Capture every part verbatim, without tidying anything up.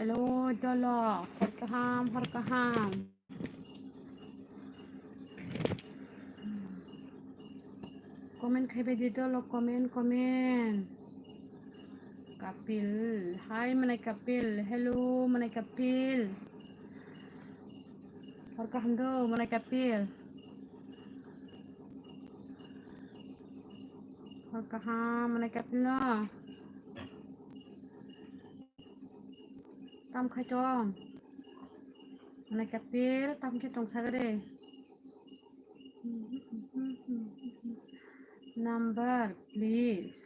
Hello, dolo. Hor kaham, hor kaham. Comment khai bai di dolo, comment, comment. Kapil. Hi, Manai Kapil. Hello, Manai Kapil. Hor kaham do, Manai Kapil. Hor kaham, Manai Kapil no. Tam khai tong. Manai Kapil, tam khe tong sagade. Number, please.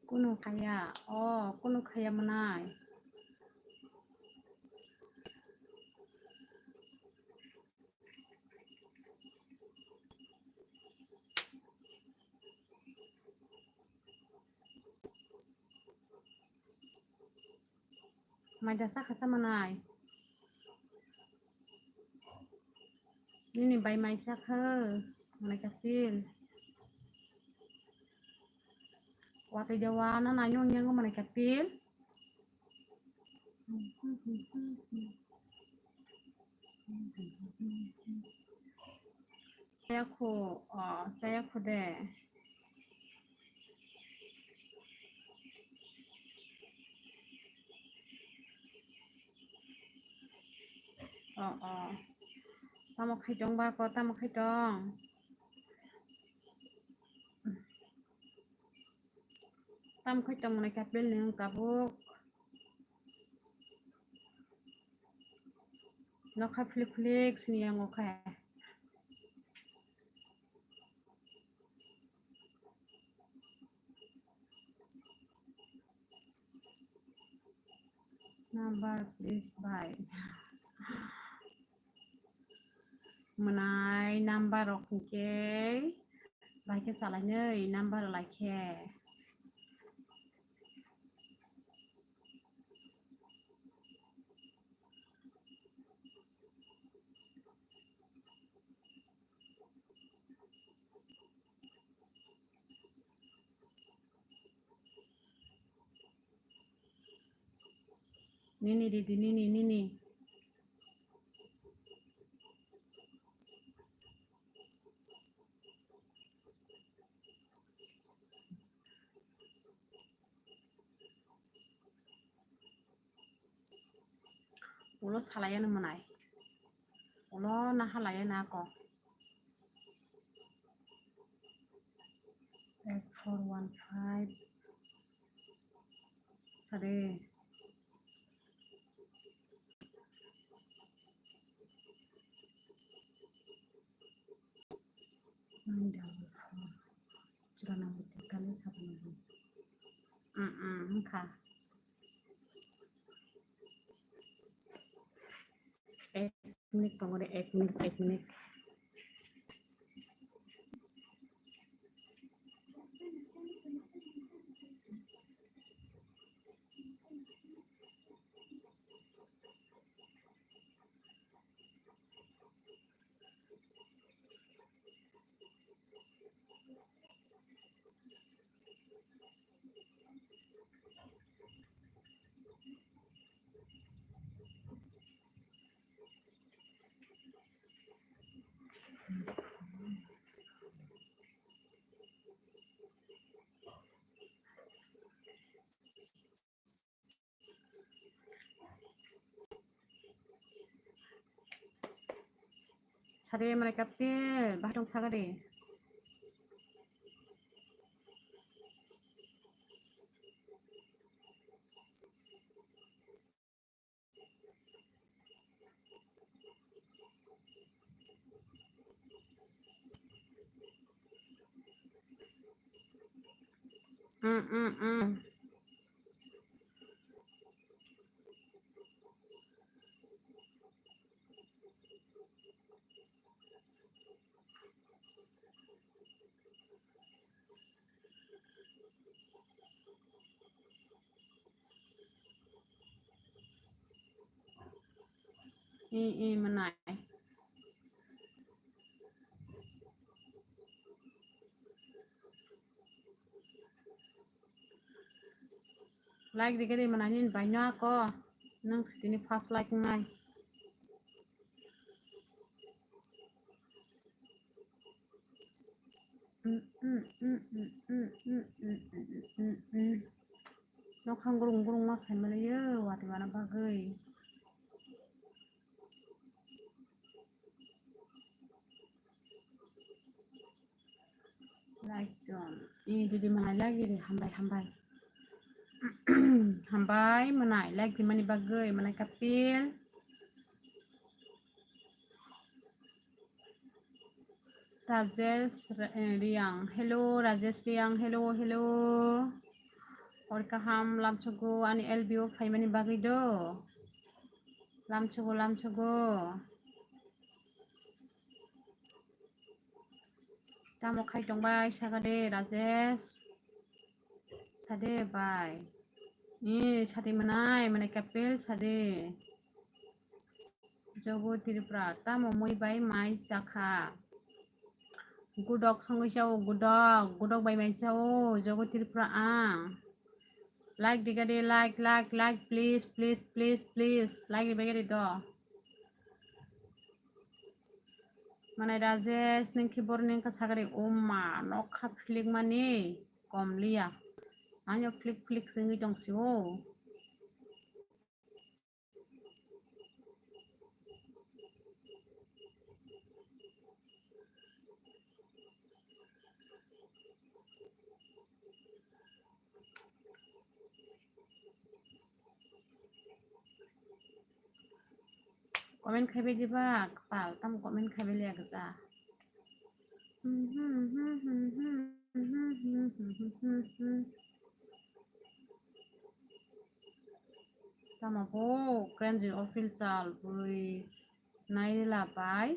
Kunu khaya, oh, kunu khaya Manai. Mai da sakha sa Manai. Nini bai mai sakha, Manai Kapil. Watwi jawa na nai nung yango Manai Kapil. Saya khu, oh, saya khu de. Oh, oh. Tamo khai tong ba ko, tamo khai tong. Tam khai tong Manai Kapil ni wng tabuk. Nokha phlik phlik sini yang okha. Number please bai. Manai number rok hwnkhe bai khe salainwi number lai khe. Nini didi, nini, nini. Ulo salai ano mwnai. Ulo naha lai ano ako. Eight four one five. Sade. Nine double four. Chwrano bwtwi kale saboni. Mm, mm, wngkha. Ek minute tongo de, ek minute, ek minute. Sari mana kapte, bahatong sagade. Mm, mm, mm. I, i, manai. Like rikhe de mwnai nini bai no ako. Nwng tini first like wngnai. Nokhang gurung gurung ma sai mani yo, watwi wana bagwi. Like don. Ini didi mwnai like di, hambai, hambai. Hambai mwnai like di mani bagwi, mwnai Kapil. Rajesh Re-, eh, Riang. Hello, Rajesh Riang. Hello, hello. Hor kaham lamsogo ani L B O phaimani bagwi do. Lamsogo, lamsogo. Tamo khai tongbai, saka de, Rajesh. Sade bai. Ni sade mwnai, mwnai Kapil sade. Jogo Tripura, tamo mui bai mai chakha. Gudok songwi chao, gudok, gudok bai mai chao, Jogo Tripura ang. Like diga de, like, like, like, please, please, please, please. Like diga de do. Mwnai Rajesh, nwng khe boroni wngkha sagari, o ma, nokha philikmani kom liya. Ano philik philik se wngwi tong sio. Comment khaibai diba, kwtal, tamo comment khaibai liya gwja. Tamo bo Krenjui official bwrwi nairila bai.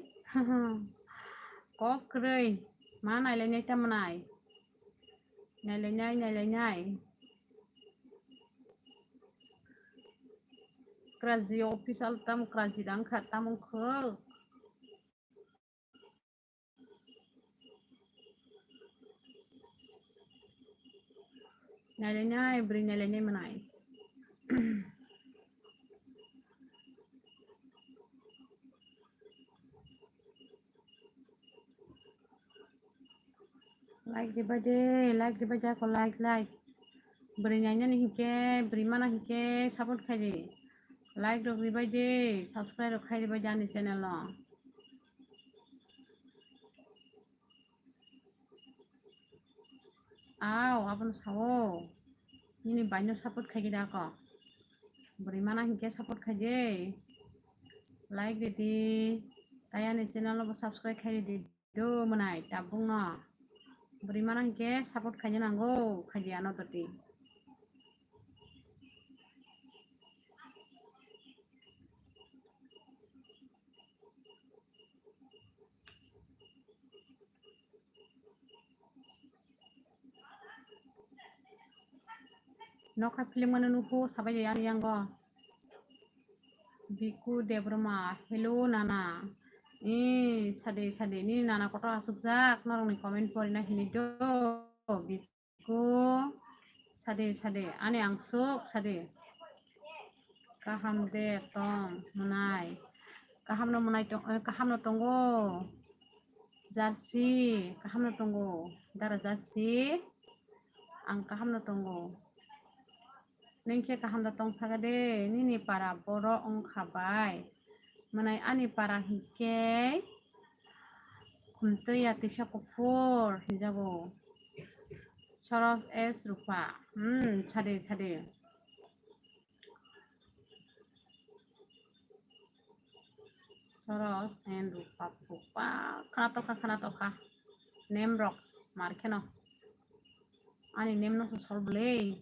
Kok kwrwi ma nailainai tamo nai. Nailainai, nailainai. Krenjui official tamo Krenjui dang kha tamo khok. Nailainai, bwrwi nailainai mwnai. Like dibai de, like dibai de, ako like, like. Bwrwi nainani hinkhe, bwrwi mana hinkhe support khai di. Like rok ribai de, subscribe rok khai ribai de ani channel no. Aw, abono sao. Nini baino support khai di ako. Bwrwi mana hinkhe support khai di. Like ridi. Tai ani channel no bo subscribe khai ridi. Do mwnai tabuk no. Bwrwi mana hinkhe support khaina nango, khai di ano toti. Nokha film ano nukho sabai ani yango. Biku Debbarma, hello nana. Eh, sade, sade, ni nana kotor asukjak, norokni comment porina hini do. Biku, sade, sade, ani angsuk, sade. Kaham de tong, mwnai. Kaham no mwnai tong, eh, kaham no tongo. Jarsi, kaham no tongo. Dara Jarsi, ang kaham no tongo. Nwng khe kaham da tong saga de, nini para borok wngkha bai. Mwnai ani para hinkhe Khumtwi ya twisa kuphur hinjago. Soros S Rupa. Hmm, sade, sade. Soros and Rupa Pupa. Khana tokha, khana tokha. Nem rok mar kheno. Ani nem no so sol bwle.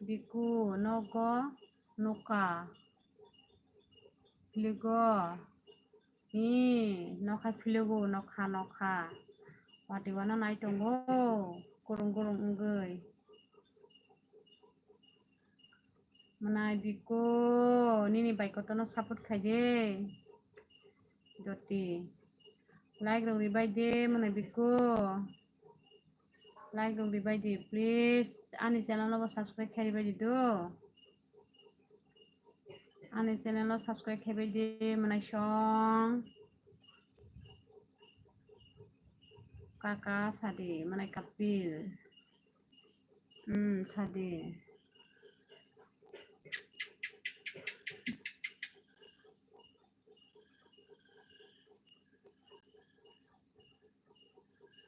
Biku nogo nokha. Philigo. Hi, nokha philigo, nokha, nokha. Watwi wano nai tongo. Kurung kurung wngwi. Mwnai Biku, nini bai kotorno support khai de. Jyoti. Like rok ribai de, mwnai Biku. Like rok ribai di, please. Ani channel no bo subscribe khe ribai di do. Ani channel no subscribe khe bai di, mwnai song. Kaka sadi, mwnai Kapil. Hmm, sadi.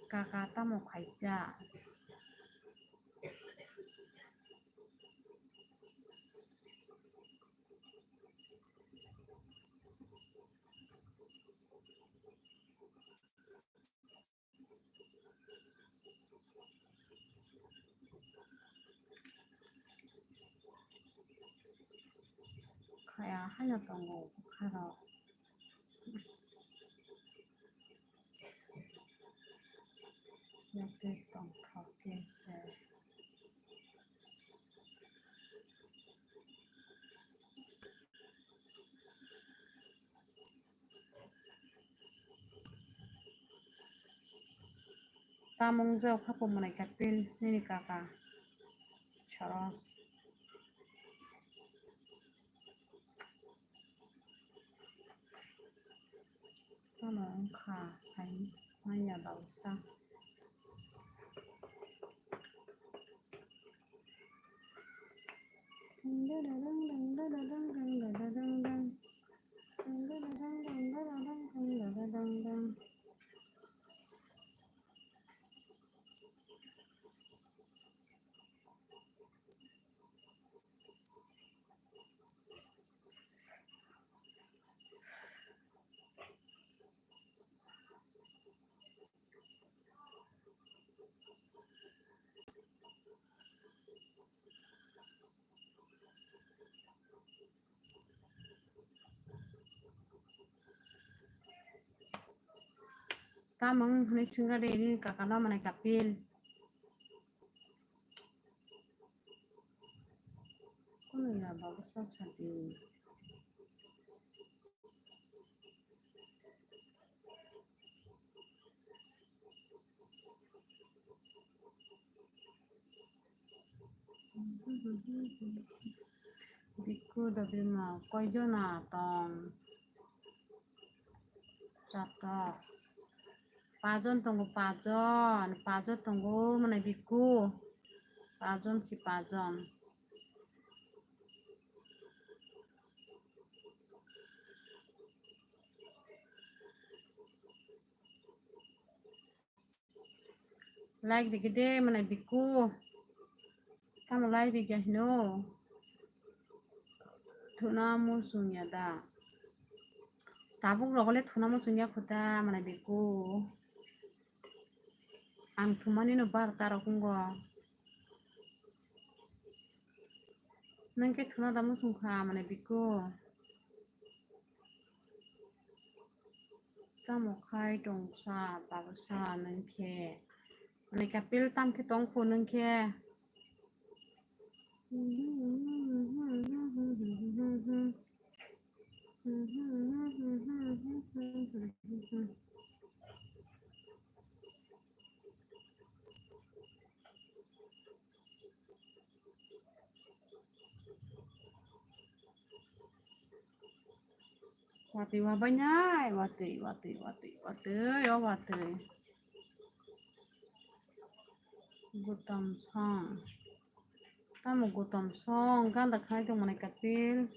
Kaka tamo khaisa? Khaya haino tongo bwkharok. Yakhe tongthok khe se. Tamung jok hapo mwnai Kapil nini kaka. Soros. Tamo wngkha hai manya bausa. Tamung hwnwi swngkha de nini kaka no mwnai Kapil. Kunu ya babu sa sadi. Bhikkhu Dabima koijona tong? Chatok. Pajon tongo, pajon. Pajon tongo, mane bhikkhu. Pajon si pajon. Like rikhe de, mane bhikkhu. Tamo like rikya hino. Thuna muchung ya da. Tabuk rogole thuna muchung ya khuta, mane bhikkhu. Ang thumani no barta rok wngo. Nwng khe thuna da muchung kha, mane bhikkhu. Tamo khai tong sa, baba sa nwng khe. Mane Kapil tam khe tong kho nwng khe. Watwi wabai nai, watwi, watwi, watwi, watwi, o watwi. Gutom song. Tamo gutom song, ganda khanai tongmani Kapil.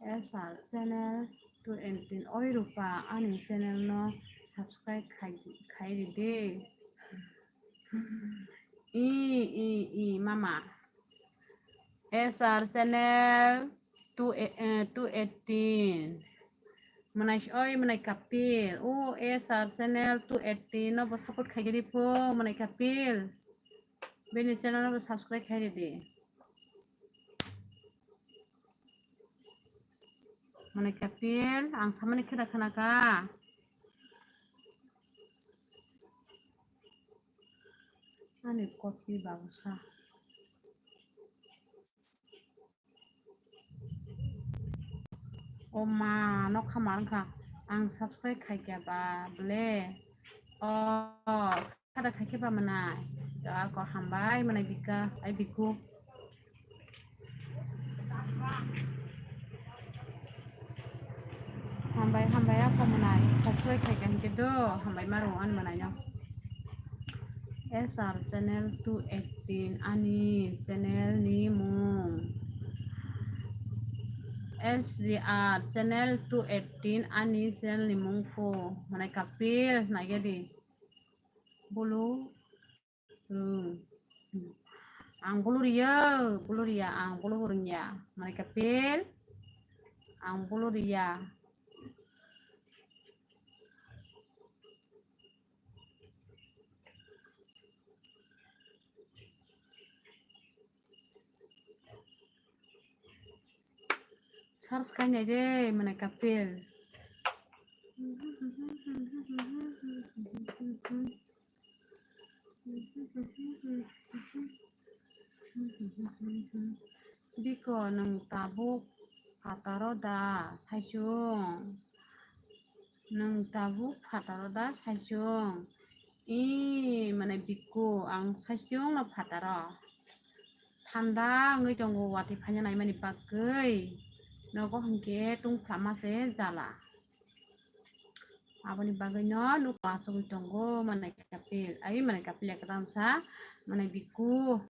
S R channel two eighteen. Oi Rupa, ani channel no subscribe khai, khai ridi. I, i, i, mama. S R channel two, eh, two eighteen. Mwnai, oi, mwnai Kapil. O S R channel two eighteen no bo support khai ridi pho, mwnai Kapil. Bini channel no bo subscribe khai ridi. Mane Kapil, ang samani kheda khana kha. Ani kopi babusa. O ma, nokha ma wngkha. Ang subscribe khaikha ba ble. O, kada khaikhe ba mwnai. Ako hambai mwnai bika, ai biku. Hambai, hambai, ako mwnai. Subscribe khaikha hinkhe do, hambai maro ani mwnai no. S R channel two eighteen ani channel ni mung. S G R channel two eighteen ani channel ni mung pho. Mwnai Kapil, naigadi. Bulu. Hmm. Ang bulu riya, bulu riya, ang bulu rwngya. Mwnai Kapil, ang bulu riya. Search khainai de, mwnai Kapil. Biko nwng tabuk phataro da saichung? Nwng tabuk phataro da saichung? I, mane biko ang saichung no phataro. Thanda wngwi tongo watwi phaina naimani bagwi. Nogo hinkhe tungphla ma se jala. Aboni bagwi no nuk asugwi tongo mane Kapil. Ai mane Kapil ekdam sa mane biko.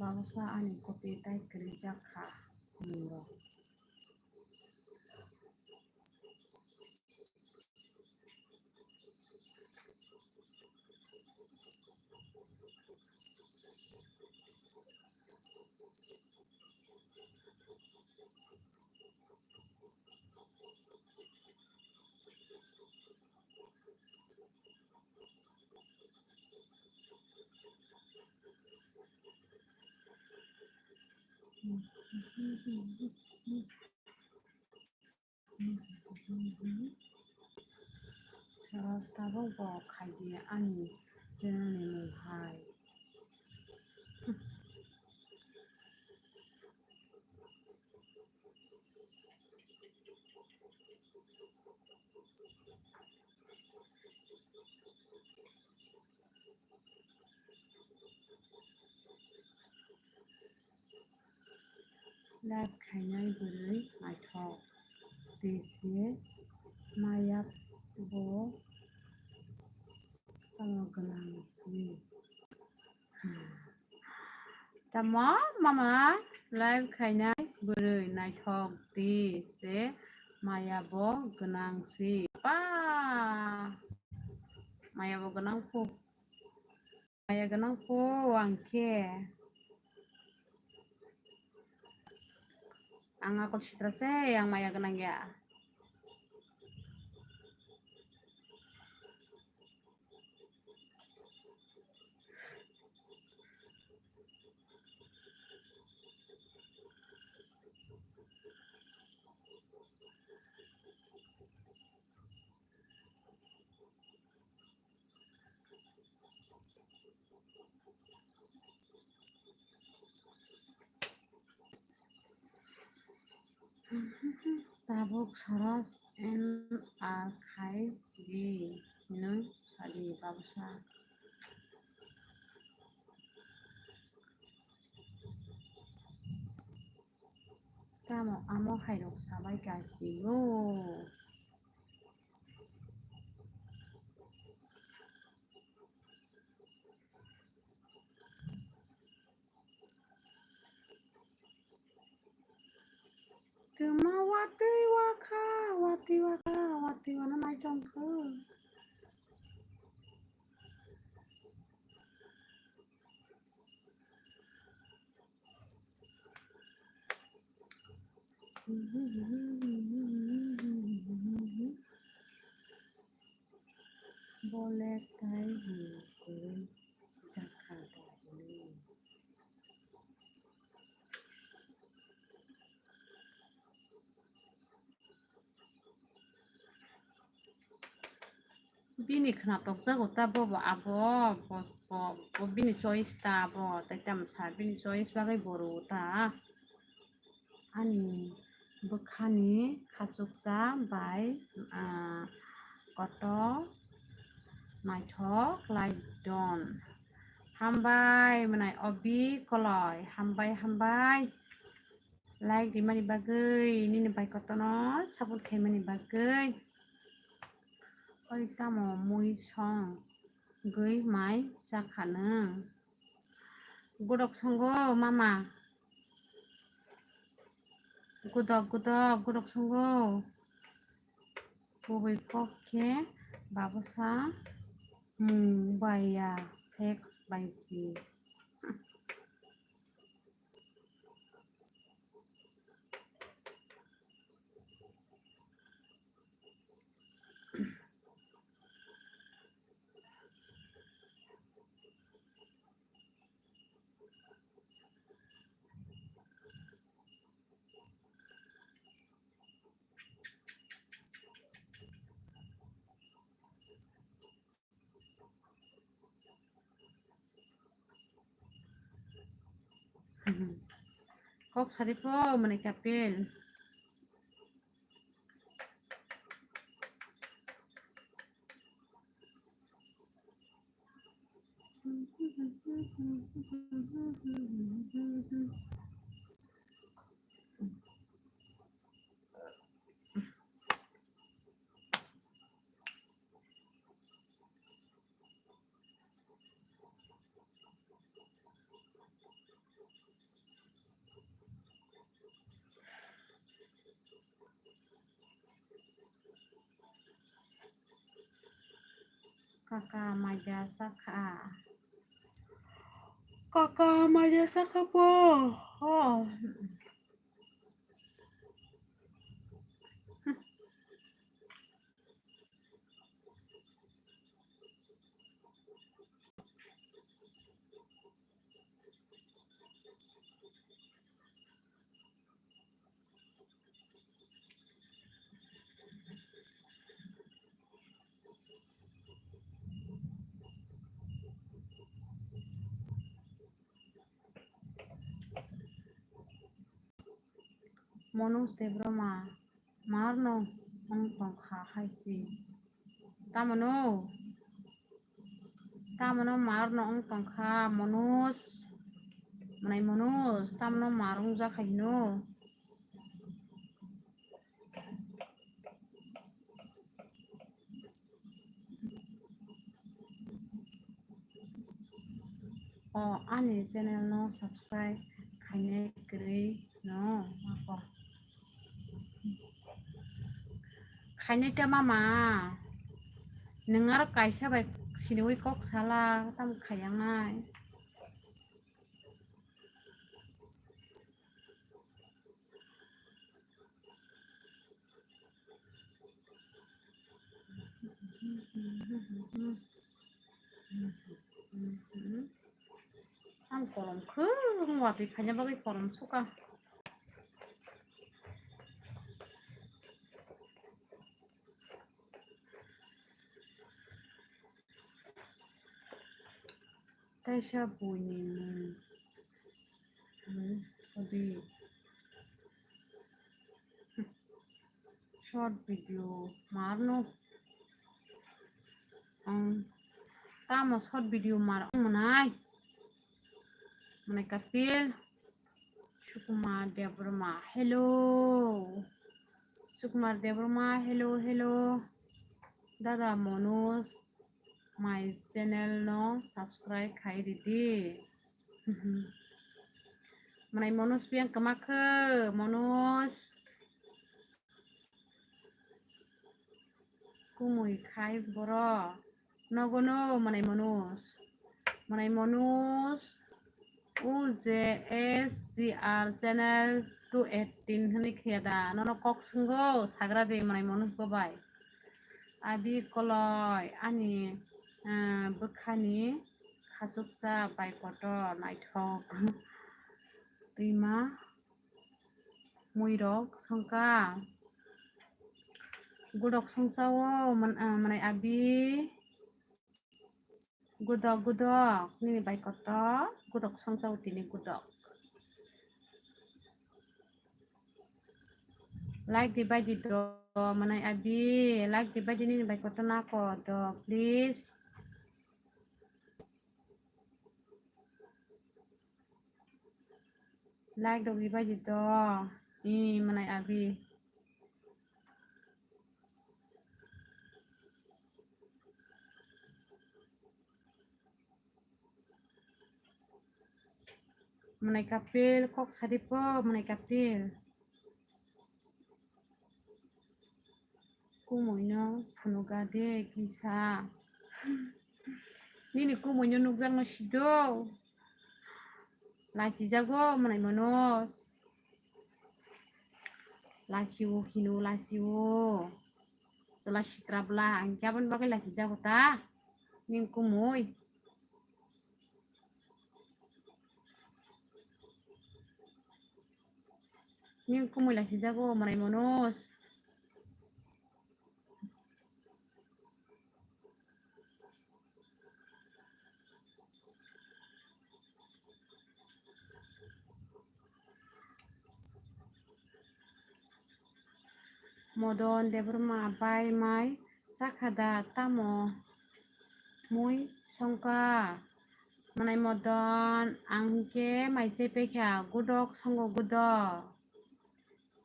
Babosa ani copy tai kwrwijak kha mwngo. Tabuk bo khaidi ani channel ni mung hai. Live khainai bwrwi naithok twi se maya bo tamo gwnang se. Tamo mama live khainai bwrwi naithok twi se maya bo gwnang se. Pa maya bo gwnang kho. Maya gwnang kho ang khe. Ang akol sitra se, ang maya gwnang ya. Tabuk soros N R khai di hinwi sadi babusa. Tamo amo hairok sabai kha kilo. Twma watwi wakha, watwi wakha, watwi wana nai tongkha. Bolek tai hwnwi jakha dai. Bini khwnatok jago ta bobo abo, bo, bo, bo bini choice ta abo, tai tamo sa bini choice bagwi bo rwo ta. Ani bwkhani khachuksa bai, ah, koto naithok lai don. Hambai mwnai obi koloi, hambai, hambai. Like rimani bagwi, nini bai kotono support khaimani bagwi. Oi tamo mui song gwi mai chakha nwng. Godok songo mama. Godok, godok, godok songo. Kubui kok khe babosa mung baiya, fake bai si. Kok sari po mane kapil. Kaka maja sakha. Kaka maja sakha po. Oh. Manoj Debbarma, marno wng tongkha hai si. Tamano, tamano marno wng tongkha Manoj, mwnai Manoj, tamano mar wngjakha hino. O ani channel no subscribe khainai kwrwi no mako. Khainai ta mama, nwng aro kaisa bai siniwi kok sala tam khaiyangnai. Ang kolom khwrwng watwi khaina bagwi kolom suka. Teisa buini mung, mung odi. Short video marno. Ang tamo short video mar ang mwnai. Mwnai kapil. Sukumar Debbarma, hello. Sukumar Debbarma, hello, hello. Dada Manoj, my channel no subscribe khai ridi. Mwnai Manoj biyang kwma khe, Manoj. Kumui khai borok. Nogo no mwnai Manoj. Mwnai Manoj. U J S G R channel. two eighteen hwnwi khiya da? Nono kok swngo, sagra de manai mano hwnkhe bai. Abi koloi ani, ah, bwkhani khachuksa bai kotor naithok. Twima muirok songkha. Gudok songchao man-, ah, manai abi. Gudok, gudok, nini bai kotor, gudok songchao tini gudok. Like di bai di do, manai abi, like di bai di nini bai kotor nako do, please. Like rok ribai di to. I manai abi. Manai kapil kok sadi po, manai kapil. Kumui no phunuga de kisa. Nini kumui no nukjak no sido. Lachijago manai mano. Lachiwo hino lachiwo. Chwla sitra bwla ang khe aboni bagwi lachijago ta. Nini kumui. Nini kumui lachijago manai mano. Modon Debbarma bai mai chakha da tamo mui songkha? Manai Modon, ang hinkhe mai chai paikha, gudok songo gudok.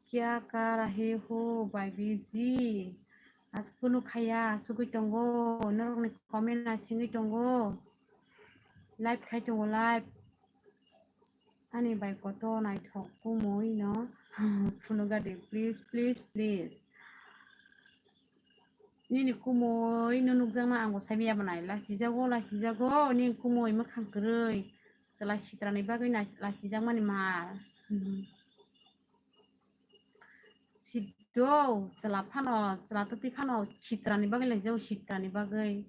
Kya kar rahe ho bhai ji? As kunu khaya, sugui tongo, norokni comment na singui tongo. Live khai tongo, live. Ani bai kotor naithok kumui no phunuga de, please, please, please. Nini kumui no nukjakma ang bo saimanya bwnai. Lachijago, lachijago, nini kumui mwkhang kwrwi. Chwla sitrani bagwi nai-, lachijakmani mal. Sido, chwla phano, chwla twtwi phano sitrani bagwi lachijago, sitrani bagwi.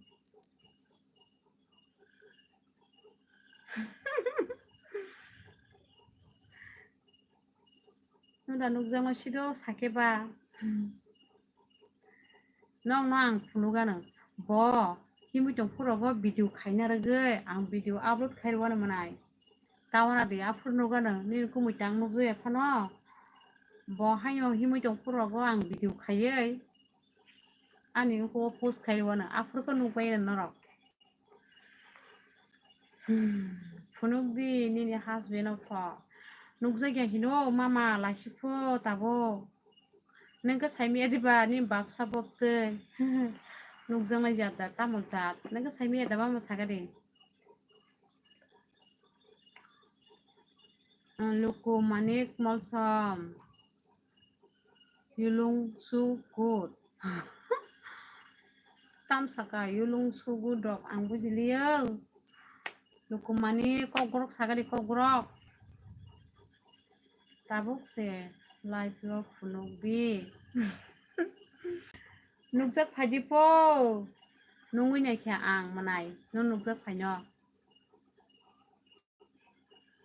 Nokda nukjakno sido sakhe ba. Nokno ang phunukgano. Bo himwi tong phuru rogo video khaina rwgwi ang video upload khai rwano mwnai. Tawana de aphuru nukgano nini kumui tang nukjaya phano. Bo haino himwi tong phuru rogo ang video khaiwi ani ungkho post khai rwano aphuru khe nukbai norok. Hmm, phunuk di nini husband no pho. Nukjak ya hino mama laisi pho tabuk. Nung khe saimaya diba nini baksa bok twi. Nukjaknai jat da tamo jat. Nung khe saimaya da mama saka di. Luku Manik Molsom. You look so good. Tam saka, you look so good dok, ang bujiliyo. Lukumani kokborok sagadi kokborok. Tabuk se live o phunuk di. Nukjak phaidi po. Nungwi naikha ang mwnai. Nung nukjak phaino.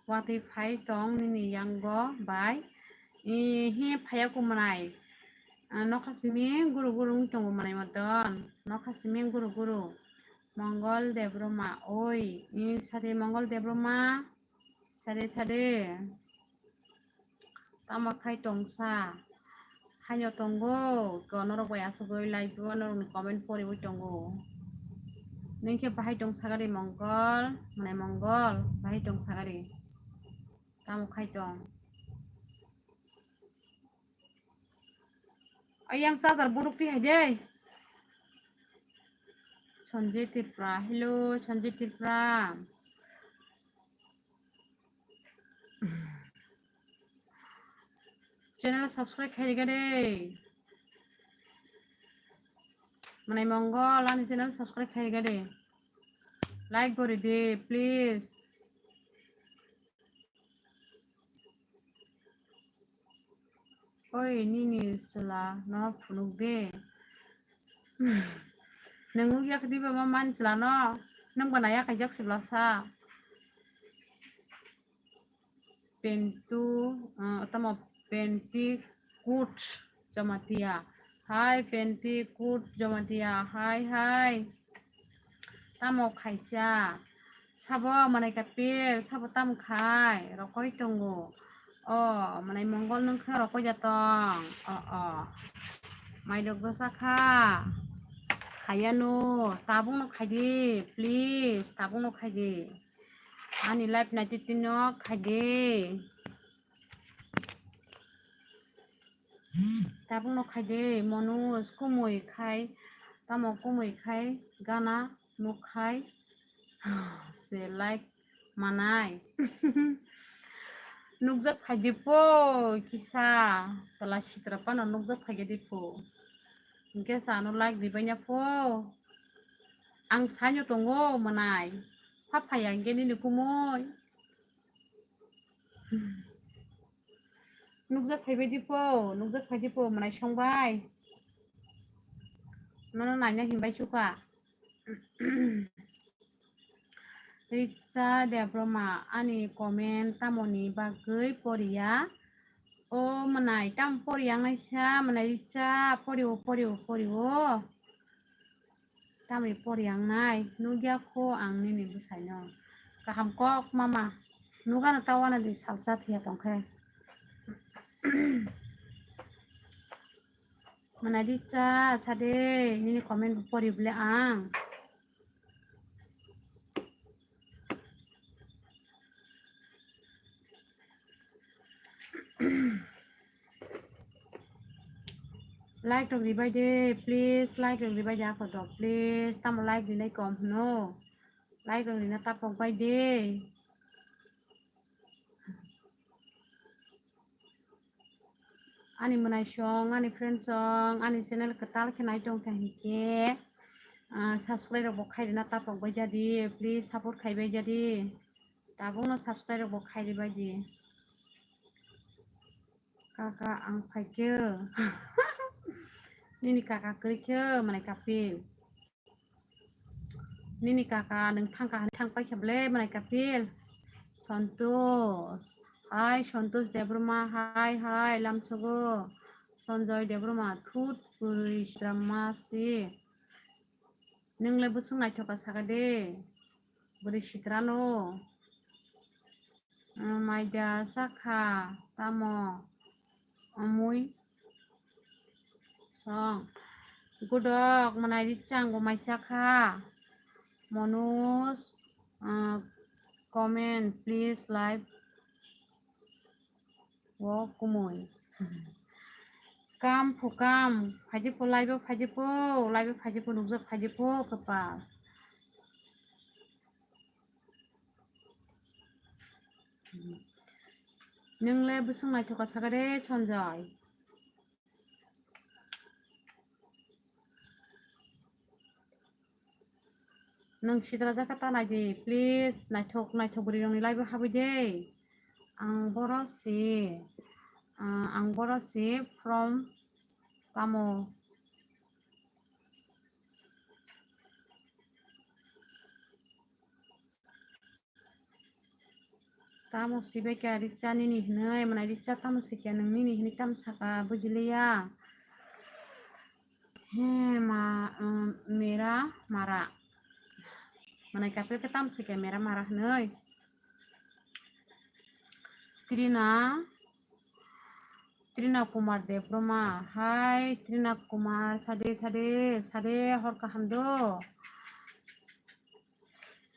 Watwi phai tong nini yango bai. Ihi phaiya kumnai. Ah, nokha simi guru guru wng tongo mwnai modon. Nokha simi guru guru. Mongol Debbarma oi. I sade Mongol Debbarma. Sade sade. Tamo khai tongsa. Haino tongo, ko norok bai asugwi live o norokni comment poriwi tongo. Nung khe bahai tong sagadi Mongol, mwnai Mongol, bahai tong sagadi. Tamo khai tong. Ayang charger buruk ti hai de. Sanjay Tripura, hello Sanjay Tripura. Channel subscribe khai riga de. Mwnai Mongol ani channel subscribe khai riga de. Like gori de, please. Oi, nini chwla no phunuk de. Nwng nukya khe diba ma mani chwla no? Nwng bo naiya khaijak se bwlasa. Pentu, ah, tamo Pentikut Jamatia. Hai Pentikut Jamatia. Hai, hai. Tamo khaisa. Sabo manai kapil, sabo tamo khai, rokoi tongo. O, manai mongol nung khe rokoi jatong. O, o. Maidok dosa kha. Khayanu, tabukno khaidi, please, tabukno khaidi. Ani live naitwi twi no khaidi. Tabukno khaidi, Manoj kumui khai, tamo kumui khai, gana nuk khai, se like manai. Nukjak khaidi po, kisa, sala sitra pano nukjak khaidi po. Hingke sa ano like ribaina po. Ang saino tongo manai. Pha phaya hingke nini kumui. Nukjak phaibai di po, nukjak phai di po, manai songbai. Nono naina hinbai suka. Richa Debbarma, ani comment tamoni bagwi poriya? O manai, tam poriya wngnaisa, manai Richa, poriwo, poriwo, poriwo. Tamni poriya wngnai, nukya kho ang nini bwsaino. Kaham kok mama, nukano ta uanadi salsa thwiya tongkhe. Manai Richa, sade, nini comment bo pori bole ang. Like rok ribai de, please, like rok ribai de, ako dok, please, tamo like rinai kom hwno, like rok rina tapok bai de. Ani mwnai song, ani friend song, ani channel kwtal khe nai tong kha hinkhe, ah, subscribe rok bo khai rina tapok bai jadi, please support khai bai jadi, tabukno subscribe rok bo khai ribai di. Kaka ang phaikhe. Nini kaka kwrwikhe manai kapil. Nini kaka nwng thangkha hwnwi thangpaikha ble manai kapil. Santosh. Hai Santosh Debbarma, hai, hai, lamsogo. Sanjoy Debbarma, thut, bwrwi sitramma se. Nwng le bwswng naithoka saka de. Bwrwi sitrano. Maida sakha tamo omui song. Godok manai Richang bo mai chakha. Manoj, ah, comment, please, live o kumui. Kam phu kam, phaidi pho, live o phaidi pho, live o phaidi pho, nukjak phaidi pho, kwpal. Nwng le bwswng naithoka saka de, Sanjoy. Nwng sitra jakha ta nai di, please, naithok, naithok bwrwi rokni live o habwi de. Ang boro si, ah, ang boro si from tamo. Tamo sibai kha Richa nini hinwi, mwnai Richa tamo sikya nwng nini hinwi tamo saka bujiliya. He ma, um, mera mara. Mwnai kapil khe tamo sikya mera mara hinwi. Trina, Trina Kumar Debbarma. Hai, Trina Kumar, sade, sade, sade, hor kaham do.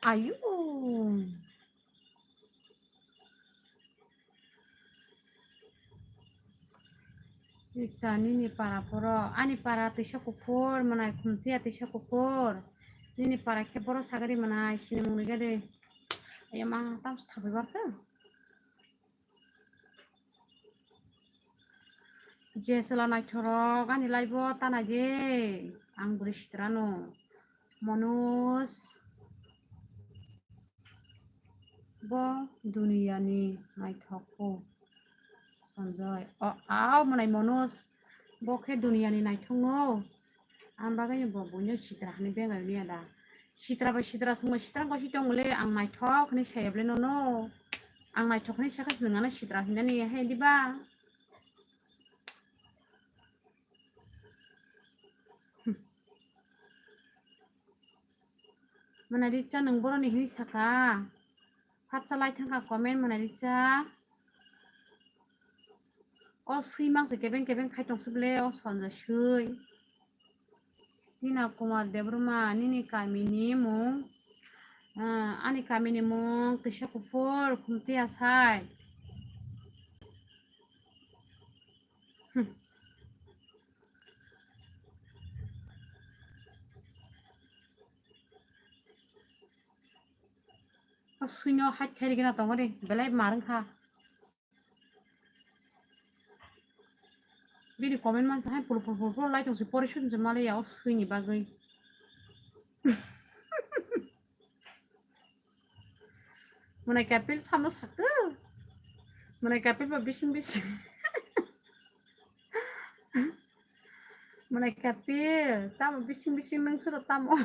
Ayu. Richa nini para poro, ani para tisa kuphur, mwnai khumtiya tisa kuphur. Nini para khe boro sagari mwnai, sinimung ni gade. Ayama, tam se thabai barkha. Je chwla naithorok ani live o ta nai di, ang bwrwi sitrano. Manoj bo duniyani naithok kho. Sanjoy. O, au, mwnai Manoj. Bo khe duniani naithokno. Ang bagwi bo buino sitra hwnwi bengai manya da. Sitra bai sitra swngbai sitra wngkha si tongmole, ang naithok hwnwi saya bole nono. Ang naithok hwnwi sakha, se nwng ano sitra hwnwi nani hai diba? Mwnai Richa, nwng boroni hwnwi sakha. Phatsa lai thangkha comment, mwnai Richa. O swi mang se kebeng kebeng khai tong sibole, o Sanjoy swi. Nina Kumar Debbarma, nini kamini mung, ah, ani kamini mung kisa kuphur, Khumtiya sai. Hmm. O swino hai khairigena tongo de, belai marwng kha. Bini comment mansa hai pul pul pul pul lai tong si, pore sudin se maliya o swini bagwi. Mwnai Kapil samno sakto. Mwnai Kapil ba bising bising. Mwnai Kapil tamo bising bising nung suro tamo.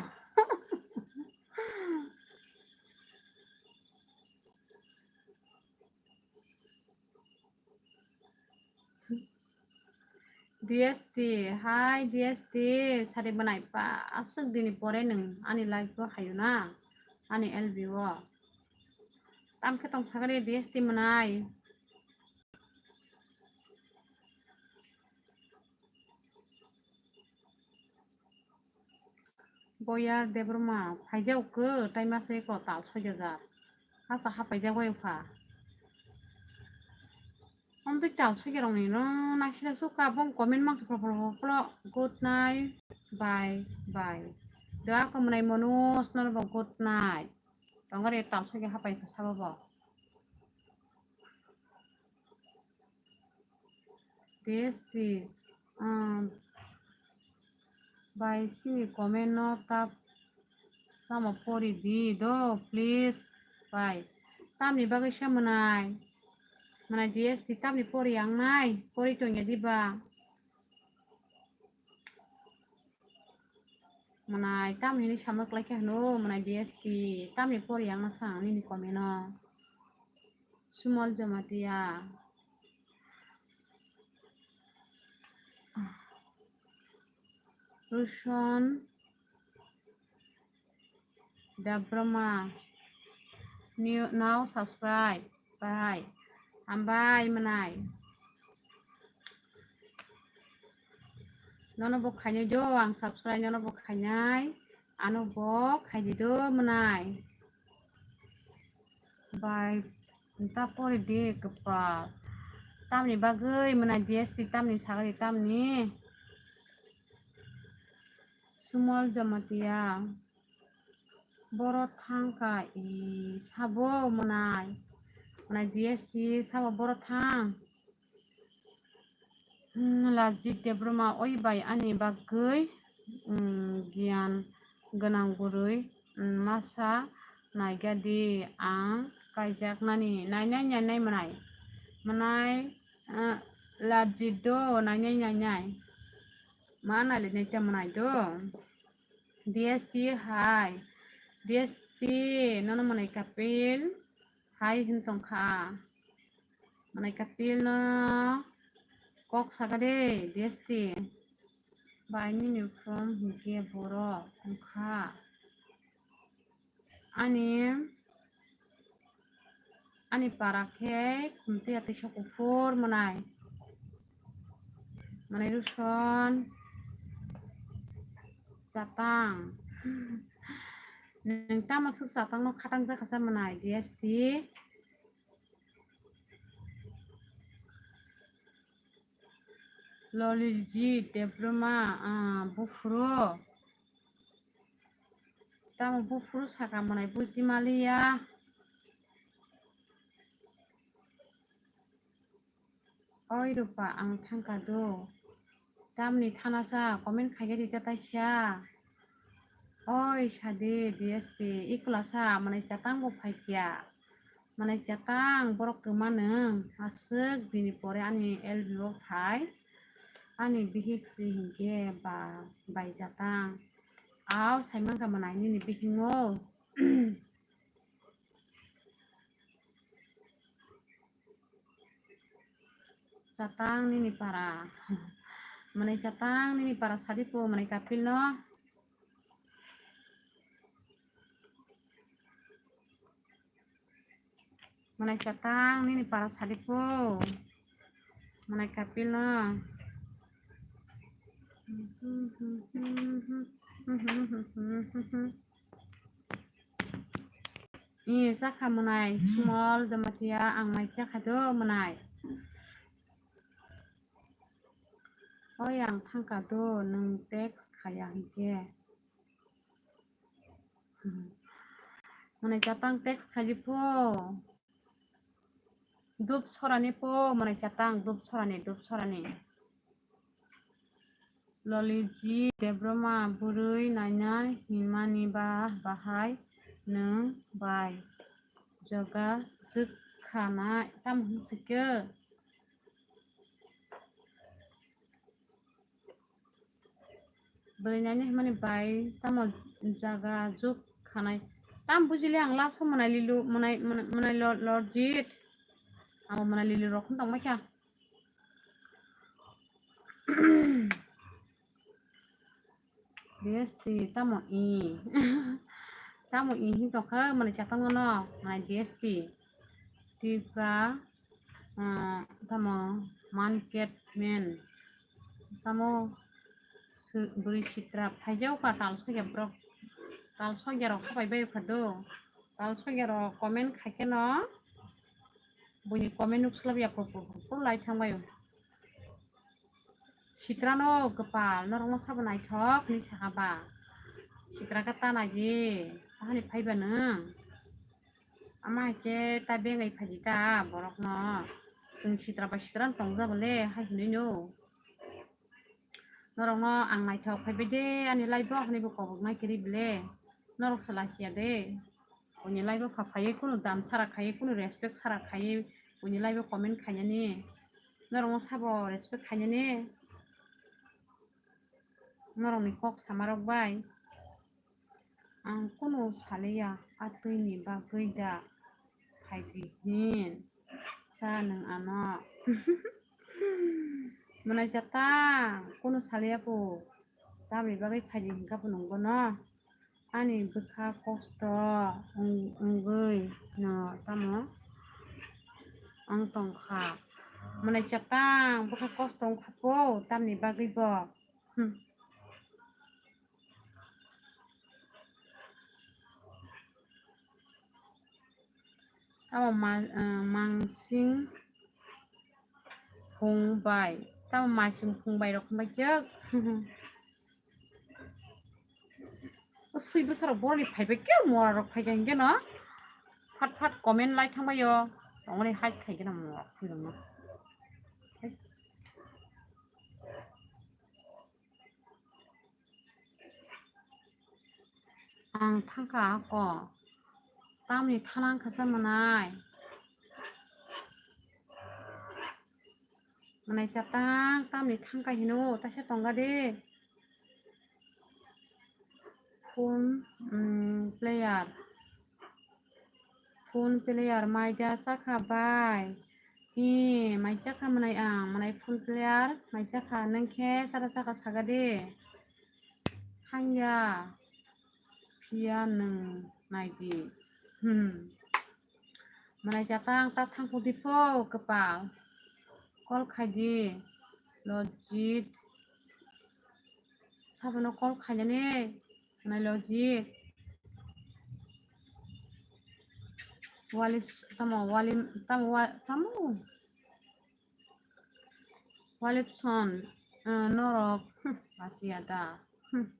D S T, hai D S T, sari bwnai pa, aswk dini pore nwng ani live o hayo na, ani L B o. Tam khe tong sagani D S T mwnai. Boyar Debbarma, phaijak khe, tai masa eko tal soi hajar. Hasa hapaijak bai pha. Amtwi tal soi rok ni no naisila suka bong comment mangsa polo polo polo. Good night, bye bye. Da ko mwnai Manoj no bo good night. Tongare tal soi hapai kha sabo bo. Testi, um, bai sini comment no tap tamo pori di do, please, bai. Tamni bagwi se mwnai? Mwnai D S T tamni pori yang nai? Pori tongya diba? Mwnai, tamni hinwi samno klai khe hwno, mwnai D S T, tamni pori yang na sang nini comment no? Sumal Jamatia. Ruson Debbarma. New, now subscribe. Bye. Hambai mwnai. Nono bo khainai do, ang subscribe nono bo khainai. Ano bo khaidi do mwnai. Bai, ta pori di kwpal. Tamni bagwi mwnai D S T tamni sagadi tamni. Sumal Jamatia. Boro thang kha i sabo mwnai. Mwnai D S T sabo boro thang. Hmm, Lajit Debbarma, oi bai ani bagwi, hmm, giyan gwnang bwrwi, hmm, masa naiga di ang kaijaknani. Nainai, nainai mwnai. Mwnai, eh, Lajit do, nainai, nainai. Ma nailai nai ta mwnai do. D S T hai. D S T, nono mwnai Kapil hai hin tong kha. Mwnai Kapil no kok saka de, D S T. Bai nini from hinkhe borok wngkha. Ani, ani para khe Khumtiya teisa kuphur mwnai. Mwnai Ruson chatang. Nwng tamo swk chatang no khatang jakha sa mwnai D S T. Loliji Debbarma, ah, buphuru. Tamo buphuru saka mwnai buji maliya. Oi Rupa, ang thangkha do. Tamni thanasa comment khaikhe rikha taisa. Oi sadi D S T, ikulasa mwnai chatang bo phaikya. Manai chatang borok kwma nwng aswk bini pore ani L B o phai ani bihik si hinkhe ba bai chatang. Aw saimankha manai nini bihingo. Chatang nini para. Manai chatang nini para sadi po manai kapil no. Manai chatang nini para sadi po. Manai kapil no. Ih, sakha mwnai, small Jamatia, ang mai sakha do mwnai. Oi, ang thangkha do, nwng text khaya hinkhe. Mwnai chatang text khaji pho. Dup sorani pho, mwnai chatang, dup sorani, dup sorani. Loliji Debroma bwrwi naina himani ba bahai nwng bai jogajwk khanai tamo hwnsikhe? Bwrwi naina himani bai tamo jogajwk khanai? Tam bujili ang last o mwnai lilu, mwnai, mwnai, mwnai lo-, lorjit. Amo mwnai lilu rok khum tongma kha. D S T tamo i. Tamo i hin tongkha mwnai chatang no, mwnai D S T. Tipra, ah, tamo market man. Tamo bwrwi sitra phaijao ka tal sogya borok. Tal sogya rok khapai bai kha do. Tal sogya rok comment khaikhe no. Buini comment nuk slap ya pur pur pur lai thang bai. Sitrano kwpal, norokno sabo naithok hinwi sakha ba? Sitra khe ta naidi, tahani phaiba nwng? Ama hai khe ta bengai phaidi ta borokno? Chwng sitra bai sitra wng tongja bole hai hinwi no. Norokno ang naithok phaibai de ani live o hinwi bo kobok nai kwrwi bole. Norok se lachiya de. Buini live o pha phaiwi kunu dam sara khaiwi, kunu respect sara khaiwi buini live o comment khainani. Norokno sabo respect khainani. Norokni kok samarok bai ang kunu saliya, a twini bagwi da phaidi hin sa nwng ano. Mwnai chatang kunu saliya po, tamni bagwi phaidi hinkha po nwng bono? Ani bwkha kosto wng-, wngwi no tamo wng tongkha. Mwnai chatang bwkha kosto wngkha po, tamni bagwi bo. Hmm. Tamo ma-, ah, mansing phung bai. Tamo mansing phung bai rok bai khe. O sui bwsarok boroni phaibai khe mora rok phaiga hinkhe no. Phat phat comment lai thangbai o. Tongoni hai khai gana mora phai rok no. Ang thangkha ako. Tamni thanang khasa mwnai. Mwnai chatang tamni thangkha hino, taisa tongga de. Phone, mm, player. Phone player maida chakha bai. Hi, mai chakha mwnai ang, mwnai phone player, mai chakha nwng khe chara chakha saga de. Hangya, phiya nwng naidi. Hmm. Mwnai chatang ta thangkhu di pho kwpal. Call khai di, lojit. Sabono call khainani, nai lojit. Wali s-, tamo, wali, tamo, wa-, tamo? Wali son, eh, norok, hmm, asia da. Hmm.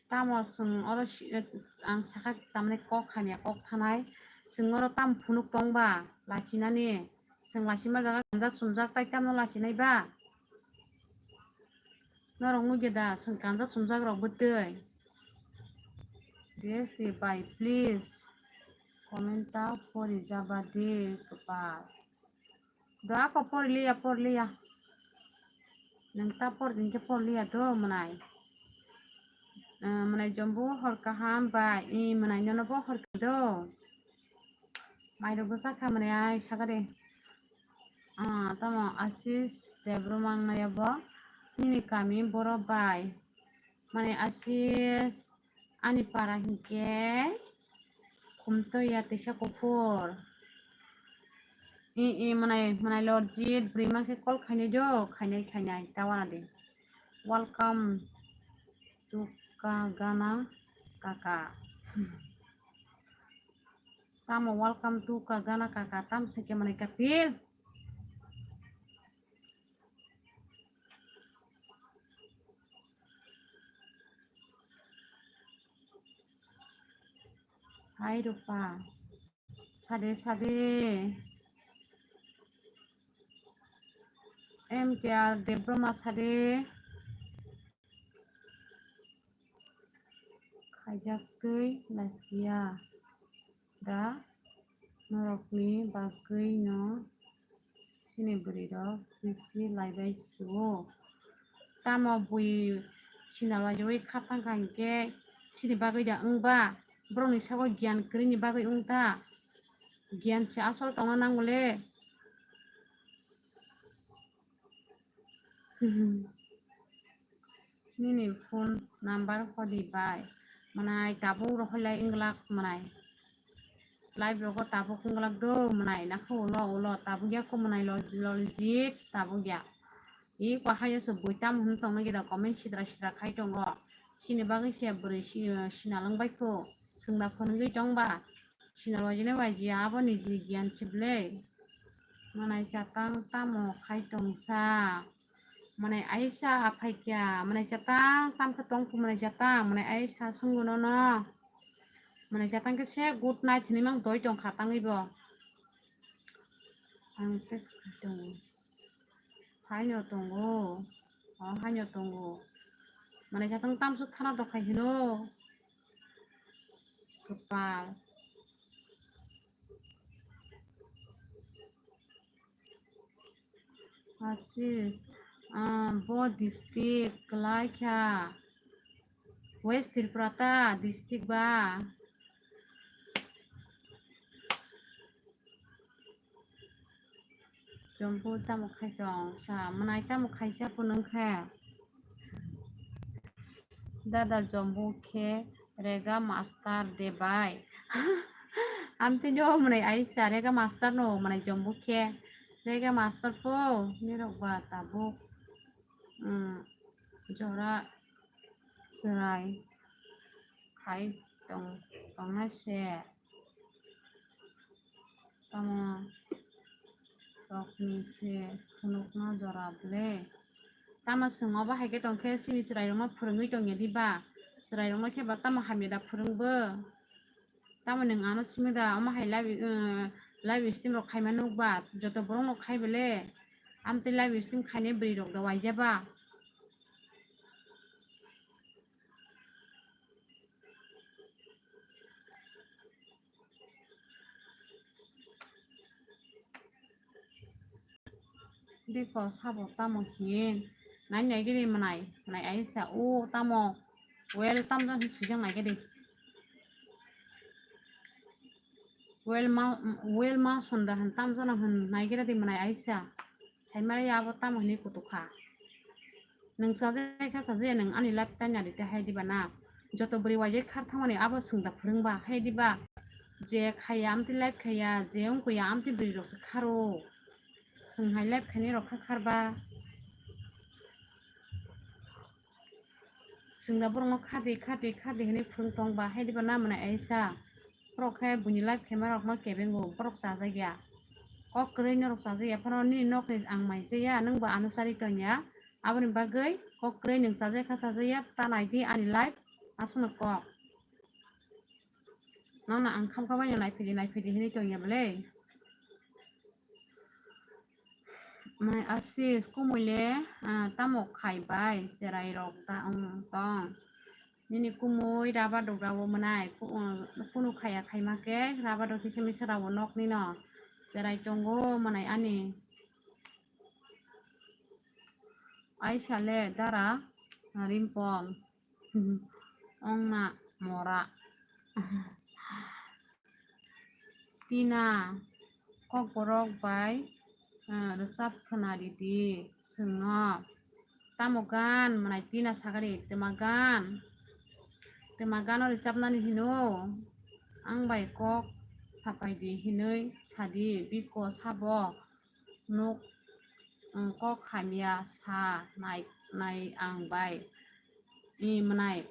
Tamo chwng oro si-, eh, ang sakha tamni kok hamya kok thanai. Chwng oro tam phunuk tongba, lachinani. Chwng lachima jaga kanjak chumjak tai tamo lachinai ba? Norok nugya da, chwng kanjak chumjak rok bwtwi. Yes, bye, please. Comment ta pori jaba de kwpal. Do ako porliya, porliya. Nwng ta por din khe porliya do mwnai. Ah, mwnai jombo hor kaham bai, i mwnai nono bo hor kaham do. Mairok bwsa kha mwnai ai saka de. Ah, tamo Asis Debbarma wngnai bo. Nini kami borok bai. Mwnai Asis ani para hinkhe Khumtoya teisa kuphur. I, i, mwnai, mwnai Lorjit, bwrwi ma khe call khainai do, khainai, khainai, ta wana di. Welcome to Kagana Kaka. Tamo welcome to Kagana Kaka, tam se khe mwnai kapil. Hai Rupa. Sade, sade. M K R Debbarma sade. Khaijak twi laiphiya da norokni bagwi no chini bwrwi rok bisi laibai sio. Tamo bui sinalaiwi kha tangkha hinkhe chini bagwi da wngba borokni sago giyan kwrwini bagwi wngta giyan se asol tongna nango le. Nini phone number hodi bai. Mwnai tabuk rohorlai wngwlak mwnai. Live rogo tabuk wngwlak do mwnai. Nakho ulo ulo tabuk yakho mwnai lo lolijit tabuk ya. I kwa hayo se bui tamo hwn tongna gida comment sidra sidra khai tongo. Chini bagwi se bwrwi si-, sinalwng bai kho. Swngna phunugwi tongba. Sinal wajine wajiya abo niji giyan sible. Mwnai chatang tamo khai tongsa. Mwnai aisa aphaikya. Mwnai chatang tamkhe tongkhu mwnai chatang. Mwnai aisa sungguno no. Mwnai chatang khe se good night hinwi mang doi tongkha tangwi bo. Ang text khai tongo. Haino tongo. O haino tongo. Mwnai chatang tamsuk thana dokhai hino. Kwpal. Asis, ah, bo district kwlai kha. West Tripura ta district ba. Jombo tamo khai tong sa, mwnai tamo khaisa phunung khe. Dada jombo khe rega master de bai. Amtwi no mwnai aisa rega master no mwnai jombo khe. Rega master po nirok ba tabuk, um, jora chwrai khai tong, tongnai se. Tamo rokni se phunukno jora ble. Tamo chwng obo hai khe tong khe chini chwrairokno phwrwngwi tongya diba? Chwrairokno khe ba tamo hamya da phwrwngbo? Tamo nwng ano simi da omo hai live, uh, live stream rok khaima nukba? Joto borokno khai bele. Amtwi live stream khainai bwrwi rok da waijaba. Biko sabo tamo hiye? Nai nai giri mwnai, mwnai aisa o tamo well tamjak hin swijak nai giri. Well ma, well ma sonda hin tamjak na hin nai giri di mwnai aisa. Saimari abo tamo hinwi kutukha. Nwng chajai kha chajaya nwng ani life tanya rite hai diba na? Joto bwrwi waijak khar thangmani abo swngda phwrwngba hai diba? Je khaiya amtwi life khaiya, je wngkhuya amtwi bwrwi rok se kharo. Chwng hai life khainai rok kha kharba. Chwngda borokno khadi khadi khadi hinwi phwrwng tongba hai diba na mwnai aisa. Borok khe buini life khaima rokno kebengo borok chajakya. Kok kwrwi norok chajakya phano nini nokni ang mai chaya, nwng bo ano chari tongya. Aboni bagwi kok kwrwi nwng chajakya kha chajakya ta naidi ani life aswkno kok. Nono ang khamkha baino naiphidi naiphidi hinwi tongya bwle. Mwnai Asis kumui le, ah, tamo khai bai cherai rok ta wng tong. Nini kumui rubber dok rao mwnai, ku-, kunu khaya khaima khe rubber dok kisa misa rao nokni no cherai tongo mwnai ani. Aisa le dara rimpom ongna mora. Tina, kokborok bai, eh, rwchap khwna ridi, chwngno. Tamo gan mwnai Tina sagari, twma gan? Twma gano rwchapnani hino, ang bai kok sapai di hinwi sadi, biko sabo nuk, mm, kok hamya sa nai, nai ang bai. I mwnai.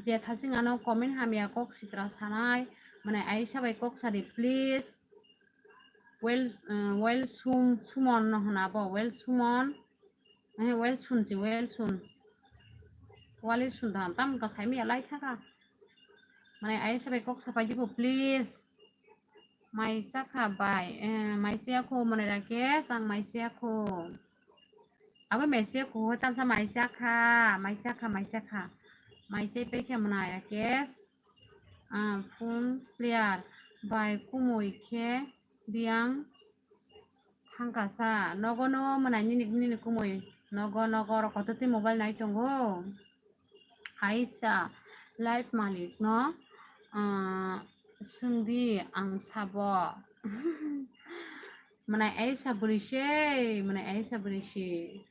Je thasing ano comment hamya kok sitra sanai, mwnai Aisa bai kok sadi, please. Well, uh, well, Sum-, Sumon no hwna bo, well, Sumon. Eh, well, Sun si, well, Sun. Wali Sun da, tam ka sai mi alai thaka. Mwnai Aisa bai kok sapai di bo, please. Mai chakha bai, eh, mai chaya kho mwnai Rakesh, ang mai chaya kho. Abo mai chaya kho, tamsa mai chakha, mai chakha, mai chakha. Mai chai pai khe mwnai Rakesh. Ah, phone player bai kumui khe biyang thangkasa. Nogo no mwnai nini, nini kumui. Nogo, nogo, rok koto twi mobile nai tongo. Aisa, live malik no, ah, swngdi ang sabo. Mwnai Aisa bwrwi se, mwnai Aisa bwrwi se.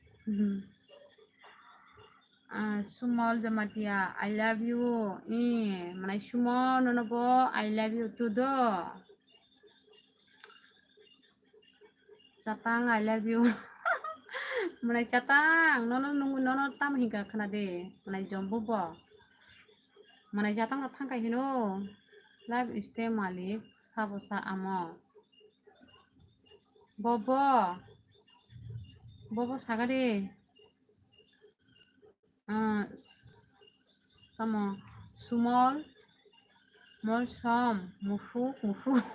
Ah, Sumol Jamatia, I love you. Eh, mwnai Sumol, nono bo I love you too do. Chatang, I love you. Mwnai Chatang, nono nung-, nono tamo hinka khwna de, mwnai Jombu bo. Mwnai Chatang no thangkai hino, live stay malik, sabo sa amo. Bobo, bobo sagari. Ah, tamo, Sumol, Molsom, Mufuk, Mufuk.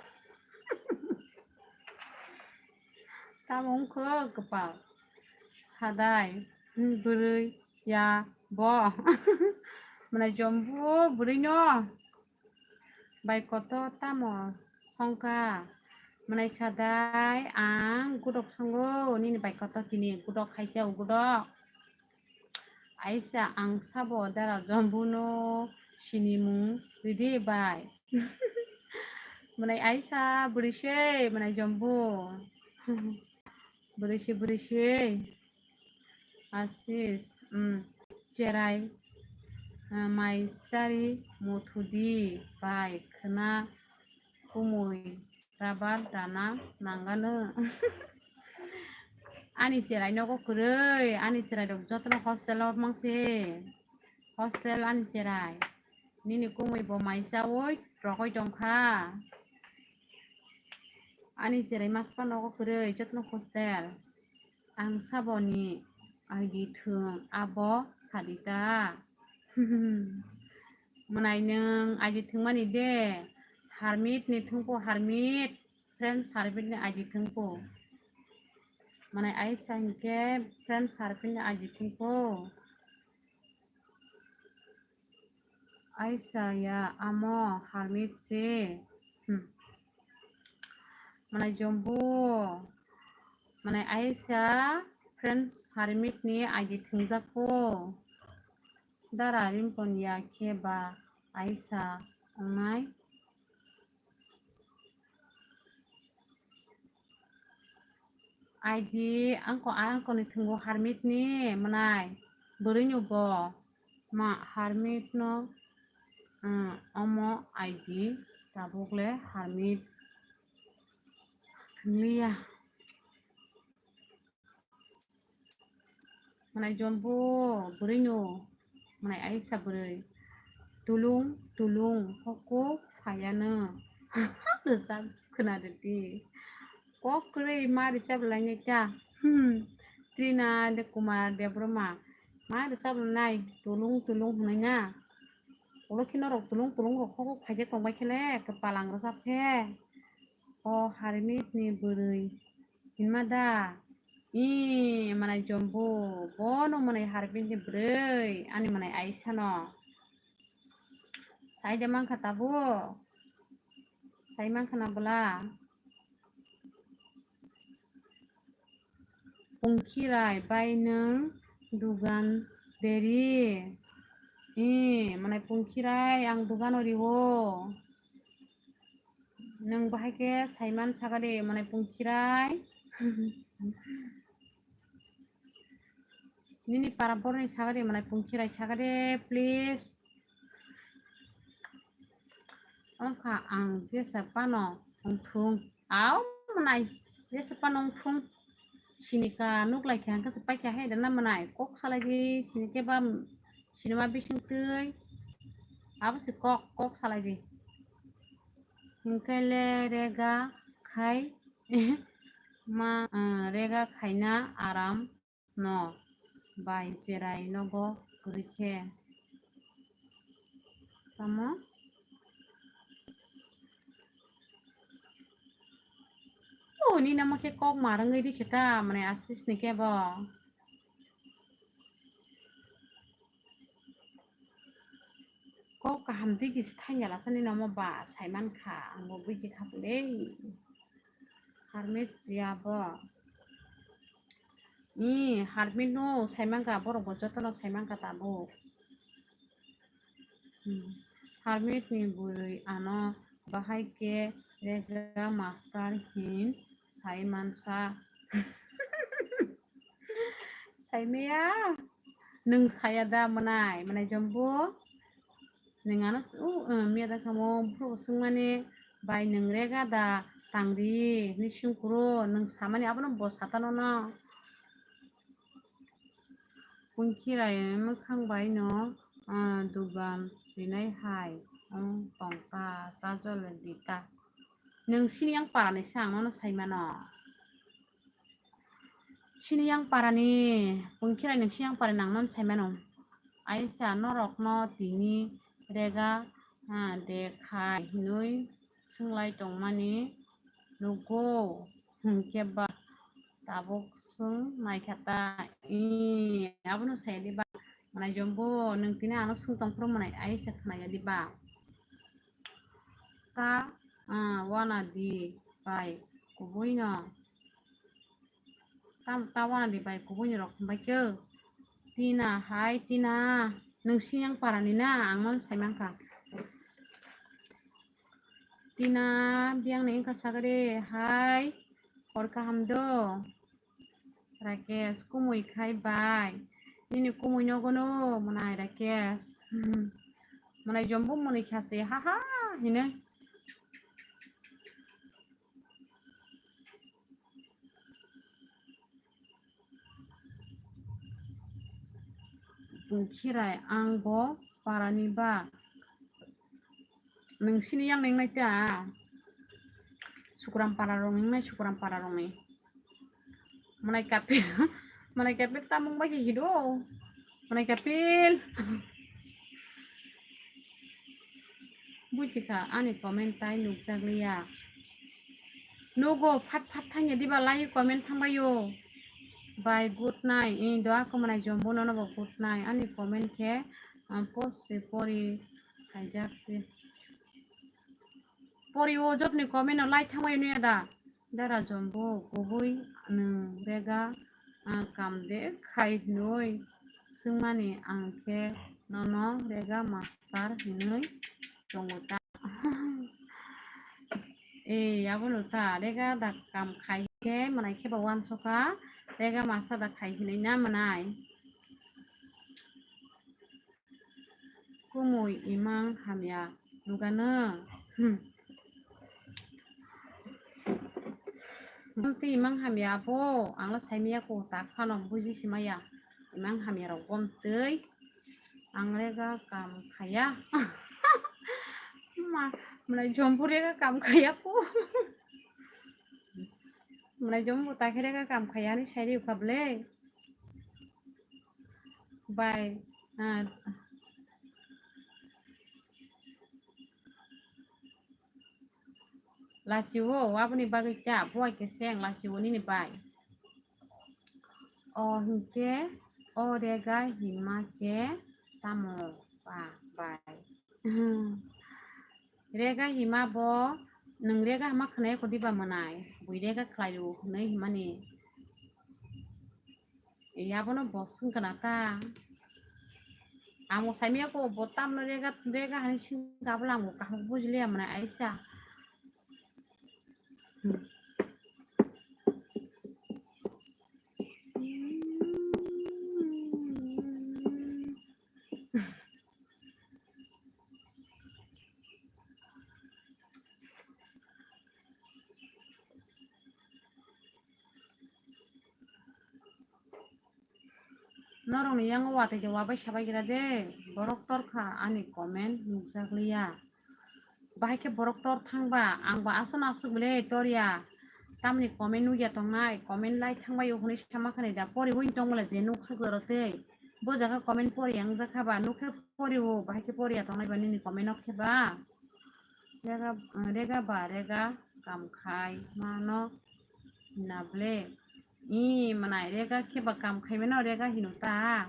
Tamo wngkho kwpal? Sadai, hmm, bwrwi, ya, bo. Mwnai Jombu bwrwi no. Bai koto tamo songkha? Mwnai Sadai, ang gudok songo, nini bai koto tini gudok khaisa o gudok. Aisa, ang sabo dara Jombu no sinimung ridi bai. Mwnai Aisa bwrwi se, mwnai Jombu. Bwrwi se, bwrwi se. Asis, um, cherai, ah, mai chari muthudi bai khwna kumui. Rabar dana nangano. Ani cherai nogo kwrwi, ani cherai rok jotono hostel o mangse. Hostel ani cherai. Nini kumui bo mai chawi rogoi tongkha. Ani cherai maspa nogo kwrwi jotono hostel. Ang saboni I D thwng abo sadita. Mwnai nwng I D thwngmani de, Harmit ni thwngpo, Harmit, friends Harmit ni I D thwngpo. Mwnai Aisa hinkhe friends Harmit ni I D thwngpo. Aisa ya amo Harmit se. Hmm. Mwnai Jombu. Mwnai Aisa friends Harmit ni I D thwngjakpo. Dara Rimpon ya khe ba Aisa wngnai. I D angko, angkoni thwngbo Harmit ni mwnai bwrwi no bo ma Harmit no, ah, omo I D tabuk le Harmit thwngliya. Mwnai Jombu bwrwi no, mwnai Aisa bwrwi. Tulung, tulung, hoko phayano. Rwchap khwna rwdi. Kok kwrwi ma rwchap lainai ta. Hmm. Trina de Kumar Debbarma. Ma rwchap nai tulung, tulung hwnwi na. Ulo khe norok tulung, tulung rok hoko phaikhe tongbai khe le kwpal ang rwchap khe. O Harmit ni bwrwi. Hinma da? Ih, mwnai Jombu, bono mwnai Harmit ni bwrwi, ani mwnai Aisa no. Sai de mankha tabuk? Sai mankha na bwla? Pungkhirai bai nwng dugan deri? Ee, mwnai Pungkhirai, ang dugano riwo. Nwng bahai khe saiman sakadi, mwnai Pungkhirai. Nini para borni sakadi, mwnai Pungkhirai sakadi, please. Wngkha ang jesa phano wngthung. Au mwnai, jesa phano wngthung. Sinika nuklai khe hwnkhe se paikha hai rwna mwnai. Kok salai di, sinikhe ba sinima bising twi. Abo se kok, kok salai di. Hinkhe le rega khai ma, ah, rega khaina aram no bai cherai nogo kwrwi khe. Tamo? O, nini omo khe kok ma rwngwi rikhe ta, mane asis ni khe bo. Kok kaham twi kisa thangya lasa nini omo ba saiman kha, ang bo buji kha pule. Harmit ya bo. Ni harmit no saiman kha, borok bo joto no saiman kha tabuk. Hmm. Harmit ni bwrwi ano bahai khe rega master hin sai mansa. Saimaya, nwng saya da mwnai, mwnai jombo? Nwng ano s-, u, uh, miya da kamo, bro swngmani, bai nwng rega da tangri, ni singkuro, nwng samani abono bo satano no. Pungkhirai mwkhang bai no, ah, dugan rinai hai, wng tong ta, ta jole di ta. Nwng sini yang para ni se ang nono sai mano. Sini yang para ni, Pungkhirai nwng sini yang para ni ang nono sai mano. Aisa norok no tini rega, ah, de khai hinui swng lai tong mani nugo, hinkhe ba tabuk swng naikha ta, i, abono saya di ba, mwnai jombo, nwng tini ano swng tong phuru mwnai, ai se khna ya di ba. Ta, ah, wana di bai kubui no. Tam, ta wana di bai kubui ni rok hwnbai khe. Tina, hai Tina, nwng sini yang para ni na, ang nono sai mankha. Tina, biyang ni wngkha sagade, hai, hor kaham do? Rakesh, kumui khai bai. Nini kumui nogo no, mwnai Rakesh. Hmm. Mwnai jombo mwnai kha se, ha ha, hine. Pungkhirai ang bo para ni ba. Nwng sini yang neng nai ta. Sukram para rong neng nai, Sukram para rong ni. Mwnai kapil, mwnai kapil tamung bai hihi do. Mwnai kapil. Buji kha, ani comment tai nukjak liya. Nogo phat phat thangya diba lai comment thangbaio. Bye, good night. Ni doa khamunai jombo nono bo good night. Ani comment khe, ah, post se pori khaijak se. Pori o jotni comment no lai thangbaio nuya da. Dara jombo kubui nwng rega, ah, kam de khai hinui swngmani ang khe nono rega master hinui tongo ta. Eh, abono ta, rega da kam khai khe mwnai khe ba wansokha, rega master da khai hinui na mwnai. Kumui imang hamya nugano. Hmm. Bamtwi imang hamya abo, angla saimaya ko ta phano buji simaya. Imang hamya rok bamtwi. Ang rega kam khaya. Ma, mwnai jombo rega kam khaya ko. Mwnai jombo ta khe rega kam khaya ni sai ri kha ble. Bai, ah, lachio, aboni bagwi ta, buai khe seng lachio nini bai. O hinkhe, o rega hima khe tamo ba bai. Rega hima bo, nwng rega hima khwnai kho diba mwnai? Bui rega khlai rw hwnwi himani. Yabono bo swngkha na ta. Amo saimaya ko bo tamno rega, rega hani singka bwla amo kaham bujiliya mwnai aisa. Norokni yango watwi de wabai sabai gira de, borok torkha ani comment nukjak liya. Bahai khe borok tor thangba, ang bo aswk na aswk bwle tor ya. Tamni comment nukya tongnai, comment lai thangbai o hwnwi sama khani da, poriwi tong bwle je nuk swk jora tei. Bo jaga comment pori yang jakha ba, nuk khe pori o, bahai khe pori ya tongnai ba nini comment nok khe ba. Rega, rega ba, rega kam khai mano na ble. I mwnai rega khe ba kam khai mano, rega hino ta.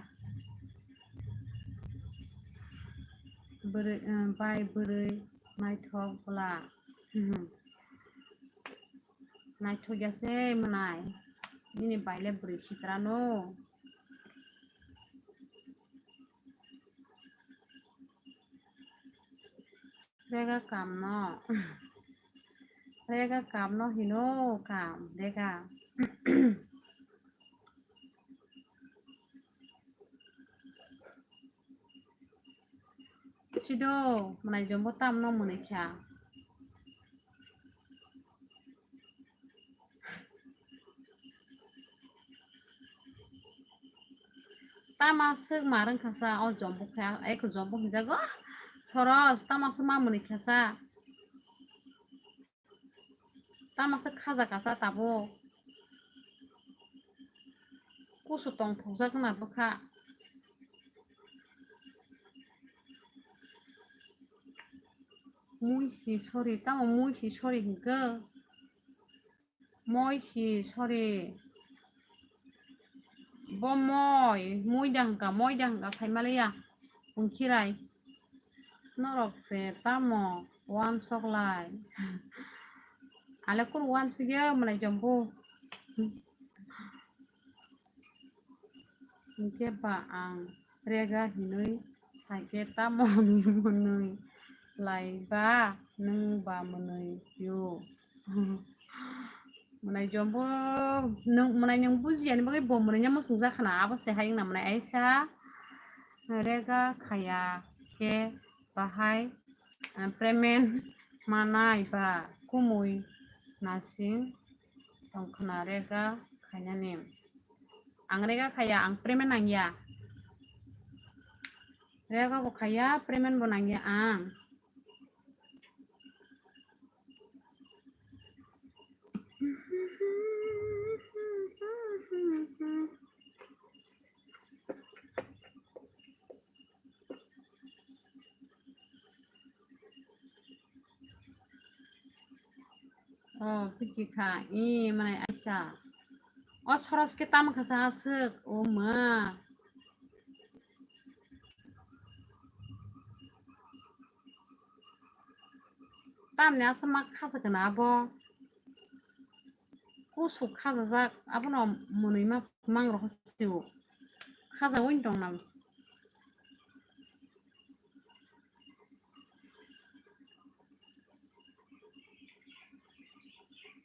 Bwrwi, eh, bai bwrwi naithok bwla. Mhm. Naithok ya se mwnai. Nini bai le bwrwi sitra no. Rega kam no. Rega kam no hino kam, rega. Sido, mwnai jombo tam no mwnwi kha. Tama swk ma rwng kha sa, o jombo kha, eko jombo hinjago. Soros, tama swk ma mwnwi kha sa. Tama swk khaja kha sa tabuk. Kusu tong thokjak na bwkha. Mui si sori, tamo mui si sori hinkhe? Moi si sori. Bo moi, moi da hwnka, moi da hwnka, sai maliya. Hwnkhirai. Norok se tamo uansok lai. Ale kunu uansukya mwnai jombo. Hinkhe ba ang rega hinwi saikhe tamo hinwi mwnwi lai ba nwng ba mwnwi yo. Mwnai jombo nwng, mwnai nwng bujiya ni bagwi bo mwnwi namo swngjak khna, abo se hai wngna mwnai aisa rega khaya khe bahai, ah, payment manai ba kumui nasing tongkhna rega khainani. Ang rega khaya, ang payment nangya. Rega bo khaya, payment bo nangya ang. Oh, piki kha. I, mane, aisa. O soros ke tam kha sa aswk. O ma. Tamni aswk ma kha sa kana abo. Kusuk khajajak, abono mwnwi ma mang rok sio. Khajagwi tong nang.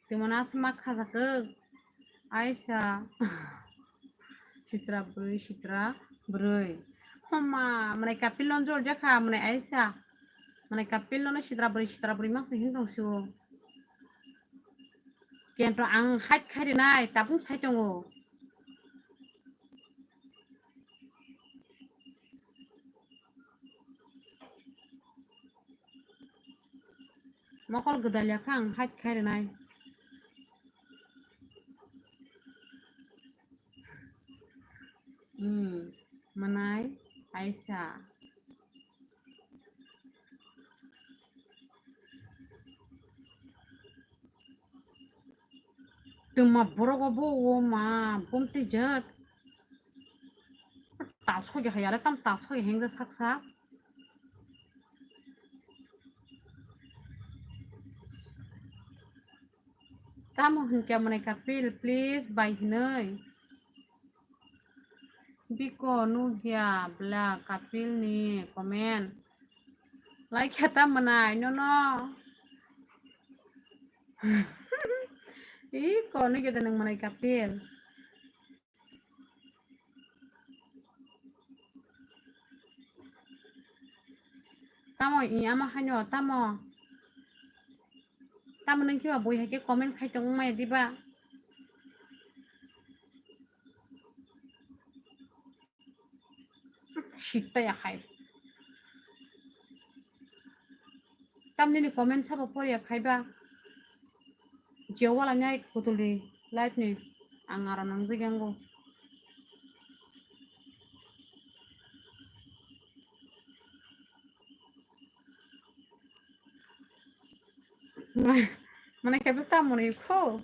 Twi mano aswk ma khajak, aisa. Sitra bwrwi, sitra bwrwi. Homa, mwnai kapil no jor jakha, mwnai aisa. Mwnai kapil no sitra bwrwi, sitra bwrwi ma se hin tong sio. Kento ang hait khai rinai, tabung sai tongo. Mokol gwdal ya kha ang hait khai rinai. Hmm, mwnai aisa. Twma borok o bo o ma bumtwi jat. Ta sogi hai ale tam ta sogi hengja saksa. Tamo hinkhe mwnai Kapil, please bai hinwi. Biko nugya bla Kapil ni comment. Like khe ta mwnai nono. Iko nugya de nwng mwnai Kapil. Tamo i ama haino tamo. Tamo nung kiba bui hai khe comment khai tong maya diba? Sitta ya khai. Tamni ni comment sabo poriya khaiba. Jio wala nyai kutuli live ni ang aro nang jigango. Mane khe ta mone kho.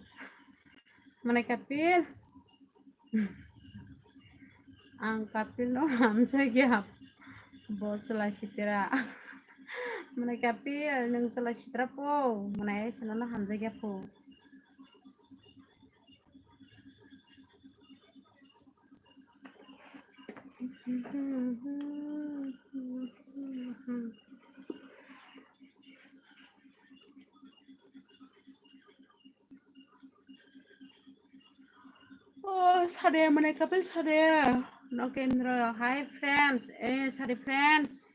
Mane Kapil. Ang Kapil no hamjagya. Bo chwla sitra. Mane Kapil nwng chwla sitra po. Mane sino no hamjagya po. Oh, sade, mane Kapil sade. Nokendra, hi friends. Eh, sade friends.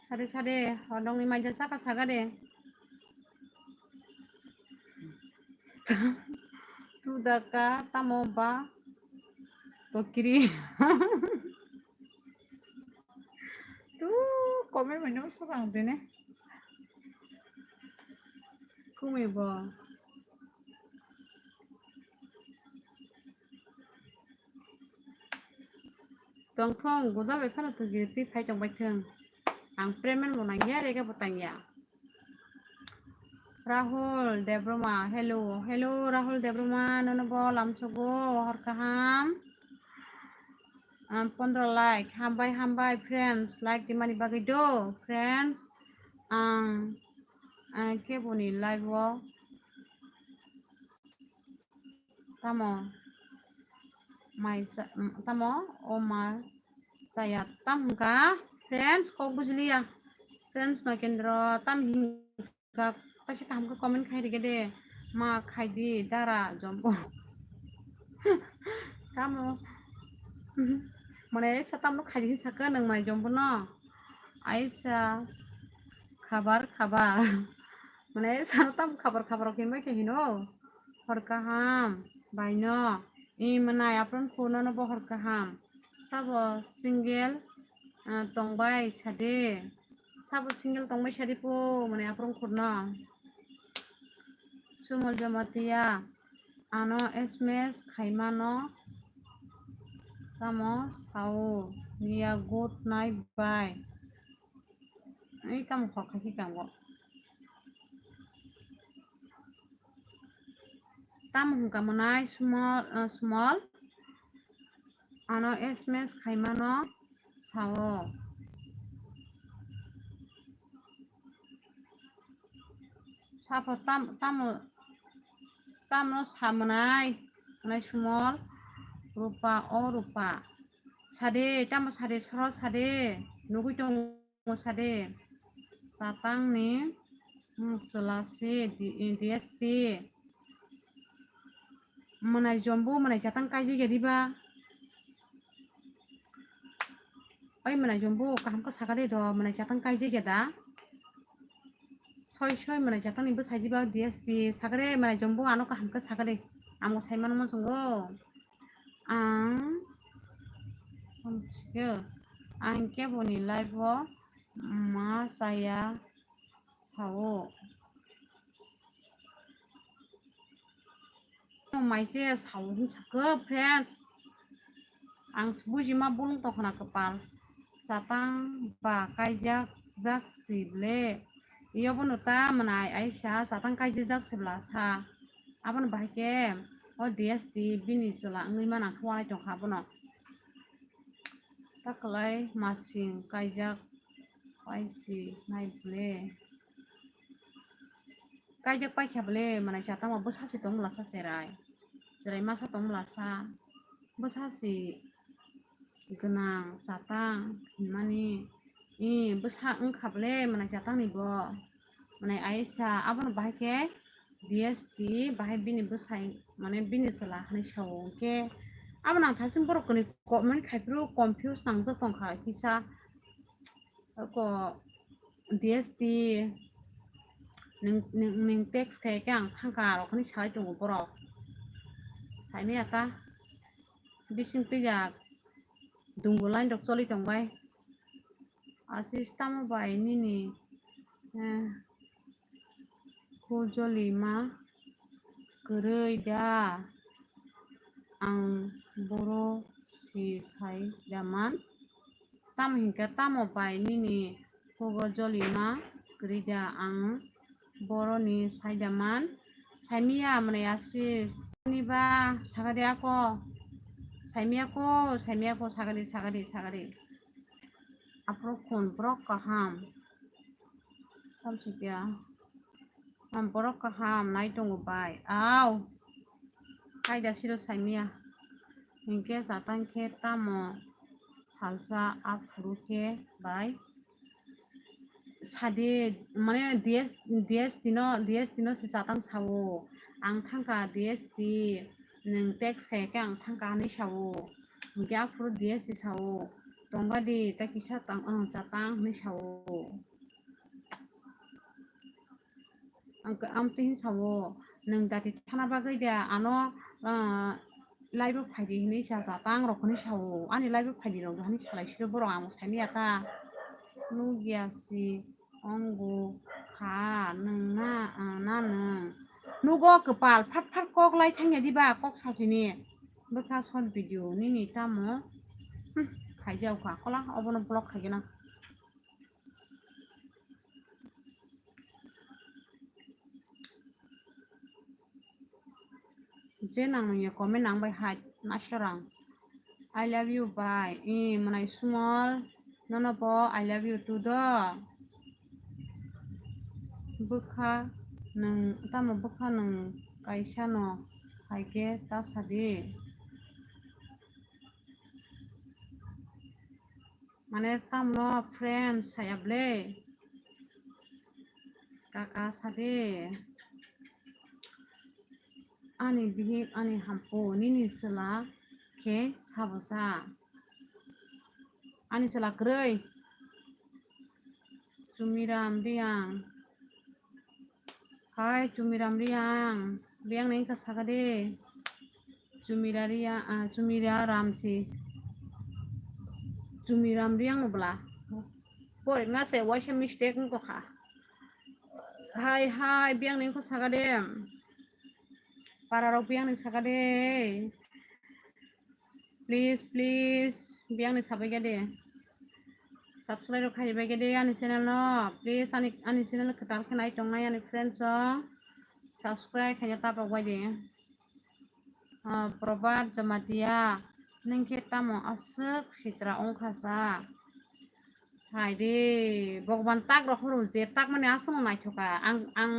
Sade, sade. Hodong ni maja saka saga de. Tudaka, tamo ba. Tokiri. Tu comment mano sakang dene. Kumi bo. Tongthong, godal bai phano tongkiri twi phai tong bai thung. Ang payment bo nang ya, rega bo tang ya. Rahul Debroma, hello, hello Rahul Debroma, nono bo lamsogo, hor kaham. Um, pondro like, hambai, hambai, friends, like di mani bagwi do, friends. Ang, ang keboni live o tamo mai sa-, tamo o ma saya tam hwnkha, friends, kok bujiliya, friends, no kendro tam hin. Kak, kaisa kaham khe comment khai rwgwi de. Ma khai di, dara jombo. Tamo. Mane sa tamo khai di sakha nwng mai jombo no. Aisa khabar khabar. Mane sa tam khabar khabar khe mai khe hino. Hor kaham, baino. I mwnai apron khuno no bo hor kaham. Sabo single, ah, tongbai sade. Sabo single tongbai sadi po, mane aphuru khurno. Sumol Jamatia, ano S M S khaimano, tamo sao, niya good night bye. Ei tamo khok khaikhe kango. Tamo hwnka mwnai Sumol, ah, Sumol, ano S M S khaimano. Sao. Sabo tam-, tamo, tamo sa mwnai, mwnai Sumol, Rupa, o Rupa. Sade, tamo sade, soro sade, nugui tongo sade. Tatang ni, hmm, chwla se, di-, D S P. Mwnai jombo mwnai chatang kaijak ya diba? Oi mwnai jombo kaham khe sakha de do, mwnai chatang kaijak ya da? Soi soi mwnai chatang ni bwsai diba D S P sakha de, mwnai jombo ano kaham khe sakha de. Amo sai mano muchungo. Ang, ang keboni live o ma chaya sao. Mai se sao hwn sakha, friends. Ang buji ma bolong tongkhna kwpal. Chatang ba kaijak jak si ble. Iyo bono ta mwnai aisa chatang kaijak jak si bla sa. Abono bahai khe o D S T bini chwla wngwi manang khe walai tongkha abono. Ta kwlai masing kaijak pai si nai ble. Kaijak paikha bole, mwnai chatang o bwsa se tong mlasa cherai. Cherai masa tong mlasa. Bwsa se gwnang chatang hinmani. I bwsa wngkha bole, mwnai chatang ni bo. Mwnai Aisha, abono bahai khe D S T bahai bini bwsai, mane bini chwla hinwi sao hwnkhe. Abono ang thaichung borok kwnwi comment khai phuru confuse nangjak tongkha kisa. Oko D S T, nwng, nwng, nwng text khe khe ang thangka rok hinwi sai tongo borok. Saimaya ta bising twijak dungo line rok choli tongbai. Asis tamo bai nini, eh, kujolima kwrwi da? Ang boro si sai da man. Tamo hinkhe tamo bai nini kogo jolima kwrwi da? Ang boroni sai da man. Saimaya mwnai Asis. Niba sagadi ako. Saimaya ko, saimaya ko, sagadi, sagadi, sagadi. Aphuru khun borok kaham. Tamsukya. Ang borok kaham nai tongo bai. Au. Kaida siro saimaya. Hinkhe chatang khe tamo salsa aphuru khe bai. Sadi, mane D S, D S T no, D S T no se chatang sao. Ang thangka D S T, nwng text khaikhe ang thangka hinwi sao. Hinkhe aphuru D S T sao. Tongba di, ta kisa tang, ang chatang hinwi sao. Ang, ang tini sao, nwng dati thana bagwi da ano, ah, live o phaidi hinwi sa chatang rok hinwi sao. Ani live o phaidi rok hinwi salai sio borok ang saimaya ta. Nugya si ongo kha nwng na, ah, na nwng. Nugo kwpal phat phat kok lai thangya diba kok sachini. Bwkha short video nini tamo. Hmm, khaijao kha kola obono block khaigena. Je nang nungya comment nang bai hai nasorang. I love you bai. I mwnai Sumal, nono bo I love you too do. Bwkha nwng, tamo bwkha nwng kaisa no hai khe ta sadi. Mane tamno friend saya ble? Kaka sade. Ani bihik ani hampu nini chwla khe sabosa. Ani chwla kwrwi. Chumiram Riang. Hai, Chumiram Riang. Riang nai ka saka de. Chumira Riang, ah, Chumira Ramsi. Chumiram Riang bla. Pori na se waisa mistake ko kha. Hai, hai, Riang nai ko saka de. Para rok Riang nai saka de. Please, please, biyang ni sabai gade. Subscribe rok khai bai gade ani channel no. Please, ani, ani channel kwtal khe nai tongnai ani friends o. Subscribe khaina tapok bai di. Ah, Probar Jamatia, nung khe tamo aswk sitra wngkha sa? Hai de, Bhagwan tak rok horo je tak mani aswk no naithoka. Ang, ang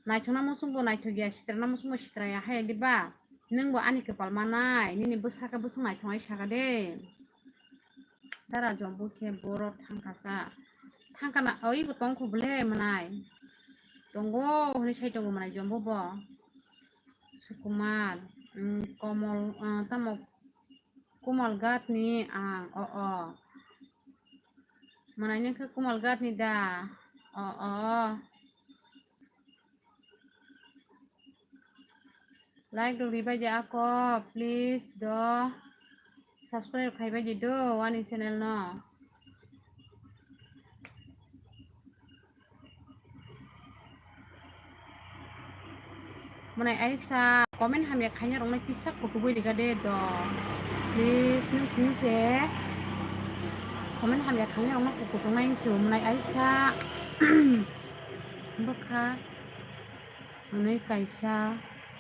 Naithokna muchungbo naithokya, sitrana muchungbo sitraya, hai diba? Nwngbo ani kwpal manai, nini bwsakhe bwswk naithoknai saka de. Dara jombo khe boro thangkasa. Thangkana, oibo tongkho bole mwnai. Tongo hwnwi sai tongo mwnai jombo bo. Sukumar, mm, Komol, ah, tamo Komal Ghat ni ang, o, o. Mwnai nung khe Komal Ghat ni da, o, o. Like rok ribai di ako, please do. Subscribe khaibai di do ani channel no. Mwnai Aisa comment hamya khaina rokno kisa kutugwi riga de do. Please, nung sini se comment hamya khaina rokno kukutungnai se mwnai Aisa. Bwkha hwnwi kaisa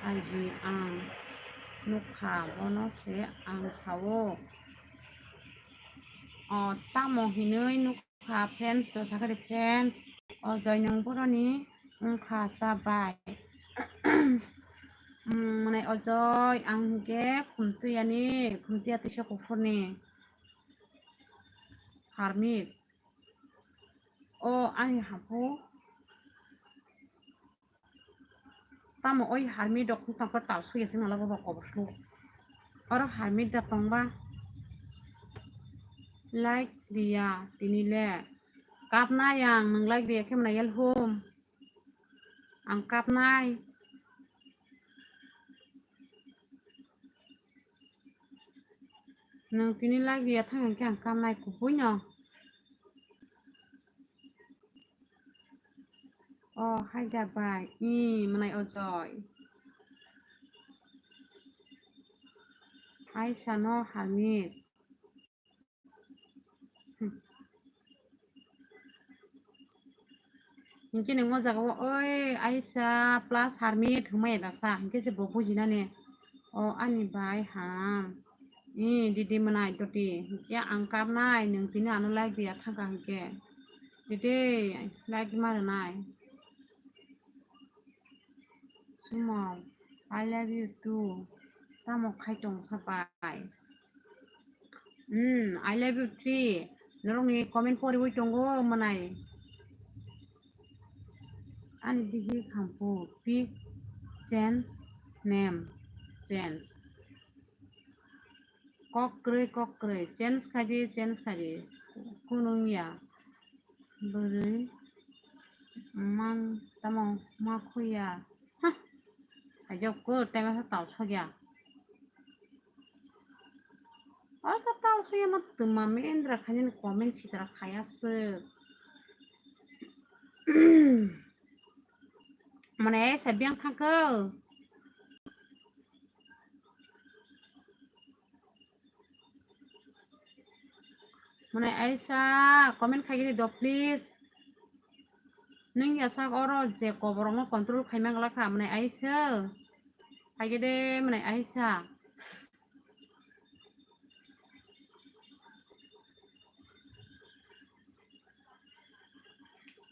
agi ang nukha, bono se ang sao. O, tamo hinwi nuk- Kha friends, to sakari friends, o joinong boroni wngkha cha bai. Mwnai Ojoi, ang hinkhe khumtwi ani, khumtwi atwi se kuphurni harmit. O ani hapu. Tamo oi harmit rok wngkha tal suya se nala bobo kobor su. Oro harmit da tongba. Like diya tini le. Kapnai ang, nwng like diya khe mwnai yal hum. Ang kapnai. Nwng tini like diya thang hwnkhe ang kapnai kubui no. O hai da bai. I mwnai Ojoi. Aisa no harmit. Hinkhe nwng o jaga o oi Aisa plus harmit hwnmaya da sa, hinkhe se bo bujinani. O ani bai ham. I didi mwnai doti. Hinkhe ang kapnai, nwng tini ano like diya thangkha hinkhe. Didi like ma rwnai. Sumo, I love you too. Tamo khai tong sa bai. Hmm, I love you three. Norokni comment poriwi tongo mwnai. Ani bihi khampu pick change name change. Kok kwrwi, kok kwrwi. Change khai di, change khai di. Kunung ya. Bwrwi man tamo ma khuya. Ha. Ajok ko tema sa tal sogya. Asa tal sogya ma tuma me endra khani comment sitra khaya se. Mane sa biang thangko. Mane Aisa, comment khaigini do please. Nung ya sak oro je koborokno control khaimang lakha, mane Aisa. Khaigede, mane Aisa.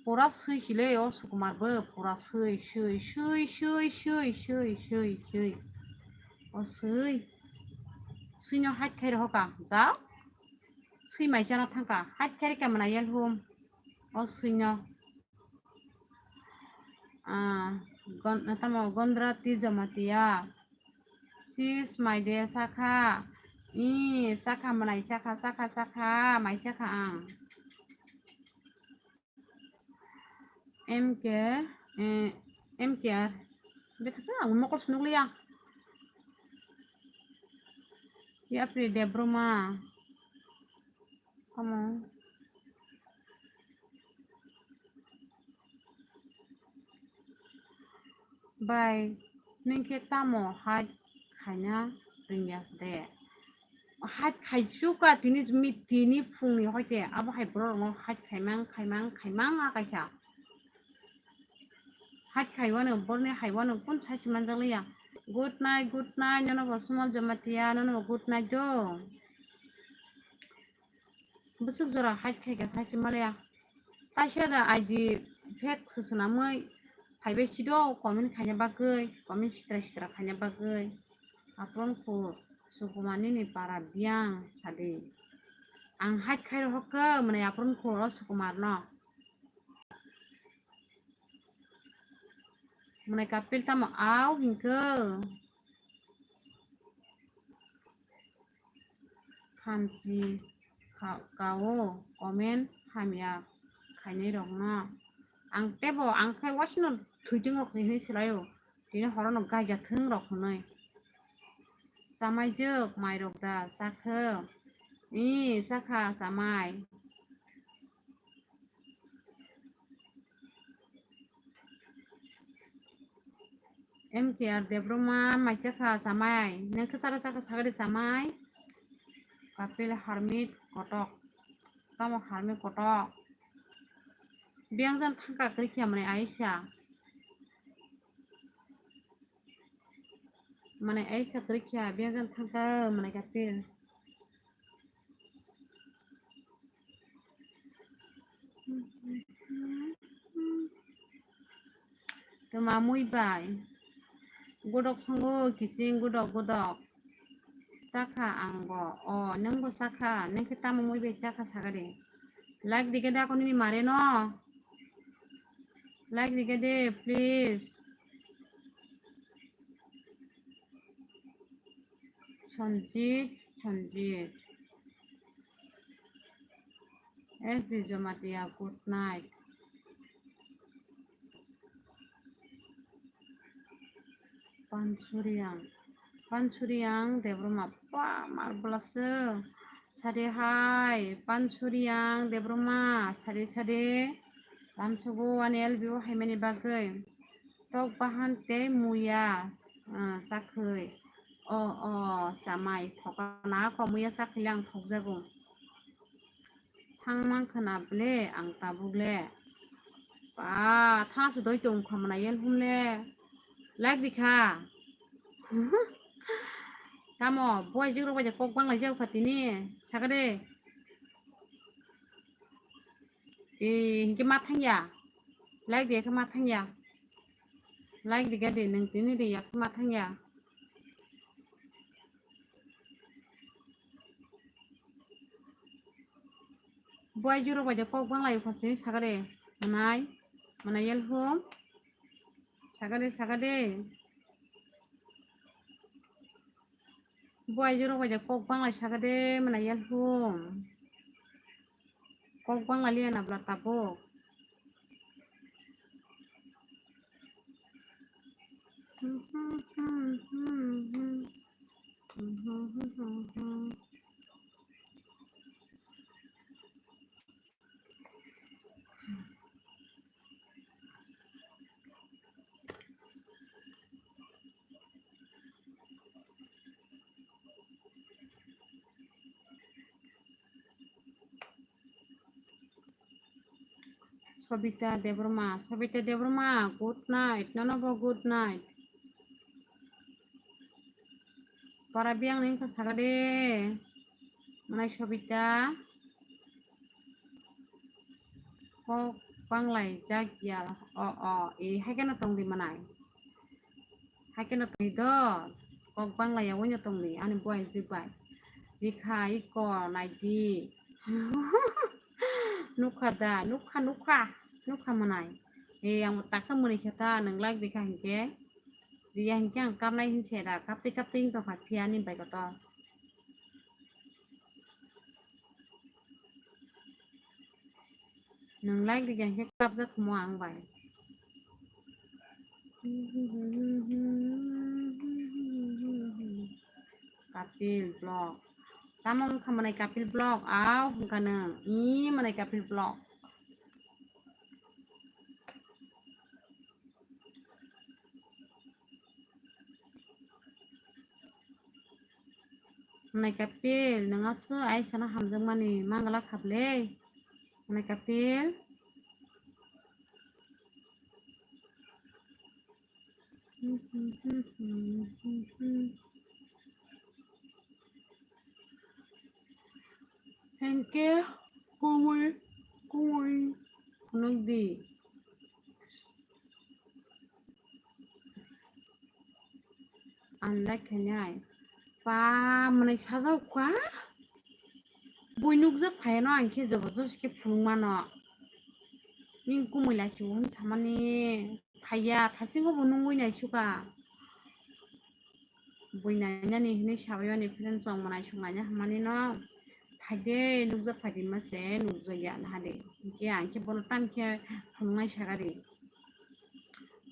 Pura swi si le o Sukumar bo, pura swi, swi, swi. O swi. Swi no hide khai rohor ka, ja. Swi mai chana thangka, hide khai rika mwnai yal hum. O swi no. Ah, gon-, tamo Gondra Tijamatia. Sis mai de sakha. I sakha mwnai sakha, sakha, sakha, mai sakha ang. M K, eh, M K R. Bethakhe ang mokol sunukliya. Yapri Debroma. Come on. Bai, nung khe tamo hide khaina rwngya de? Hide khai chuka tini mi-, tini phungni hoite abo hai borok rokno hide khaimang, khaimang, khaimang a kaisa. Hide khaiwano, borni haiwano kun saisi manjakliya. Good night, good night, nono bo Sumal Jamatia, nono bo good night do. Bwswk jora hide khaikha saisi maliya. Kaisa da I D fake se swnamwi phaibai sido comment khaina bagwi, comment sitra sitra khaina bagwi. Apron khu Sukumar nini para biyang sadi. Ang hide khai rohor khe mwnai apron khu o Sukumar no. Mwnai kapil tamo au hinkhe. Hamchi ka-, kao comment hamya khainai rokno. Ang tebo ang khai wasino thwitwng rok hinwi swlaio. Tini horono gaija thwng rok hwnwi. Chamai jwk mai rok da chakhe. I chakha chamai. M K R Debroma mai chakha chamai. Nang khe chara chakha sagari chamai. Kapil harmit kotok. Tamo harmit kotok. Biyang jan thangka kwrwi khe mwnai Aisa. Mwnai Aisa kwrwi khe biyang jan thangka mwnai Kapil. Tuma mui bai. Godok songo kiching godok godok. Chakha ang bo. O, nang bo chakha. Nang khe tamo mui bai chakha sagari. Like dikhe da ko nini mare no. Like dikhe de, please. Sanjit, Sanjit. S B Jamatia, good night. Pansuriang, Pansuriang Debroma, pa, mar belasa. Sade hai, Pansuriang Debroma, sade sade. Lamsogo ani L B O haimani bagwi. Tok bahan tei muya, ah, chakhwi. O, o, chamai, thokna kho muya chakhwi le ang thokjago. Thang mankha na ble ang tabuk le. Ba, tha se doi tong kha mana yel hum le. Like di kha. Tamo, boy jigro bai kok bang lai jak pha tini. Saka de. E, hinke ma thang ya. Like di kha ma thang ya. Like di ga de nang tini de ya kha ma thang ya. Buai juro bai de kok bang lai kho tini saka de. Manai, manai yel hum. Saka de, saka de. Buai juro bai de kok bang lai saka de, manai yel hum. Kok bang lai liya na bla tabuk. Sobita Debbarma, Sobita Debbarma, good night, nono bo good night. Para biyang ni wngkha saka de, manai Sobita. Kok bang lai jak ya, o, o, e, hai kheno tong di manai. Hai kheno tong di do, kok bang lai ya, oino tong di, ani buai jik bai. Jikha, iko, nai di. Nukha da, nukha, nukha, nukha manai. E, ang takha muni khe ta, nang like di kha hinkhe. Di ya hinkhe ang kapnai hin se da, kaptwi kaptwi wng tong kha phiya ni bai kotor. Nang like di ya hinkhe kapjak mo ang bai. Kapil vlog. Tamo wngkha manai Kapil vlog? Au, wngkha nang. I manai Kapil vlog. Manai Kapil, nang aswk ai sana hamjakmani mangala khablei. Manai Kapil. Hinkhe kumui, kumui phunuk di. Ang like khainai. Pa, manai sajak kha. Bui nukjak phaiano ang khe jobojosti khe phunuk mano. Ning kumui lai si hwn samani. Phaiya, thaisingo bo nungwi naisukha. Bui nainani hinwi sabaiyani friend chwng manai sung naina hamani no. Phaide nukjak phaidi ma se nukjakya nahadi. Hinkhe ang khe bono tam khe phunuknai sagadi.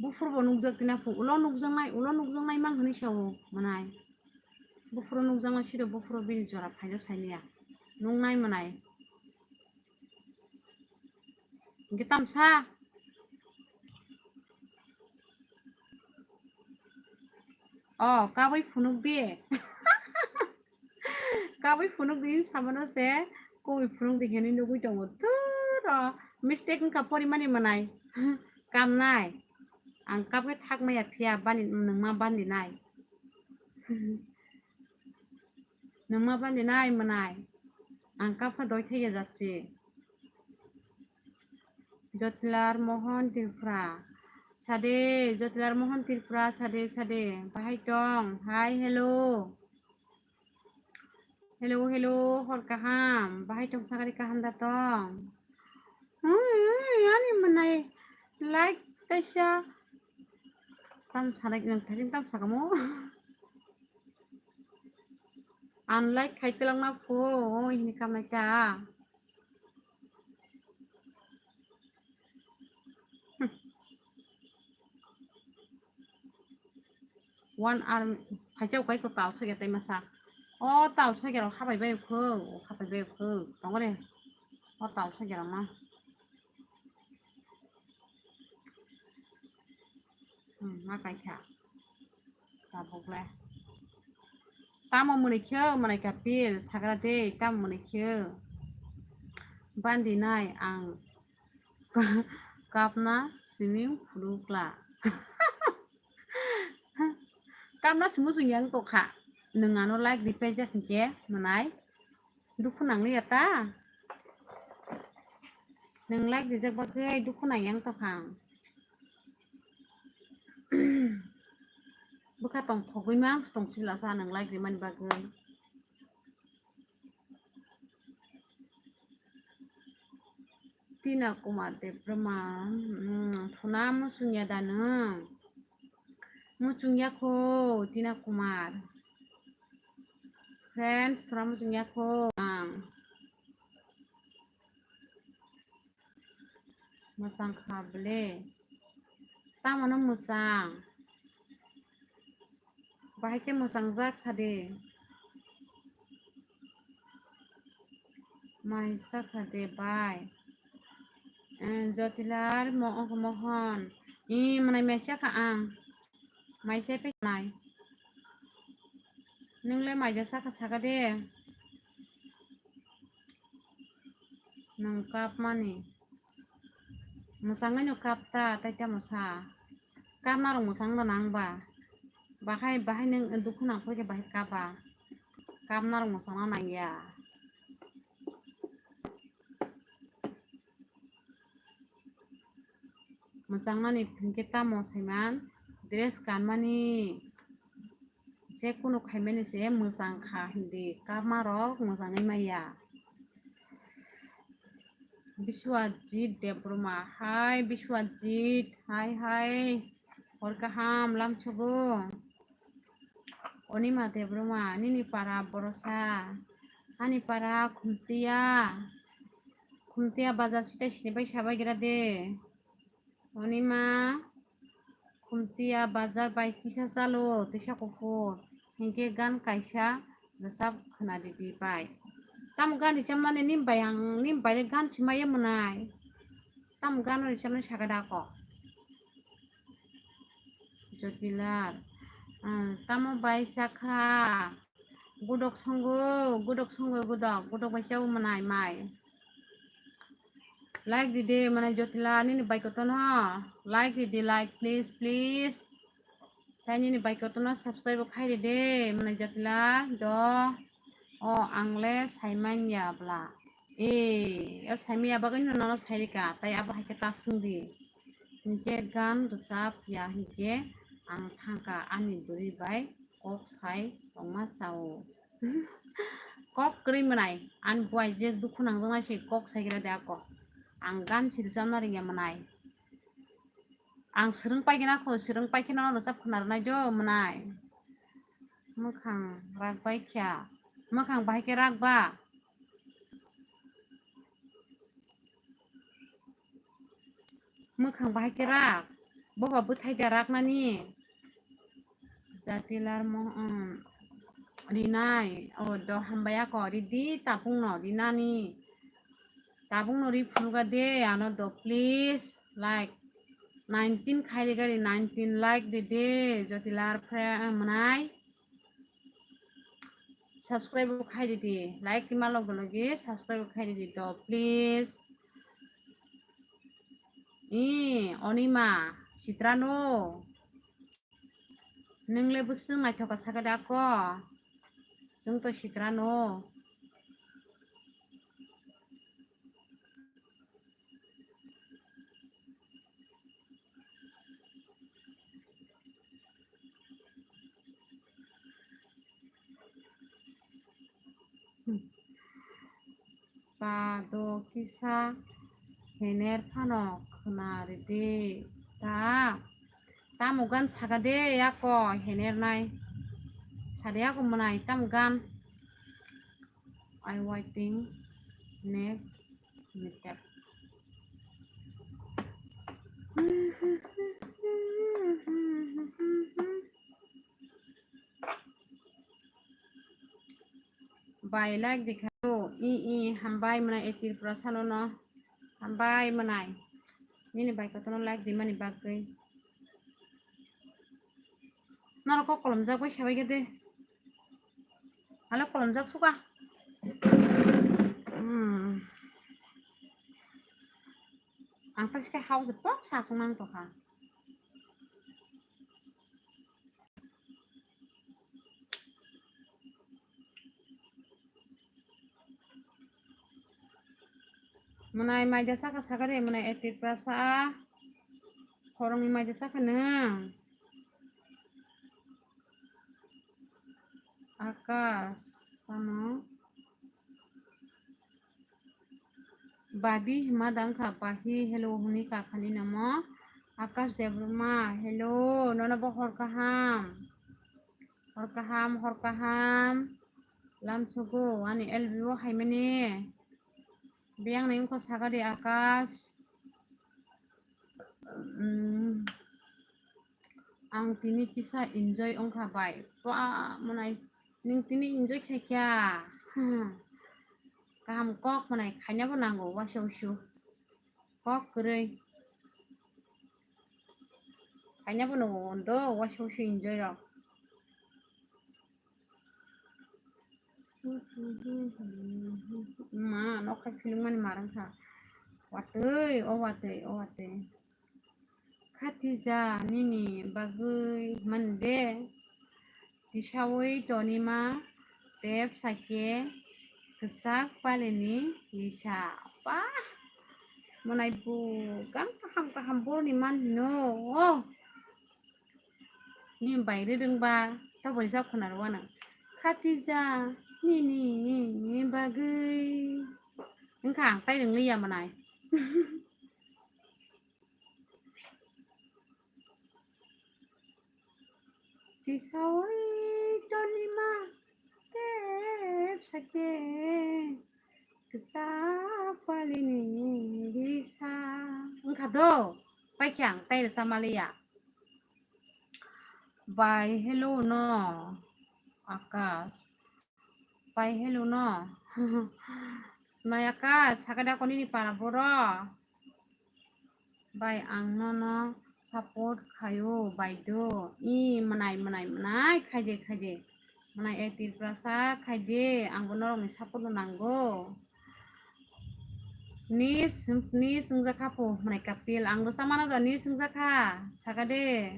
Buphuru bo nukjak tina phu, ulo nukjaknai, ulo nukjaknai mang hinwi sao manai. Buphuru nukjaknai siro buphuru bini jora phaino sainiya. Nungnai manai. Hinkhe tamsa. O, kabui phunuk di. Kabui phunuk di samano se, kubui phunuk di hinwi nugui tongo. Thuro, mistake wngkha porimani manai. Kamnai. Ang kap khe thak maya phiya bani, nwng ma bandi nai. Nwng ma bandi nai manai. Ang kap khe doi thaiya jatse. Jotlar Mohan Tripura. Sade, Jotilar Mohan Tripura, sade, sade. Bahai tong. Hi, hello. Hello, hello, hor kaham. Bahai tong sagari kaham da tong. Hmm, yani manai like kaisa. Tam sanai nang tharing tam sakamo. Unlike khai telangna pho, hini kamai ta. One arm, phaikhe ukai ko tal soya tai masa. O tal soya rok habai bai kho, habai bai kho. Tongore. O tal soya rok ma. Hmm, ma kai kha. Tabuk le. Tamo mwnwi khe, mwnai kapil, sagra de, tamo mwnwi khe. Bandi nai ang kapna simi phuru kla. Kapna simi chwng yang tokha. Nwng ano like di pejak hinkhe, mwnai. Dukhu nangliya ta? Nwng like rijak bagwi dukhu nang yang tokha ang. Bwkha tong thogwi mang tong sibla sa nwng like rimani bagwi. Tina Kumar Debbarma, hmm, phuna muchungya da nwng? Muchungya kho, Tina Kumar. Friends, phuna muchungya kho ang. Mwchang kha ble. Tamo no mwchang? Bahai khe mwchangjak sade. Mai sakha de bai. Eh, Jotilar mo-, Mohon. I mwnai mai sakha ang. Mai sai pe nai. Nwng le mai da sakha saka de. Nwng kap mani. Mwchangwi no kap ta, tai tamo sa. Kapna rok mwchang da nang ba. Bahai, bahai nwng dukhu nang phai khe bahai kap ba. Kapna rok mwchangna nang ya. Mwchangnani hinkhe tamo saiman, dress kanmani, je kunu khaimani se mwchang kha hindi, kapma rok mwchangwi maya. Biswajit Debbarma, hai Biswajit, hai hai, hor kaham lamsogo. Onima Debbarma, nini para borosa, ani para Khumtiya, Khumtiya bazar sita sini bai sabai gira de. Onima Khumtiya bazar bai kisa chalo tisa kuphur, hinkhe gan kaisa rwchap khwna ridi bai. Tamo gan rwchapmani nim bai ang, nim bai le gan simaya mwnai. Tamo gan rwchapnai saka da kok. Jotilar, ah, tamo bai sakha? Gudok songo, gudok songo, gudok, gudok bai chao mwnai mai. Like ridi mwnai Jotilar, nini bai kotono like ridi, like, please, please. Tai nini bai kotono subscribe khai ridi mwnai Jotilar do. O ang le saimanya bla. E, o saimanya bagwi no nono sairika, tai abo hai khe ta swngdi. Hinkhe gan rwchap ya hinkhe ang thangkha ani bwrwi bai kok sai tongma chao. Kok kwrwi mwnai, ani buai je dukhu nangjaknai se kok saigra de ako. Ang gan si rwchapna rwngya mwnai. Ang swrwng paigwna kho, swrwng paikhe no rwchap khwna rwnai do mwnai. Mwkhang rak bai kha. Mwkhang bahai khe rak ba? Mwkhang bahai khe rak? Boba bwthai da raknani? Jatilar mo-, um, rinai. O do hambai ako ridi tabukno rinani. Tabukno ri phunukha de ano do please. Like nineteen khai rikha ri, nineteen like ridi Jotilar friend mwnai. Subscribe khai ridi, like rima loge loge subscribe khai ridi to please. I Onima, sitrano. Nwng le bwswk naithok kha sakha da ko? Chwng to sitrano. Ba do kisa hener phano khna ridi ta. Tamo gan saka de yako hener nai. Sade yako mwnai tamo gan. I waiting next meetup. Bai like di kha. I, i, hambai mwnai e Tripura salo no. Hambai mwnai. Nini bai kotono like di mani bagwi. Norok kok kolomjak bai khe bai khe de. Alo kolomjak suka. Hmm. Ang ta sika hao se pok sa sung nang tokha. Mwnai maida saka saka de, mwnai e Tripura sa. Khoroknwi maida saka nang. Akash, ano. Babi hima dang kha, bahi hello hwnwi kakhani namo. Akash Debbarma, hello, nono bo hor kaham. Hor kaham, hor kaham. Lamsogo, ani L B o haimani. Biyang ni wngkha sakadi Akash. Mm. Ang tini kisa enjoy wngkha bai. Ba, mwnai, nwng tini enjoy khaikha. Hmm. Kaham kok mwnai, khaina bo nango, waisa usu. Kok kwrwi. Khaina bo nango, do, waisa usu enjoy rok. Ma, nokha film mani marang kha. Watwi, o watwi, o watwi. Khatija nini bagwi mande, tisawi tonima tep sake kwchak palini lisa. Ba, mwnai bo gang kaham kaham boroni man hino. Oh. Ni bai ri rwngba, taboni jab khwna rw uanw. Khatija, nini, ni bagwi. Wngkha ang tai rwngliya mwnai. Tisawi tonima, tep sake. Kwchak palini lisa. Wngkha do, paikha ang tai rwsa maliya. Bai hello no, Akash. Bai hello no. Nai Akash, sakada konini para boro. Bai, ang nono support khaio, bai do. I, mwnai, mwnai, mwnai, khaide, khaide. Mwnai, e Tiprasa, khaide, ang bo norokni support no nango. Ni swng-, ni swngjakha po, mwnai Kapil, ang rwsa mano da, ni swngjakha, sakade.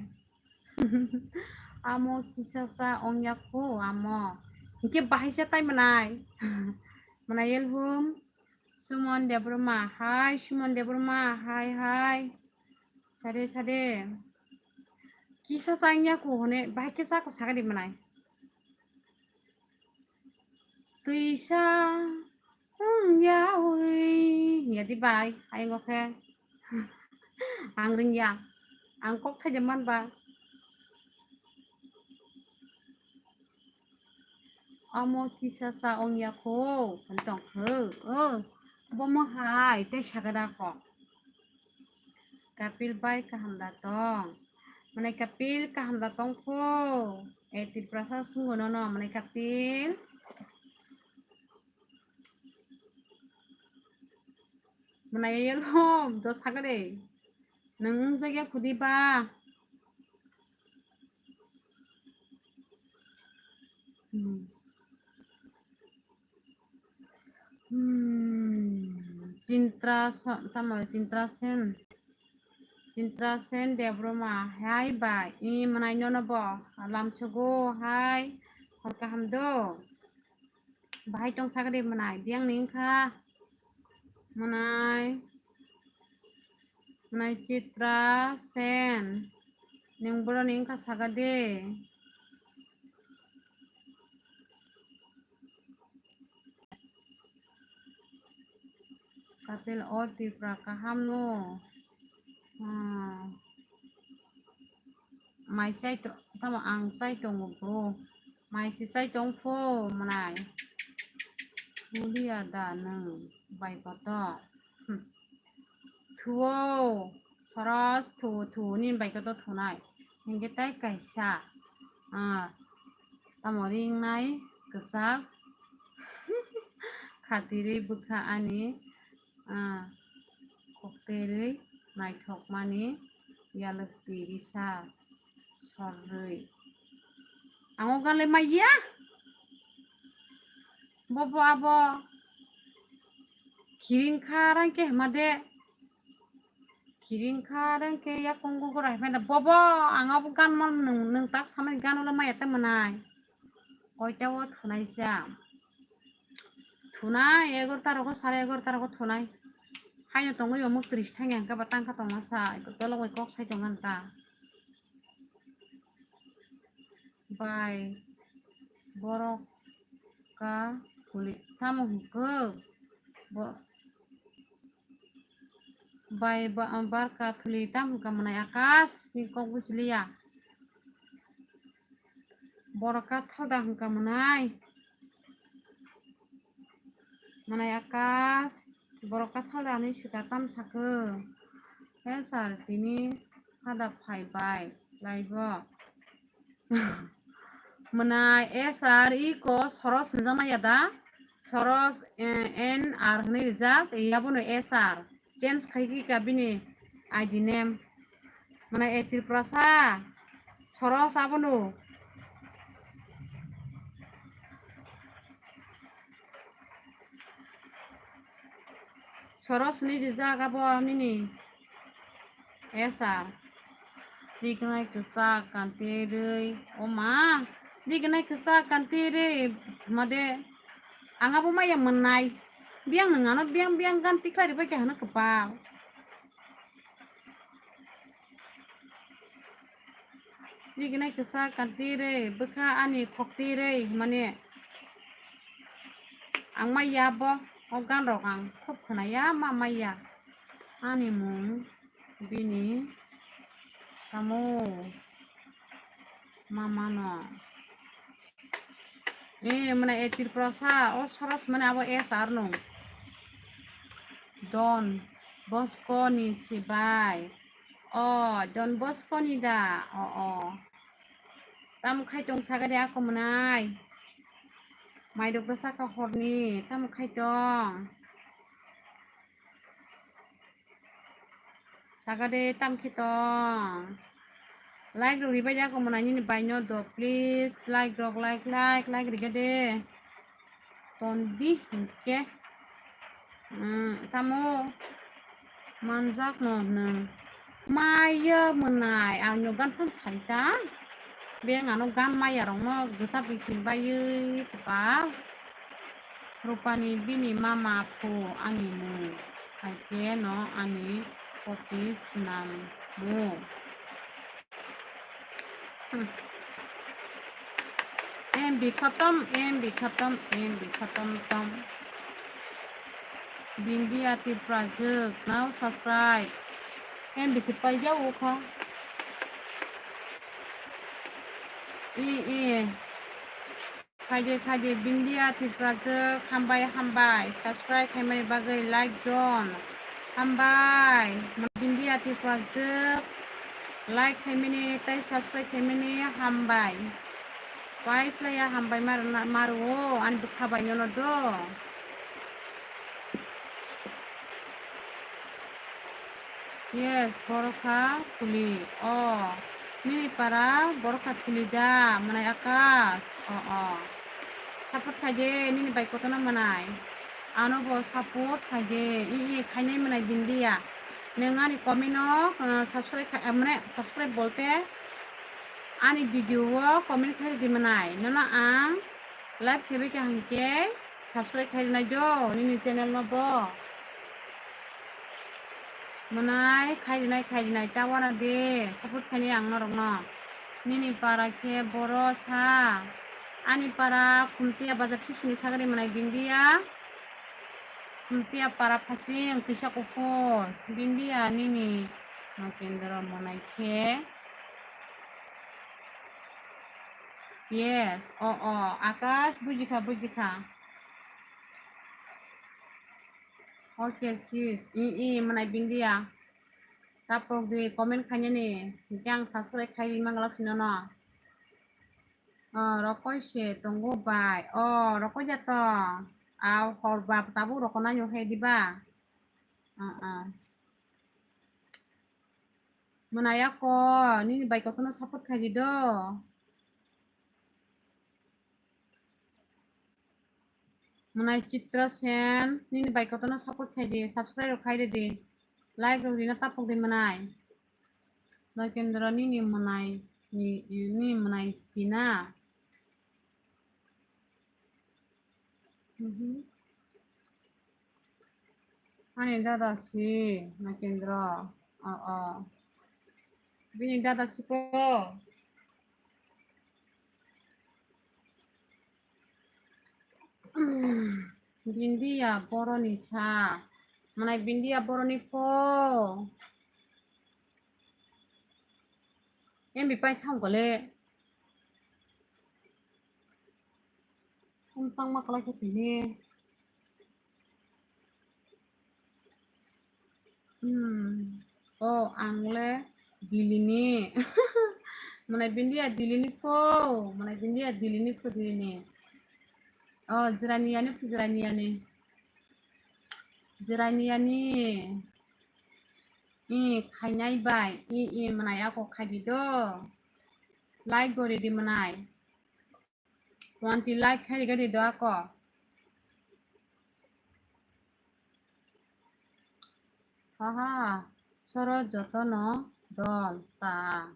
Amo kisa sa ongya kho, amo. Hingke bahai sa tai mwnai. Mwnai Elhum. Sumon Debbarma, hai, Sumon Debbarma, hai, hai. Sade, sade. Kisa sa ongya kho hone, bahai kisa ko sakade mwnai. Twisa ongya oi. Ya di bai, hai ngo khe. Ang rwngya. Ang kok thaija man ba. Amo kisa sa ongya kho, hwn tong kho. O, bomo hai, tei sakada kok. Kapil bai kaham da tong. Mane Kapil kaham da tong kho. E Tiprasa sungo nono, mane Kapil. Mwnai Elhum, do sakade. Nwng wngjakya khudi ba? Hmm. Hmm. Chintra so-, tamo Chintra Sen. Chintra Sen Debbarma, hai ba, i mwnai nono bo, lamsogo, hai, hor kaham do. Bahai tong sakade mwnai, biyang ni wngkha mwnai, mwnai Chitra Sen, nwng boroni wngkha sakade. Apple o Tripura kaham no. Hmm. Mai chai to-, tamo ang chai tongo bro. Mai se chai tong pho mwnai. Thuliya da nwng bai kotor. Hmm. Thuo, soros thuo, thuo, nini bai kotor thunai. Hinkhe tai kaisa. Ah, tamo ringnai kwchak. Khatirwi bwkha ani, ah, kokterwi naithokmani yalwk twi risa sorwi. Ang o gan le maya? Bobo abo. Kiring kha rang ke hama de. Kiring kha rang ke ya konggo gora hama da. Bobo, ang abo gan mal nwng, nwng tak samani gan le maya ta mwnai. Koita o thunai sa. Thunai egarota rogo, sare egarota rogo thunai. Haino tongwi omo tris thangya hwnkhe ba tangkha tongma sa. Tolo bai kok sai tongkha ta. Bai, borok ka thuli tamo hwnkhe bo-, bai ba-, barka thuli tamo hwnkha mwnai Akash ni kok bwsiliya. Borok ka thoda hwnkha mwnai. Mwnai Akash, borok kathal rani sika tam sakhe. He sir, tini hada phai bai laibo. Mwnai, eh sir, iko Soros hinjaknai ya da? Soros, eh, N R hinwi rijak, yabono eh sir. Change khai khe ka bini I D name. Mwnai, eh, Tripurasa. Soros abono. Soros ni rijak abo nini. Esa. Rignai kwchak kanti rwi. O ma. Rignai kwchak kanti rwi. Made. Ang abo maya mwnai. Biyang nwng ano biyang biyang gan tikhlai ribai khe hano kwpal. Rignai kwchak kanti rwi, bwkha ani khokti rwi, mane ang maya bo, o gan rok ang khub khwnaya ma maya. Ani mung bini tamo mama no. Eh, mane eh, Tripurasa, o Soros mane abo S R no. Don Bosco ni sibai. O, Don Bosco ni da. O, o. Tam khai tong sagade ako mwnai. Mai rok da saka horni. Tam khai tong. Sagade tam khe tong. Like rok ribai ya ko mwnai nini bai no do, please. Like rok, like, like, like rigade. Tondi hinkhe. Hmm, tamo manjak no nwng. Maya mwnai, ang no gan phano sai ta. Beng ano gan maya rok no gwsa bikil baiwi kwpal. Rupani bini mama phu ani mung, hai khe no ani koti swnam mu. Hmm. M B khatam, M B khatam, M B khatam tam. Bindia Tripura jwk, now subscribe. M B khe paijao kha. I, i. Khaide, khaide, Bindia Tripura jwk, hambai, hambai. Subscribe khaimani bagwi like don. Hambai. Bindia Tripura jwk, like khaimani, tei subscribe khaimani, hambai. Pai playa hambai mar-, maru o, ani bwkha bai nono do. Yes, borokha thuli. O, nini para borokha thuli da, mwnai Akash. O, o. Support khaide, nini bai kotono mwnai. Ano bo support khaide, i, i, khainai mwnai Bindia. Nwng ani comment no, uh, subscribe khai, uh, mane subscribe bolte ani video o comment khai di mwnai. Nono ang live khebai kha hinkhe subscribe khai rinai do nini channel no bo. Mwnai khai rinai, khai rinai ta wana de support khaini ang norok no. Nini para khe boro sa. Ani para Khumtiya bazar sisini sagri mwnai Bindia. Tia para phasing kisa kuphur. Bindia nini Nokendra mwnai khe. Yes, o, o, Akash, bujikha, bujikha. Okay, sis. I, i, mwnai Bindia. Tapok di comment khainani. Hingke ang subscribe khai ri manglak sino no. O, rokoi se tongo bai. O, rokoi ja to. Au, hor ba tabuk roko nai yo he diba. Ah, ah. Mwnai ako, nini bai kotono support khai di do. Mwnai Chitra Sen, nini bai kotono support khai di, subscribe rok khai di. Like rok rina tapok di mwnai. Nokendra nini mwnai, ni, ni mwnai sina. Mhm. Ani dada si, Nokendra. O, o. Bini dada si po. Bindia boroni sa. Mwnai Bindia boroni po. Em bi pai kham kole. Em tang ma kala khe tini. Hmm. O, ang le Dili ni. Mwnai Bindia Dili ni po. Mwnai Bindia Dili ni po Dili ni. O, Jirania ni po, Jirania ni. Jirania ni. I, khainai bai. I, i, mwnai ako khai di do. Like gori di mwnai. Twenty like khai rigadi do ako. Haha, soro jotono dol ta.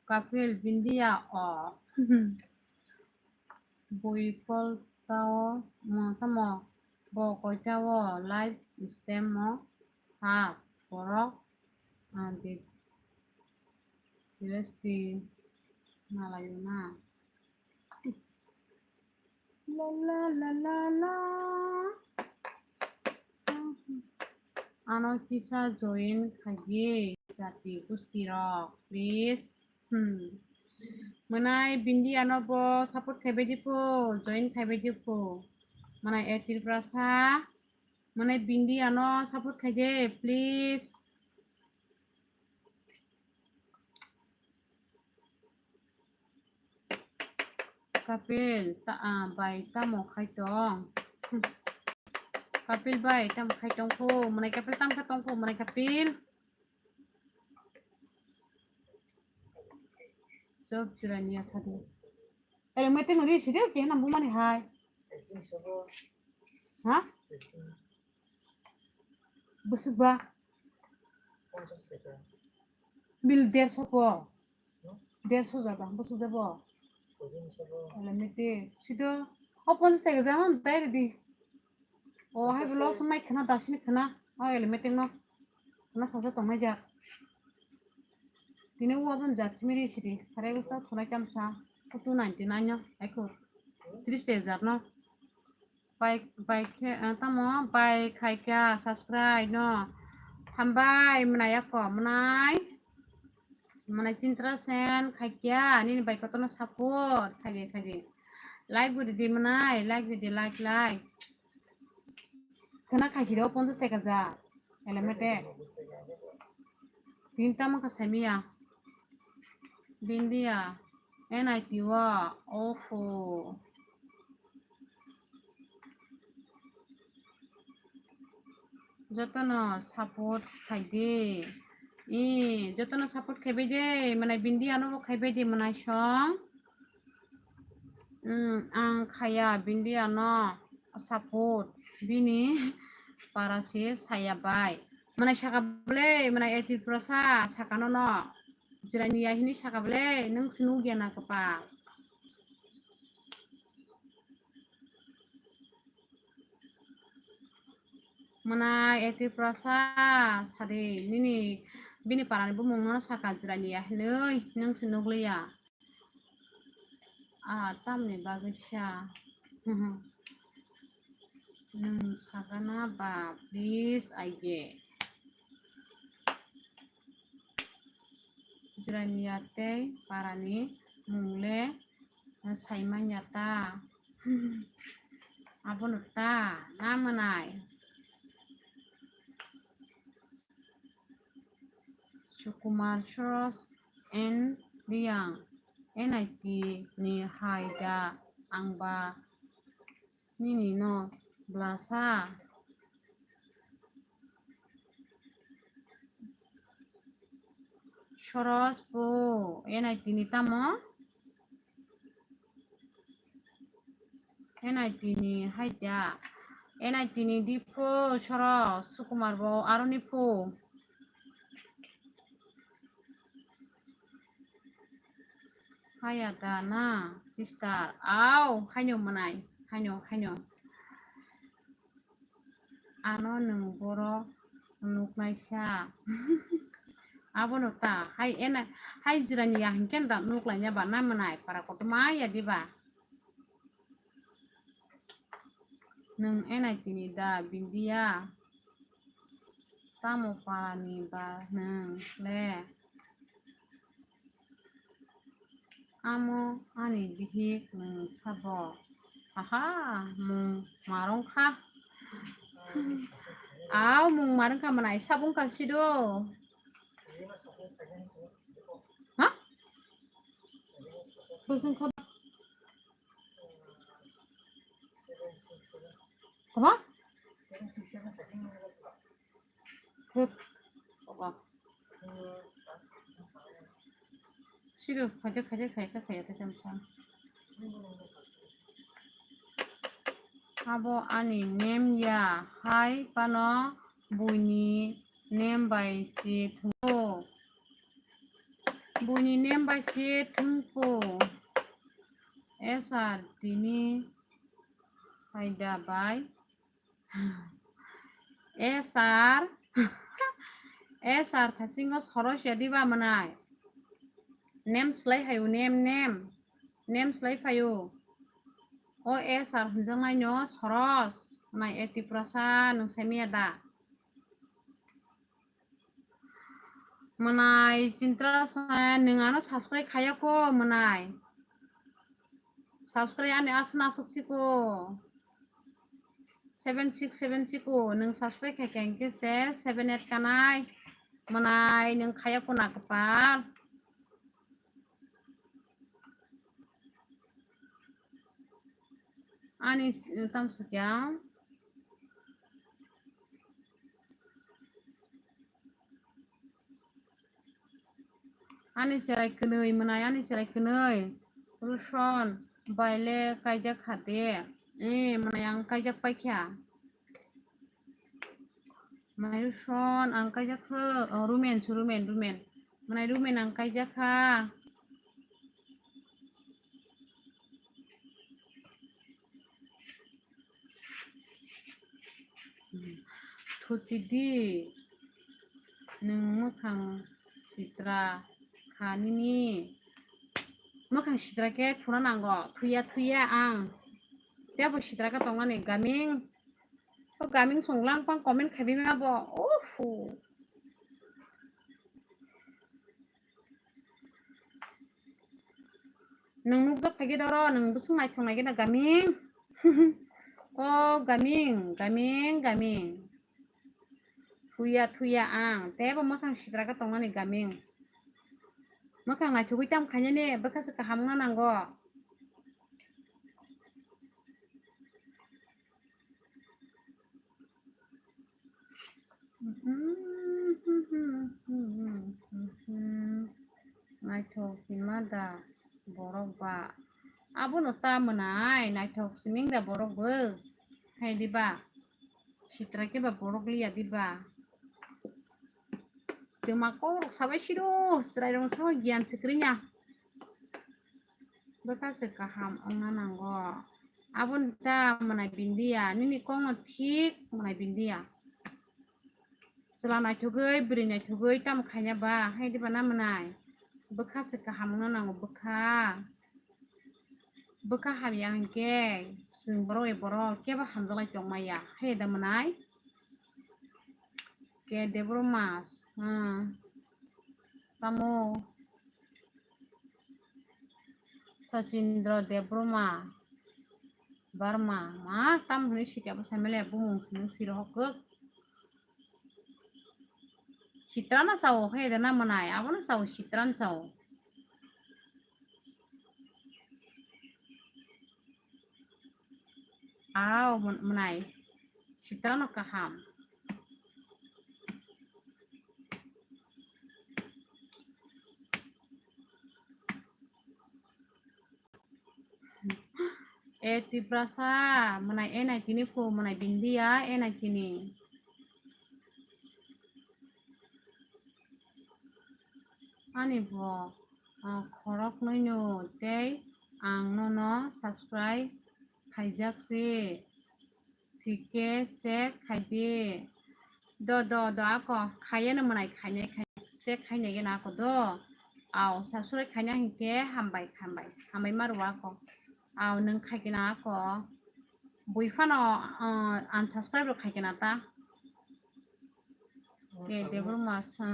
Kapil Bindia o. Bui kol tao mo tamo bo koita o live stem mo ha borok, ah, di, di malayo na. La, la, la, la, la. Ano kisa join khaidi jati gusti rok, please. Hmm. Mwnai Bindia no bo support khaibai di po, join khaibai di po. Mwnai A Tripura sa, mwnai Bindia no support khaidi, please. Kapil, ta, ah, bai tamo khai tong? Kapil bai tamo khai tong kho? Mwnai Kapil tam kha tong kho, mwnai Kapil? Job Jirania sadi. Ele mete ngori sidi ke na bumani hai. Ha? Bwswk ba? Bil derso po. Derso jaba, bwswk jabo. Ele mete sido. O ponchas taka jang dai ridi. O hai bolo somai khana dasini khana. O ele mete no. Khana sasa tongmai jak. Tini uwa bon jat simi ri sidi. Sare gusta thunai chamsa. Two ninety nine no. Aiko. Tris taka jat no. Bai, bai khe, ah, tamo bai khai kha subscribe no. Hambai mwnai ako mwnai. Mwnai Chintra Sen khai kha nini bai kotono support khai khai. Like bo ridi mwnai, like ridi, like, like. Khana khai sidi o ponchas taka ja. Elemete. Tinta maka samia. Bindia. N I T wa. Oho. Jotono support khai di. I, jotono support khaibai de. Mwnai Bindia no bo khaibai de mwnai song. Hmm, ang khaya Bindia no support bini para se saya bai. Mwnai saka bole, mwnai A Tripura sa saka no no. Jirania hini saka bole, nung sinu gya na kapa. Mwnai A Tripura sa sadi nini bini para ni bumung no saka Jirania hinui nung sinu gya. Ah, tamni bagwi sa. Nwng sakana ba, please, aige. Jirania tei parani mung le saimanya ta. Abono ta, na mwnai? Sukumar, Soros and Liang, N I T ni hai da, ang ba nini no blasa. Soros po, N I T ni tamo? N I T ni hai da. N I T ni di pho, Soros, Sukumar bo aro ni pho. Haya da na, sister. Au, haino mwnai. Haino, haino. Ano nwng borok nuknaisa. Abono ta, hai ena, hai jirani ya hinkhe da nuklaina ba na mwnai para kotorma ya diba? Nwng N I T ni da Bindia? Tamo parani ba nwng le? Amo ani bihik nwng sabo. Aha, mung marwng kha. Au, mung marwng kha mwnai, sabung kha sido. Ha? Bwswng kha. Kama? Hut. Kama? Sido, khaja, khaja, khaja, khaja, khaja, khaja. Abo ani name ya, hai phano buini name bai se thwngkho. Buini name bai se thwngkho. S R tini hai da bai. S R, S R thasingo Soros ya diba mwnai? Name slai hayo, name, name. Name slai phayo. O S R hwnjaknaino Soros, mwnai A Tiprasa, nwng saimanya da? Mwnai Chintra sa, nwng ano subscribe khayako mwnai. Subscribe ani aswk aswk siko. Seven six seven siko, nwng subscribe khaikha hinkhe se seven eight kanai. Mwnai nwng khayako na kwpal. Ani s-, tamsukya. Ani cherai kwnwi mwnai, ani cherai kwnwi. Ruson, baile kaijak khate. Eh, mwnai ang kaijak paikha. Mwnai Ruson, ang kaijak kho. Oh, Rumen, su Rumen, Rumen. Mwnai Rumen ang kaijak kha. Thuchidi, nwng mwkhang sitra kha nini. Mwkhang sitra khe thuna nango, thuya thuya ang. Tebo sitra khe tongnani gaming. O gaming songlang pang comment khaibi ma bo. Uhu. Nwng nukjak phaikhe doro, nwng bwswk naithok naikhe na gaming. O gaming, gaming, gaming. Thuya, thuya ang. Tebo mwkhang sitra khe tongnani gaming. Mwkhang naithogwi tam khainani bwkha se kaham wngna nango. Naithok hima da borok ba? Abono ta mwnai, naithok siming da borok bo. Hai diba? Sitra khe ba borok liya diba? Twma kok sabai siro, chwrairok sao giyan se kwrwngya. Bwkha se kaham wngna nango. Aboni ta mwnai Bindia, nini kokno thik mwnai Bindia. Chwla naithogwi, bwrwi naithogwi tamo khaina ba, hai diba na mwnai? Bwkha se kaham wngna nango, bwkha. Bwkha hamya hinkhe chwng borok bai borok kebo hamjaklai tongmaya. Haida mwnai? Ke Debbarma, hmm, tamo Sachindra Debbarma, Barma, ma tam hwnwi sika bwsa mele bumung simi siro hokuk. Sitrano sao, haida na mwnai, abono sao, sitran sao. Aw, mwnai. Sitrano kaham. E Tiprasa, mwnai e nai tini phu, mwnai Bindia, e nai tini. Ani bo, ah, khoroknwino tei ang nono subscribe khaijak se, thik khe check khaidi. Do, do, do, ako khaiya no mwnai khainai khai, check khainai gena ako do. Aw, subscribe khaina hinkhe hambai, hambai, hambai ma rw ako. Aw, nwng khaikhe na ako. Bui phano, ah, unsubscribe rok khaikhe na ta. Ke Debbarma sa.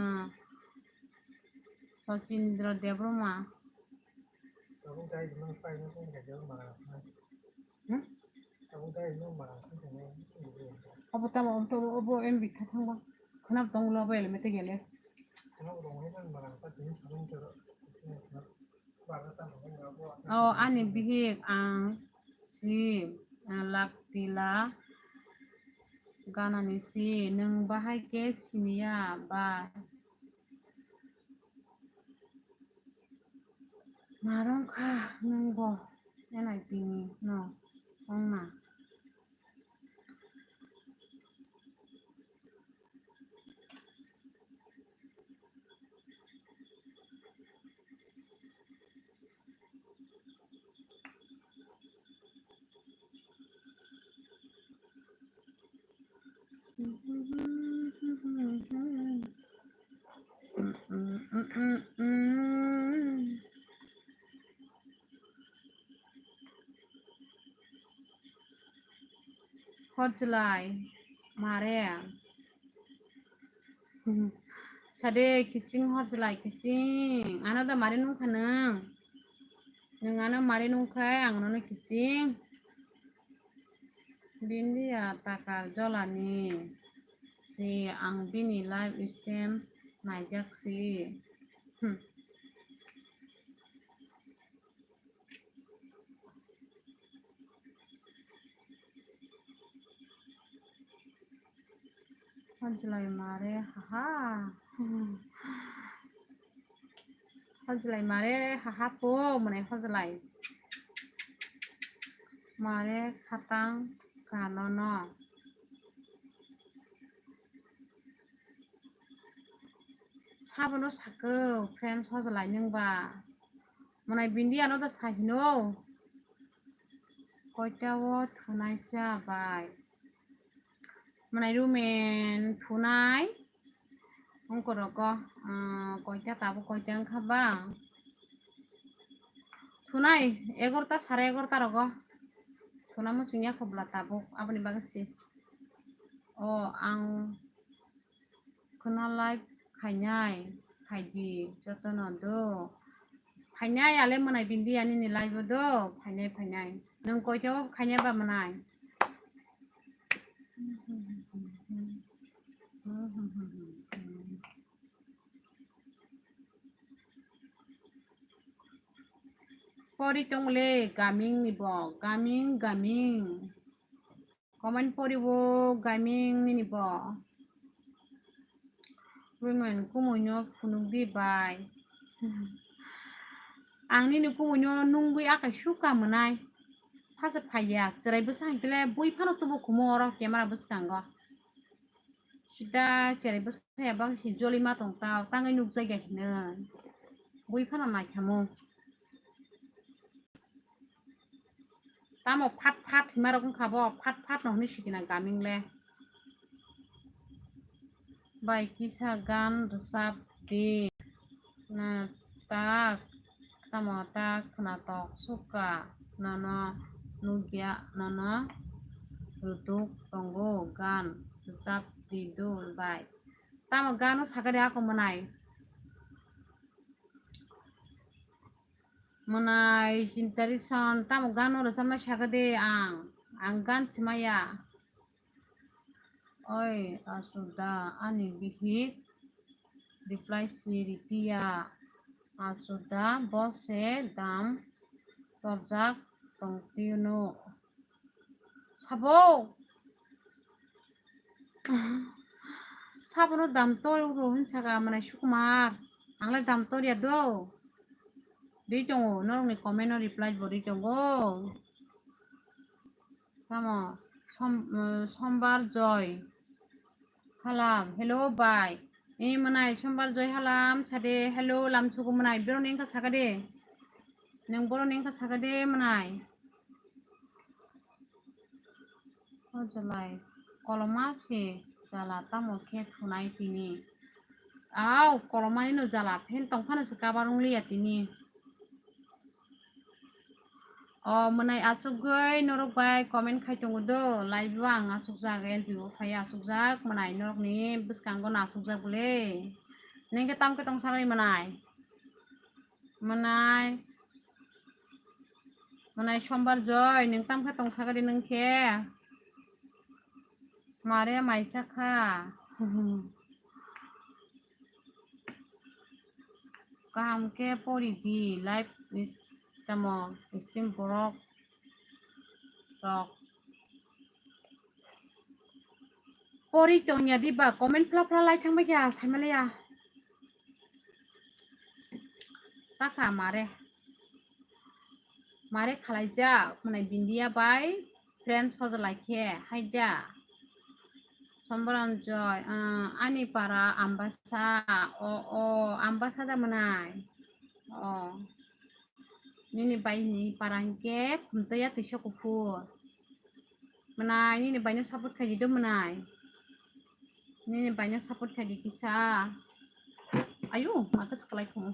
Sachindra Debbarma. Hmm? Abo tamo, abo tamo, abo M B kha thangba. Khwnap tong ulo abo helmet gele. Oh, ani bihik ang si, ah, Laktila ganani si, nwng bahai khe siniya ba? Narwng kha nwng bo, enai tini no wngna. Hor chwlai mare. Sade kiching hor chwlai kiching. Ano da mare nungkha nwng. Nwng ano mare nungkha ang nono kiching. Bindia takar jolani si ang bini live stream naijak si. Hmm. Hojlai mare haha. Hojlai mare haha po mane hojlai. Mare khatang kanono. Sabono sakho, friends, hojlai nwng ba. Mwnai Bindia no da sa hino. Koita o thunai sa bai. Mwnai Rumen thunai. Ongkorogo, ah, koita tabuk koita wngkha ba. Thunai egarota, sare egarota rogo. Thuna muchungya khobla tabuk, aboni bagwi se. O ang khuna live khainai, khaidi, jotono do. Phainai ale mwnai Bindia nini live o do, phainai, phainai. Nwng koita o khainai ba mwnai? Pori tongmole gaming ni bo, gaming, gaming. Comment poribo gaming nini bo. Women kumui no phunuk di bai. Ang nini kumui no nungwi akai suka mwnai. Phasa phaiya, chwrai bwsa hinkhe le bui phano tubu khumu oro camera bwskango. Sida chwrai bwsa ya bang si jolima tong ta, tangwi nukjak ya hinwi. Bui phano naikhamu. Tamo phat phat hima rok wngkha bo, phat phat no hwnwi sikina gaming le. Bai kisa gan rwchap di. Na tak, tamo tak khwnatok sukha. nono nukya, nono rutuk tongo gan rwchap di dul bai. Tamo gano sakha de ako mwnai? Mwnai Jintarison tamo gano rwchapnai sakha de ang, ang gan simaya. Oi, achuda, ani bihik reply si ritiya. Achuda, bo se dam torjak tongtino. Sabo? Sabono dam tor ro hin saka mwnai Sukumar. Angle dam tor ya do. Ri tongo, norokni comment no reply bo ri tongo. Tamo, som-, eh, Sombar Joy. Halam, hello bai. Eh, mwnai Sombar Joy halam, sade, hello, lamsugo mwnai, boroni wngkha sakha de. Nwng boroni wngkha sakha de, mwnai. O jalai, koloma se jala tamo khe thunai tini. Au, kolomani no jala, phen tongphano se kabar wngliya tini. O mwnai achukgwi norok bai comment khai tongo do, live o ang achukjak, L P o phai achukjak, mwnai norokni bwskango no achukjak bole. Nengkhe tamkhe tong sagwi mwnai? Mwnai, mwnai Sombar Joy, nwng tamkhe tong sagwi nwng khe? Mare maisa kha. Kaham khe pori di, live is tamo, stream borok rok. Pori tongya di ba, comment phla phla lai thang bai kha, sai ma le ya. Sakha mare. Mare khalaijak, mwnai Bindia bai friends hojlai khe, haida. Sombaranjoy, ah, ani para Ambasa, o, o, Ambasa da mwnai? O. Nini bai ni para hinkhe Khumtoya Twisa Kuphur. Mwnai, nini baino support khai di do mwnai. Nini baino support khai di kisa. Ayu, ma khe swkalai khumu.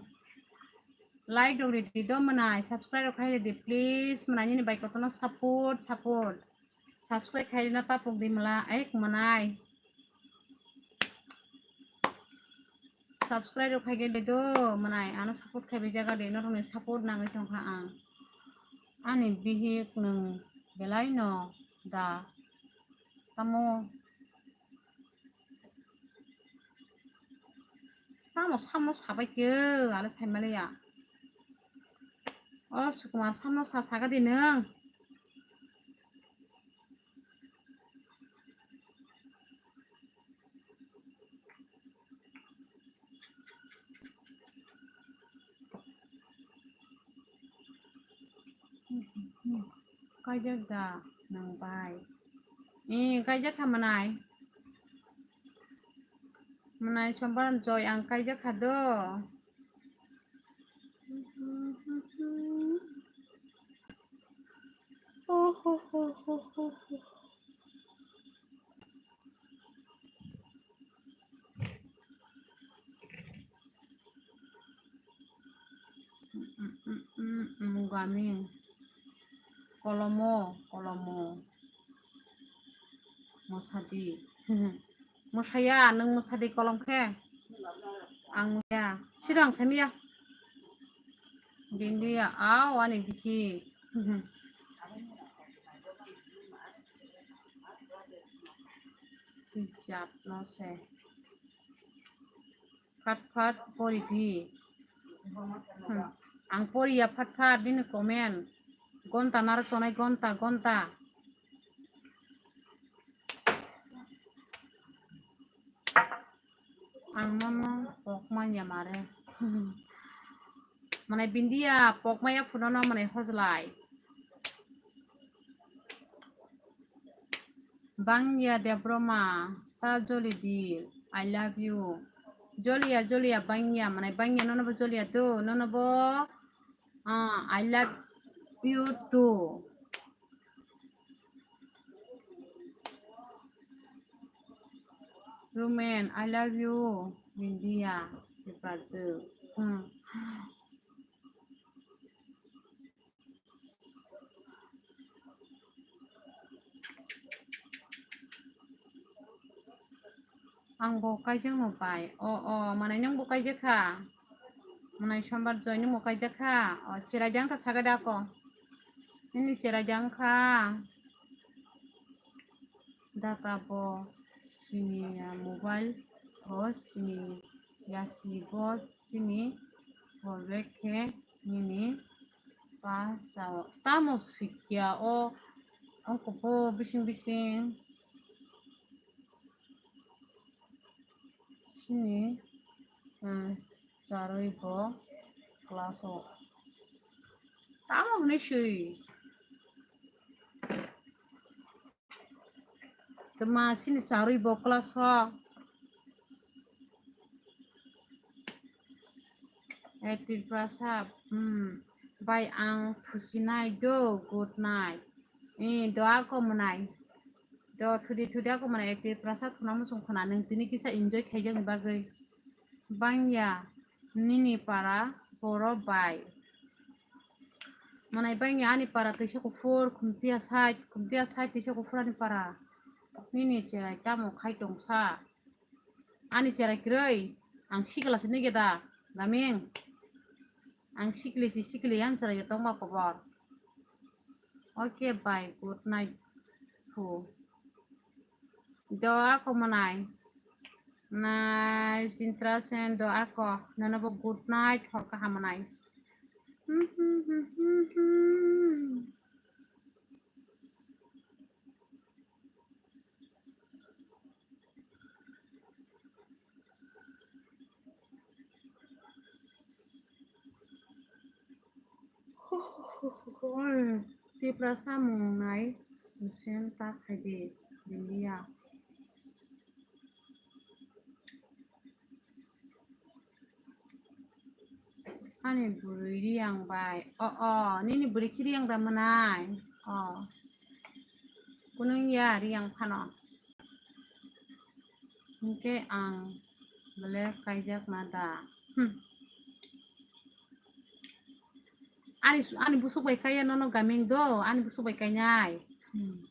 Like rok ridi do mwnai, subscribe rok khai ridi please. Mwnai nini bai kotorno support, support. Subscribe khai rina tapuk di mla, ek mwnai. Subscribe rok khai ridi do mwnai, ano support khai bai jaga de, norokni support nangwi tongkha ang. Ani bihik nwng belai no da tamo? Tamo samno sabai khe, ale saimaliya. O Sukumar samno sa saga di nwng. Kaijak da nwng bai? Ee, kaijak kha mwnai. Mwnai Sombar Joy ang kaijak kha do. Mugami. Kolomo, kolomo. Mosadi. Mosaya, nwng mosadi kolom khe. Ang ya. Sirang semiya. Bindia, au ani bisi. Hijab no se. Phat phat pori di. Hmm. Ang poriya phat phat bini comment. Gonta narok tonai gonta gonta. Ang nono pokmanya mare. Mane bindia pokmaya phunono mane hojlai. Bangya Debroma, ta joli di, I love you. Jolia, jolia, bangya, mane bangya, nono bo jolia tu, nono bo, ah, I love you too. Rumen, I love you, Bindia, Sipaju. Hmm. Ang bo kaijak no bai. O, o, manai nwng bo kaijak kha. Manai Sombar Joy nwng bo kaijak kha. O, cherai jang kha saga da ko. Nini cherai jang kha. Data bo sini ya mobile bo sini ya si bo sini bo rekhe nini pa sao. Tamo sikya o, ang kupo bising bising. Sini, hmm, charwi bo class o. Tamo hwnwi swi. Tama sini charwi bo class o. Eh, Tiprasa, hmm, bai ang phusinai do, good night. Eh, do ako mwnai. Do thudi thudi ako mwnai, eh, Tiprasa thuna muchung khuna, nwng tini kisa enjoy khaijak ni bagwi. Bangya, nini para, boro bai. Mwnai bangya ani para twisa kuphur, khumtiya side, khumtiya side twisa kuphur ani para. Nini cherai tamo khai tongsa. Ani cherai kwrwi, ang sikla se nige da, gaming. Ang sikli si sikli ang cherai tongma kobor. Okay, bye, good night. Phu. Do ako mwnai. Nai, Sintra Sen, do ako. Nono bo good night, hor kaham mwnai. Tiprasa mung nai, sen ta khaidi, India. Ani bwrwi Riyang bai. O, o, nini bwrwi khe Riyang da mwnai? O. Kunung ya Riyang phano. Hinkhe ang belek kaijak na da. Hmm. Ani, ani busuk bai kaiya nono gaming do, ani busuk bai kainai. Hmm.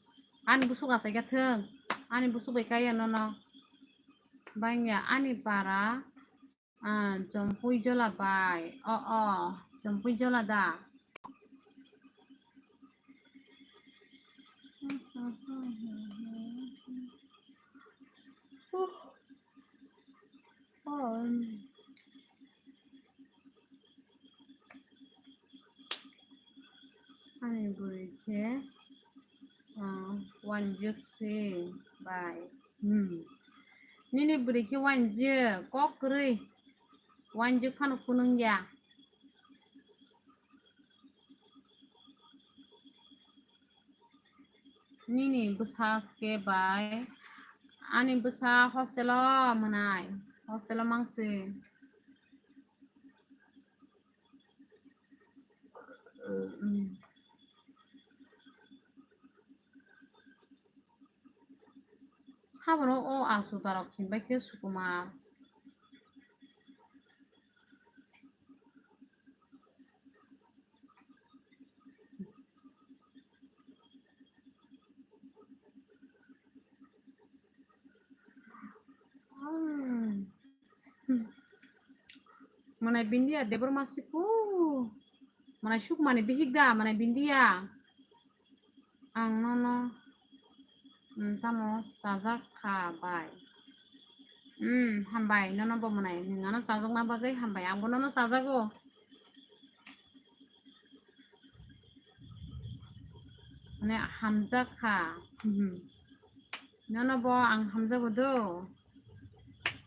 Ani busuk asai kha thung, ani busuk bai kaiya nono. Bangya ani para, ah, Jompui Jola bai. O, o, Jompui Jola da. Ani bwrwi khe, ah, wanjwk se bai. Hmm. Nini bwrwi khe wanjwk, kok kwrwi. Wanjwk phano kunung ya. Nini bwsa khe bai? Ani bwsa hostel o mwnai, hostel o mangsi. Sabono o asu darok khinbai khe sukumar. Mwnai bindia Debor masiku. Mwnai sukmani bihik da, mwnai bindia. Ang nono, mm, tamo chajak kha bai. Mm, hambai, nono bo mwnai, nwng ano chajakna bagwi hambai, angbo nono chajago. Mane hamjak kha. Mhm. Nono bo ang hamjago do.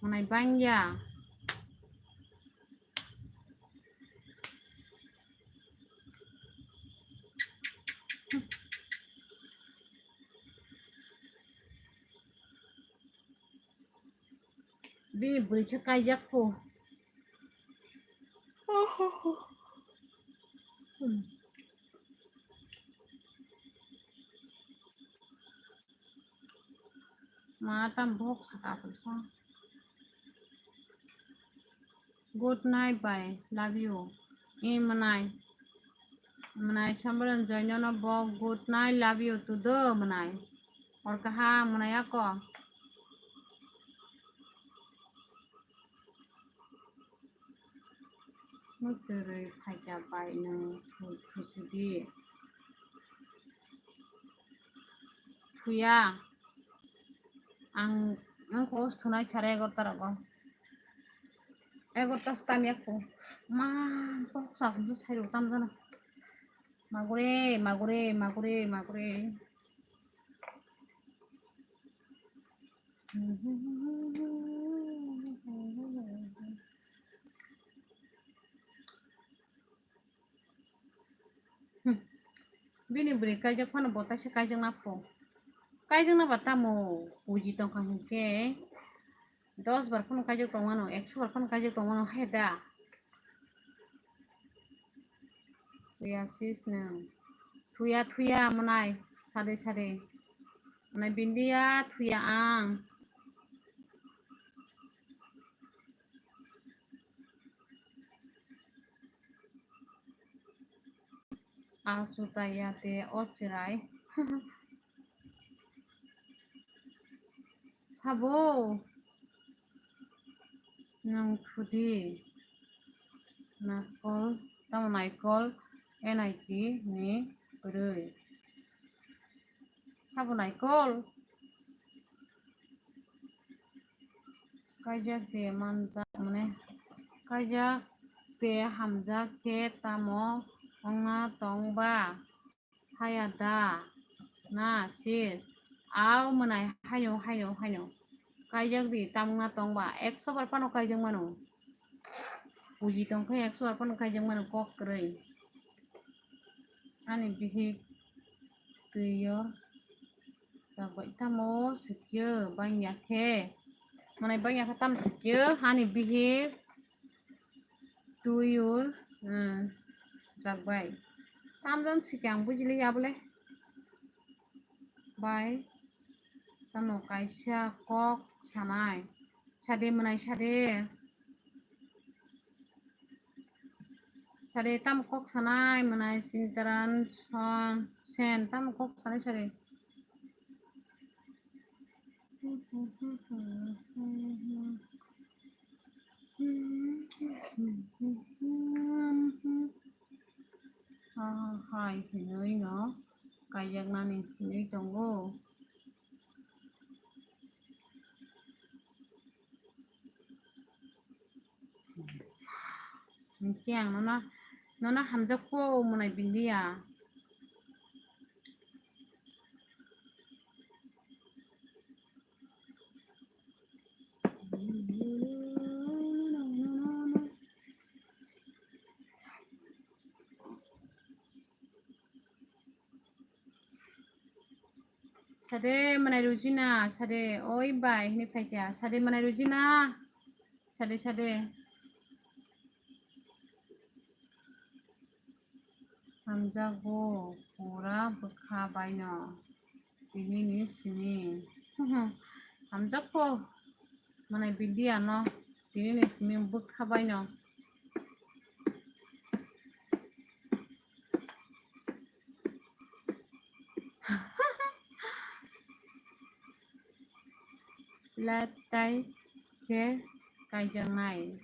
Mwnai bangya. Bini bwrwi khe kaijak kho. Hmm. Ma tam bohok saka aswk sa. Good night, bye. Love you. E mwnai. Mwnai Sambaran Joy nono bo good night, love you to do mwnai. Hor kaham mwnai ako. Mwtwrwi phaikha bai nwng thwi-, thwisidi. Thuya. Ang wngkha o thwnai sare egarota rogo. Egarota se tamya kho. Ma, kok sa hwnwi sairo tamjana. Magure, magure, magure, magure. Hmm. Bini bwrwi kaijak phano bo taisa kaijakna pho. Kaijakna ba tamo buji tongkha hinkhe dos bar phano kaijak tongmano, ekso bar phano kaijak tongmano hai da. Thuya sis nwng. Thuya, thuya, mwnai. Sade, sade. Mwnai bindiya, thuya ang. Asutaya te o chirai. Sabo nwng thudi naikol, tamo naikol N I T ni kwrwi. Sabo naikol. Kaijak de manjak mane, kaijak de hamjak khe tamo wngna tong ba? Haya da, na, sis, au mwnai haino, haino, haino. Kaijak di, tamo wngna tong ba? Ekso bar phano kaijak mano. Buji tong khe ekso bar phano kaijak mano, kok kwrwi. Ani bihik twi o. Chakbai tamo sikyo bangya khe. Mwnai bangya khe tamo sikyo hani bihik tuyur, hmm, chakbai. Tamjani sikya ang bujili ya bole. Bai tamo kaisa kok sanai. Sade mwnai sade. Sade tamo kok sanai mwnai sintaran son sen tamo kok sanai sade. Hai hinwi no kaijaknani hinwi tongo. Hinkhe ang nono, nono hamjakgo mwnai bindiya. Sade mwnai Rujina, sade oi bai hini phaikha, sade mwnai Rujina, sade sade. Hamjakgo pura bwkha baino tinini simi. Hamjakgo mwnai bindiya no tinini simi bwkha baino. Latai khe kaijaknai.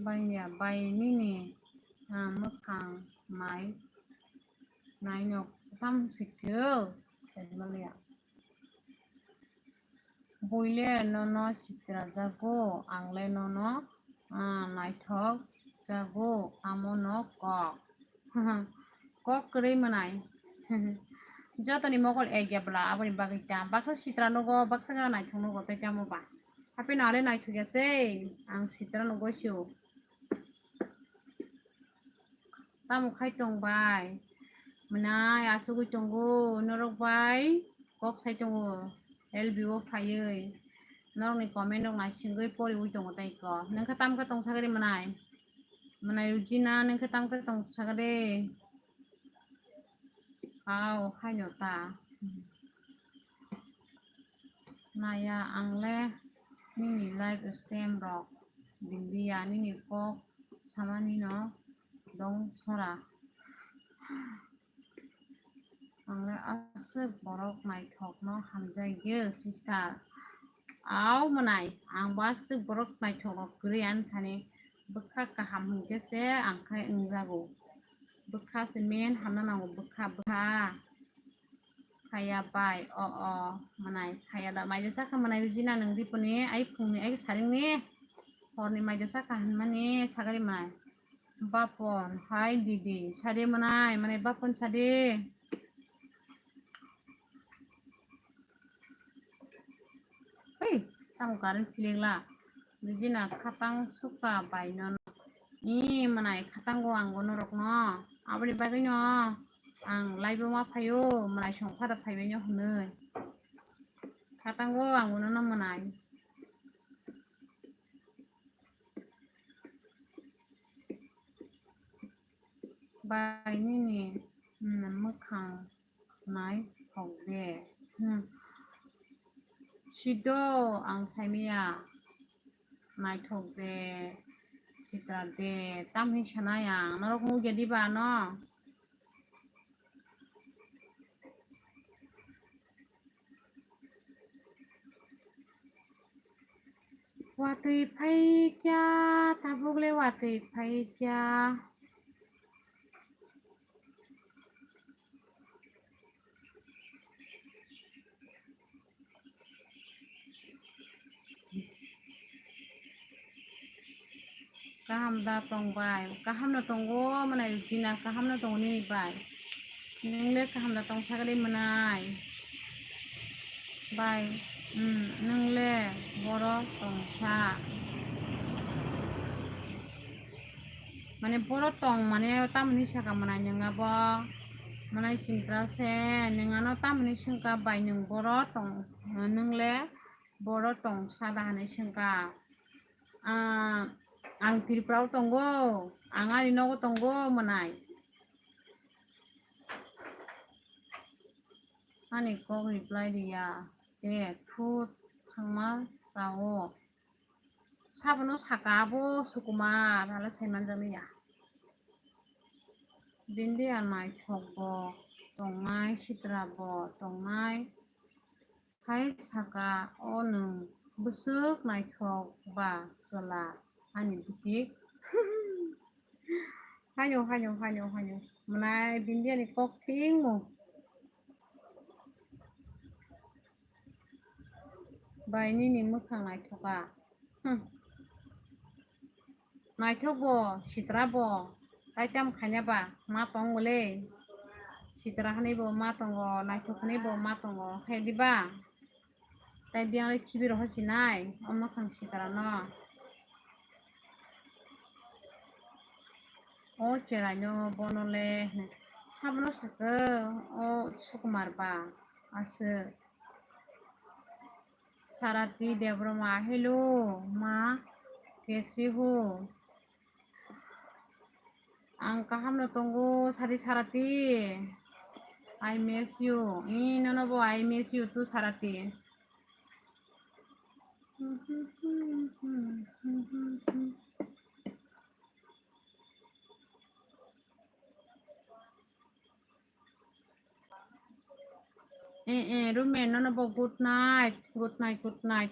Bangya bai nini, ah, mwkhang nai, naino kwtam sikyo, Buile nono sitra jago, angle nono, ah, naithok jago, amono kok. Kok kwrwi mwnai. Jotoni mokol ekya bwla, aboni bagwi ta. Baksa sitra nugo, baksa ga naithok nugo, tei tamo ba. Hapheno ale naithok ya se, ang sitra nugo sio. Tamo khai tong bai? Mwnai achugwi tongo, norok bai kok sai tongo, L B O phaiwi. Norokni comment rok naisingwi poriwi tongo tei ko. Nungkha tamkhe tong sagri mwnai? Mwnai Rujina, nungkha tamkhe tong sagri? Au, haino ta. Naya angle nini live stream rok bindiya, nini kok samani no dong sora. Angle aswk borok naithok no hamjai ye sister. Au mwnai, ang bo aswk borok naithok rok kwrwi ani thani bwkha kaham hinkhe se ang khe wngjago. Bwkha se main hamna nango, bwkha, bwkha. Khaya bai, o, o, mwnai, khaya da, mai do sakha mwnai, Rujina nwng Ripuni, ai phungni, ai saringni, horni mai do sakha hinmani, sagari mwnai. Bapon, hai didi, sade mwnai, mwnai bapon sade. Hei, tamo current philingla. Bini na khatang suka bai nono. Ee, mwnai khatango ang bo norokno. Aboni bagwino ang live-o ma phaio, mwnai song phada phaibaino hwnwi. Khatango ang bo nono mwnai. Bai nini, mm, mwkhang naithok de. Hmm. Sido ang saimaya naithok de, sitra de, tamni sanai ang. Norok nukya diba ano? Watwi phaikya, tabukle watwi phaikya. Kaham da tong bai? Kaham no tongo, mwnai Rujina, kaham no tongo nini bai? Nwng le kaham da tong sagadi mwnai? Bai, hmm, nwng le borok tongsa. Mane borok tong mane tamoni saka mwnai nwng abo? Mwnai chintra se, nwng ano tamoni swngkha bai nwng borok tong, nwng le borok tongsa da hinwi swngkha. Ah, ang Tripura o tongo, ang ani nogo tongo mwnai. Ani kok reply riya, te thu thangma sao. Sabono saka abo Sukumar, hala saimanjakliya. Bindia naithok bo tongnai, sitra bo tongnai. Hai saka, o nwng bwswk naithok ba chwla ani bihik. Haino, haino, haino, haino. Mwnai Bindiani kok thingmo. Bai nini mwkhang naithoka. Hmm. Naithok bo, sitra bo, tai tam khaina ba, ma tong bole. Sitra hani bo ma tongo, naithok hani bo ma tongo, khe diba? Tai biyang le khibi rohor sinai, o mwkhang sitra no. O cherai no bono le, sabono sakhe, o Sukumar ba, aswk. Sarati Debbarma, hello, ma, kaise ho? Ang kaham no tongo, sari Sarati. I miss you. Ee, nono bo I miss you too, Sarati. Eh, eh, Rumen, nono bo good night, good night, good night.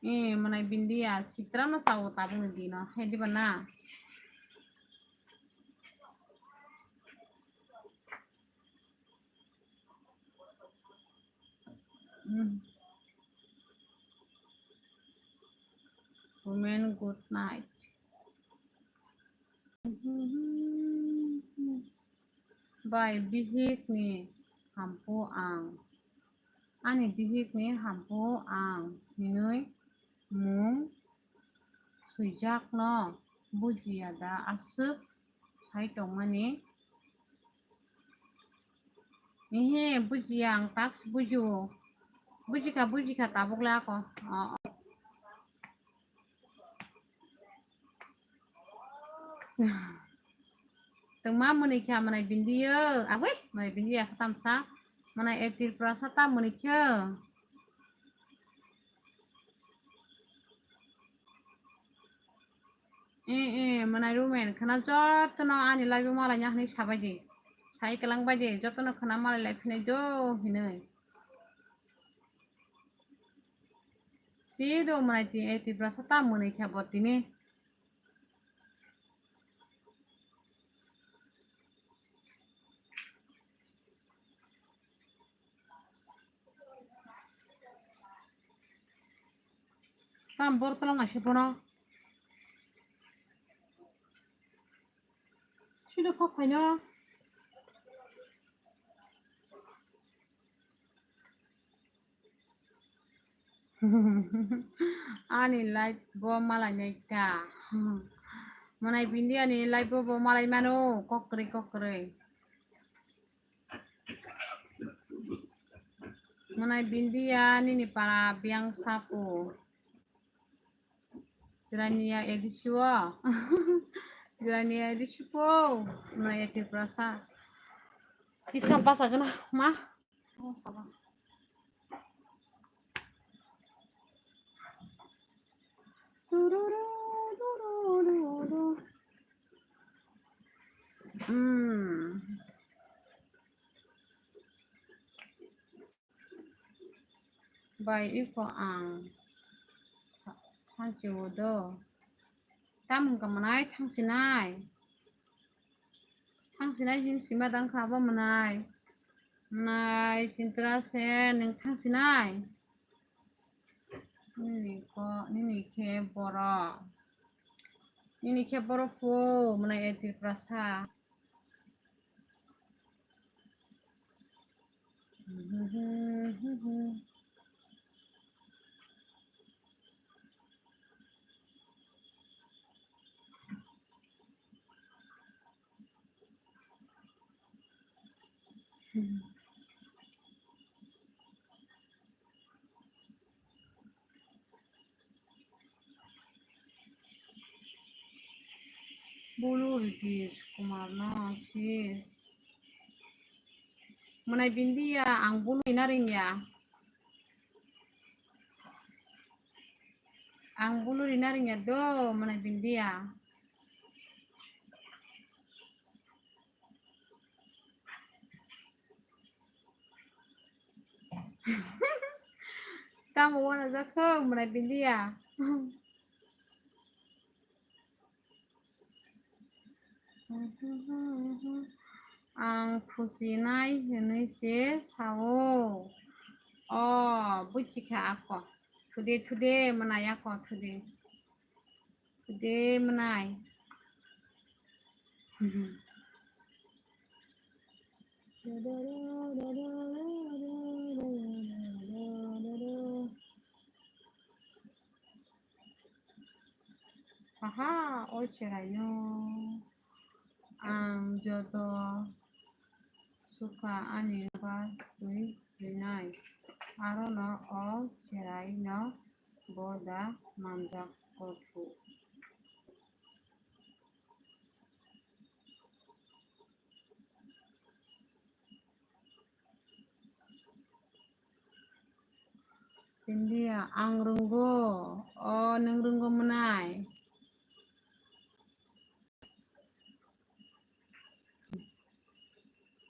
Eh, mwnai Bindia, sitra no sao tabuk ni dino, hai diba na? Hmm. Rumen, good night. Bai bihik ni hampu ang. Ani bihik ni hampu ang hinwi mung swijak no bujiya da aswk sai tongmani? Ehe, bujiya ang task bujiyo. Bujikha, bujikha tabuk le ako. O, o. Tongma mwnwi kha mwnai Bindiyo. Agwi, mwnai Bindiya khatam sa. Mwnai Tripura sa ta mwnwi kha. Eh, eh, mwnai Rumen, khana jotono ani live-o malaina hinwi sabai di. Sai kwlang bai de, jotono khwna malai lai phinai do hinwi. Si do mwnai ti, eh, Tiprasa ta mwnwi kha bo tini. Tam bor tolong naishe bono. Sino kok phaino. Ani live bo malai nai ta. Mwnai bindi ani live bo, bo malai mano, kokrwi kokrwi. Mwnai bindiya nini para biyang sapu. Jirania edisio. Jirania edisio po. Mwnai Tiprasa. Kisa basa gana ma. Hmm. Bai iko ang thangsi o do. Tam wngkha mwnai thangsinai. Thangsinai hin sima dang kha bo mwnai. Mwnai sintra se nwng thangsinai. Nini ko, nini khe borok. Nini khe borok po mwnai e Tiprasa. Bulu Ritesh Kumar no sis. Mwnai bindiya, ang bulu rina ringya. Ang bulu rina ringya do, mwnai bindiya. Tamo wana jakho mwnai bindiya. Ang khusinai hinwi se sao. O, buchikha ako. Thude, thude, mwnai ako, thude. Thude, mwnai. Haha, o cheraino ang joto sukha ani ba twi rinai, arono o cheraino bo da manjak kothu. India, ang rwnggo. O, nwng rwnggo mwnai?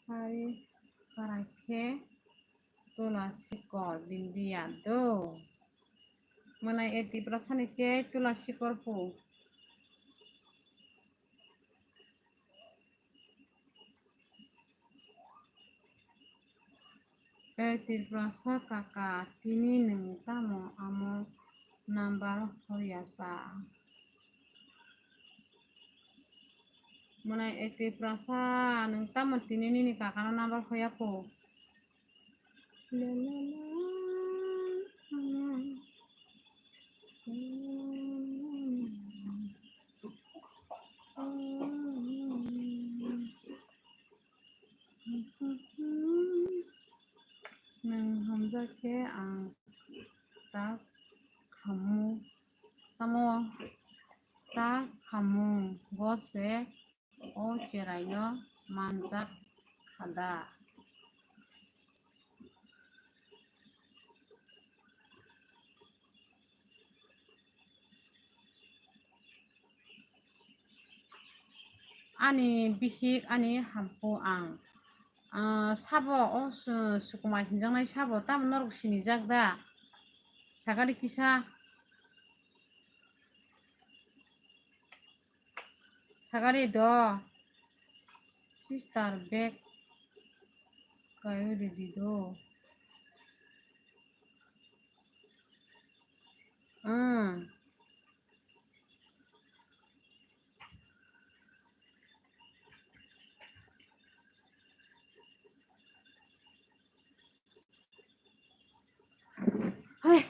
Hai, para khe tula sikor bindiya do. Mwnai e Tiprasani khe tula sikor pu. E Tiprasa kaka, tini nwng tamo amo number hoya sa? Mwnai e Tiprasa, nwng tamo tini nini kakano number hoya po? Nwng hamjak khe ang ta khamu, tamo ta khamu, bo se o cheraino manjak kha da? Ani bihik ani hampu ang. Ah, sabo, o su-, sukuma hinjaknai sabo, tamo norok sinijak da? Sagari kisa. Sagari do. Sister bag. Kayo ready do. Hmm. Hai.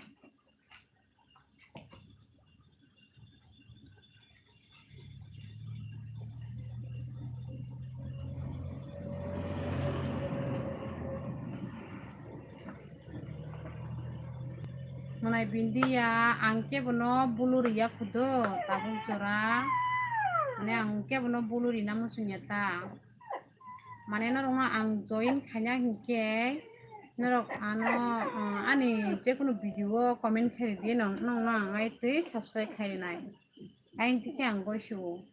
Mwnai bindiya, ang kebono bulu riya khudo, tabuk jora. Mane ang kebono bulu rina muchungya ta. Mane norokno ang join khaina hinkhe norok ano, uh, ani jekunu video o comment khaidi, nong, nongno ang ai twi subscribe khainai. Aini twi khe ang goisu.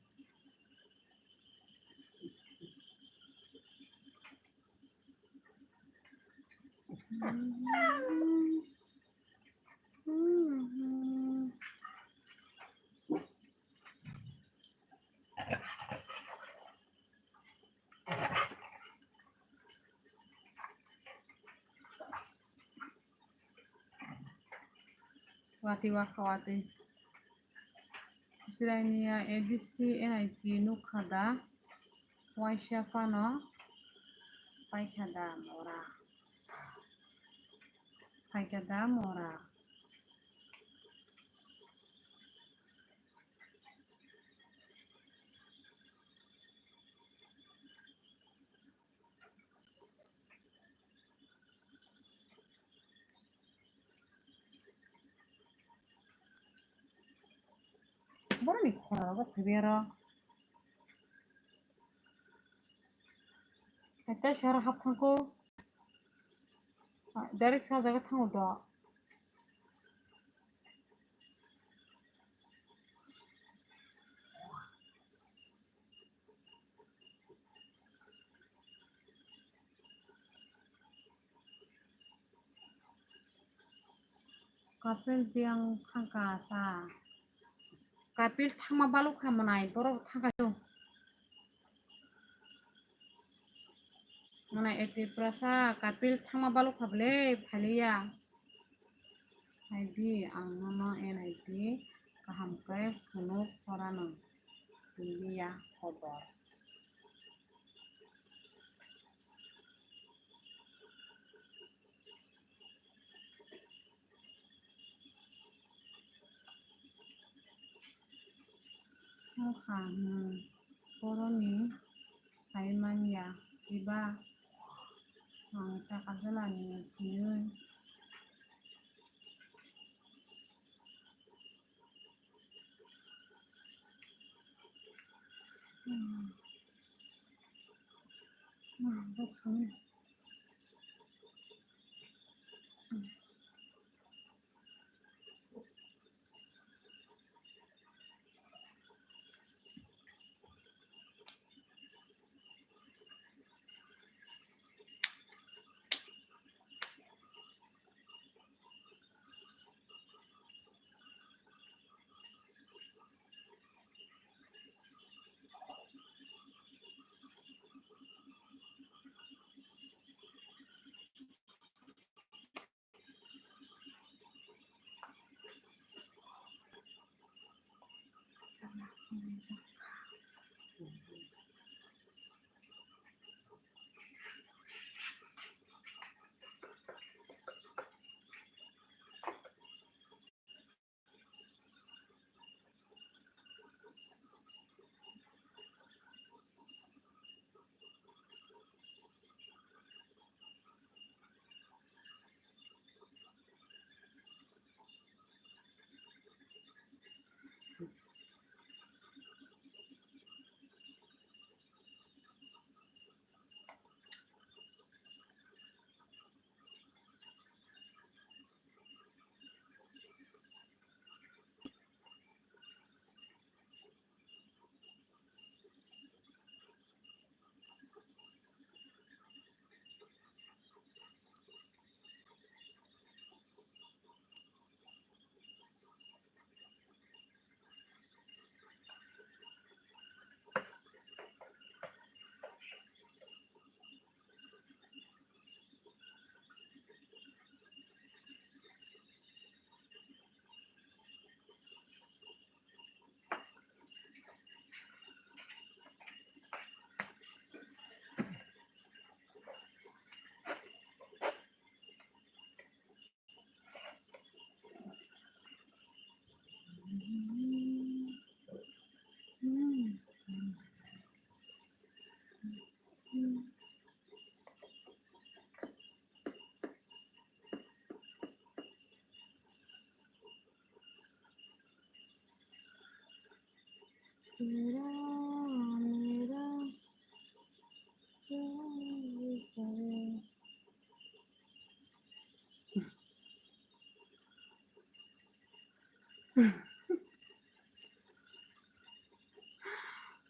Wati wakha wati. Israelni A D C N I T nukha da, waisa phano paikha da mora. Paikha da mora. Boroni khora rogo phaibai aro. Eta sara hap thangko. Direct sa jaga thango do. Kapil biyang thangka sa. Kapil thangma balukha mwnai, borok thangka do. Mwnai A T Prasa, Kapil thangma balukha bwle, phaliya. Hai di, ang nono N I T kaham khe phunuk phorano. India khobor. Nokha, hmm, boroni sai manya, kiba ang chakajala ni twiwi.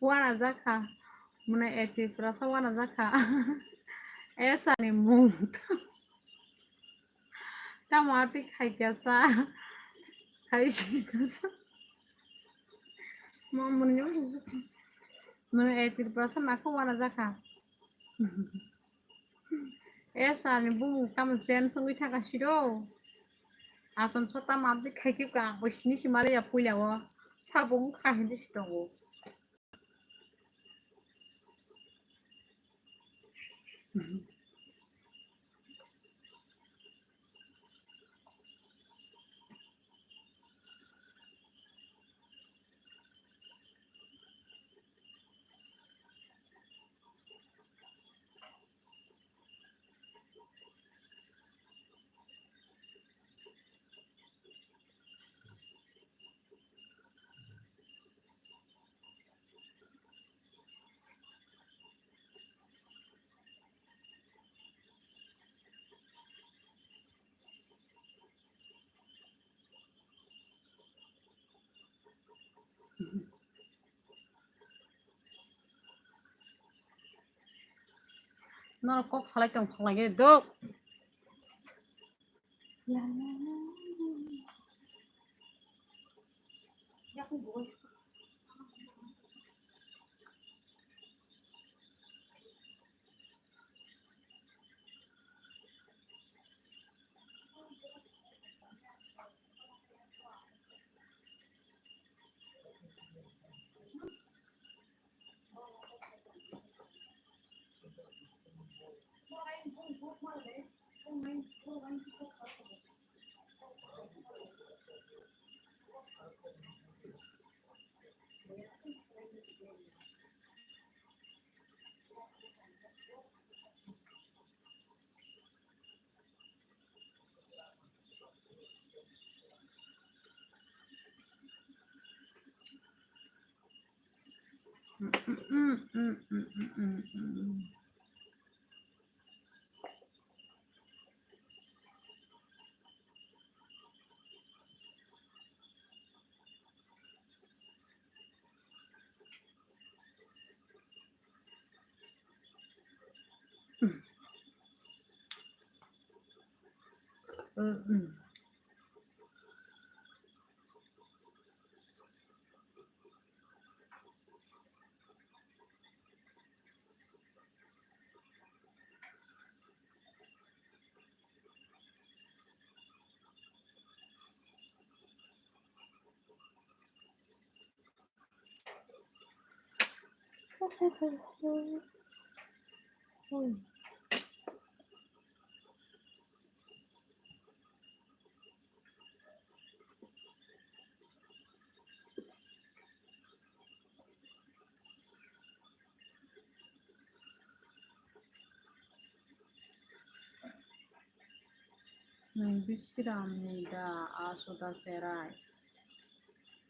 Wana jakha. Mune A Tripura sa wana jakha. Esa ni mung. Tamo ati khai kya sa. Khai si kya sa. Mo mune, mune A Tripura sa nakho wana jakha. E sani bumung tamo chen songwi thangkha siro. Asam sota mabdi khaikhe ka, bo sini si maliya puila o. Sabung kha hindi si tongo. Norok kok salai tong salai dok. Nwng Bishiram ni da a suda cherai?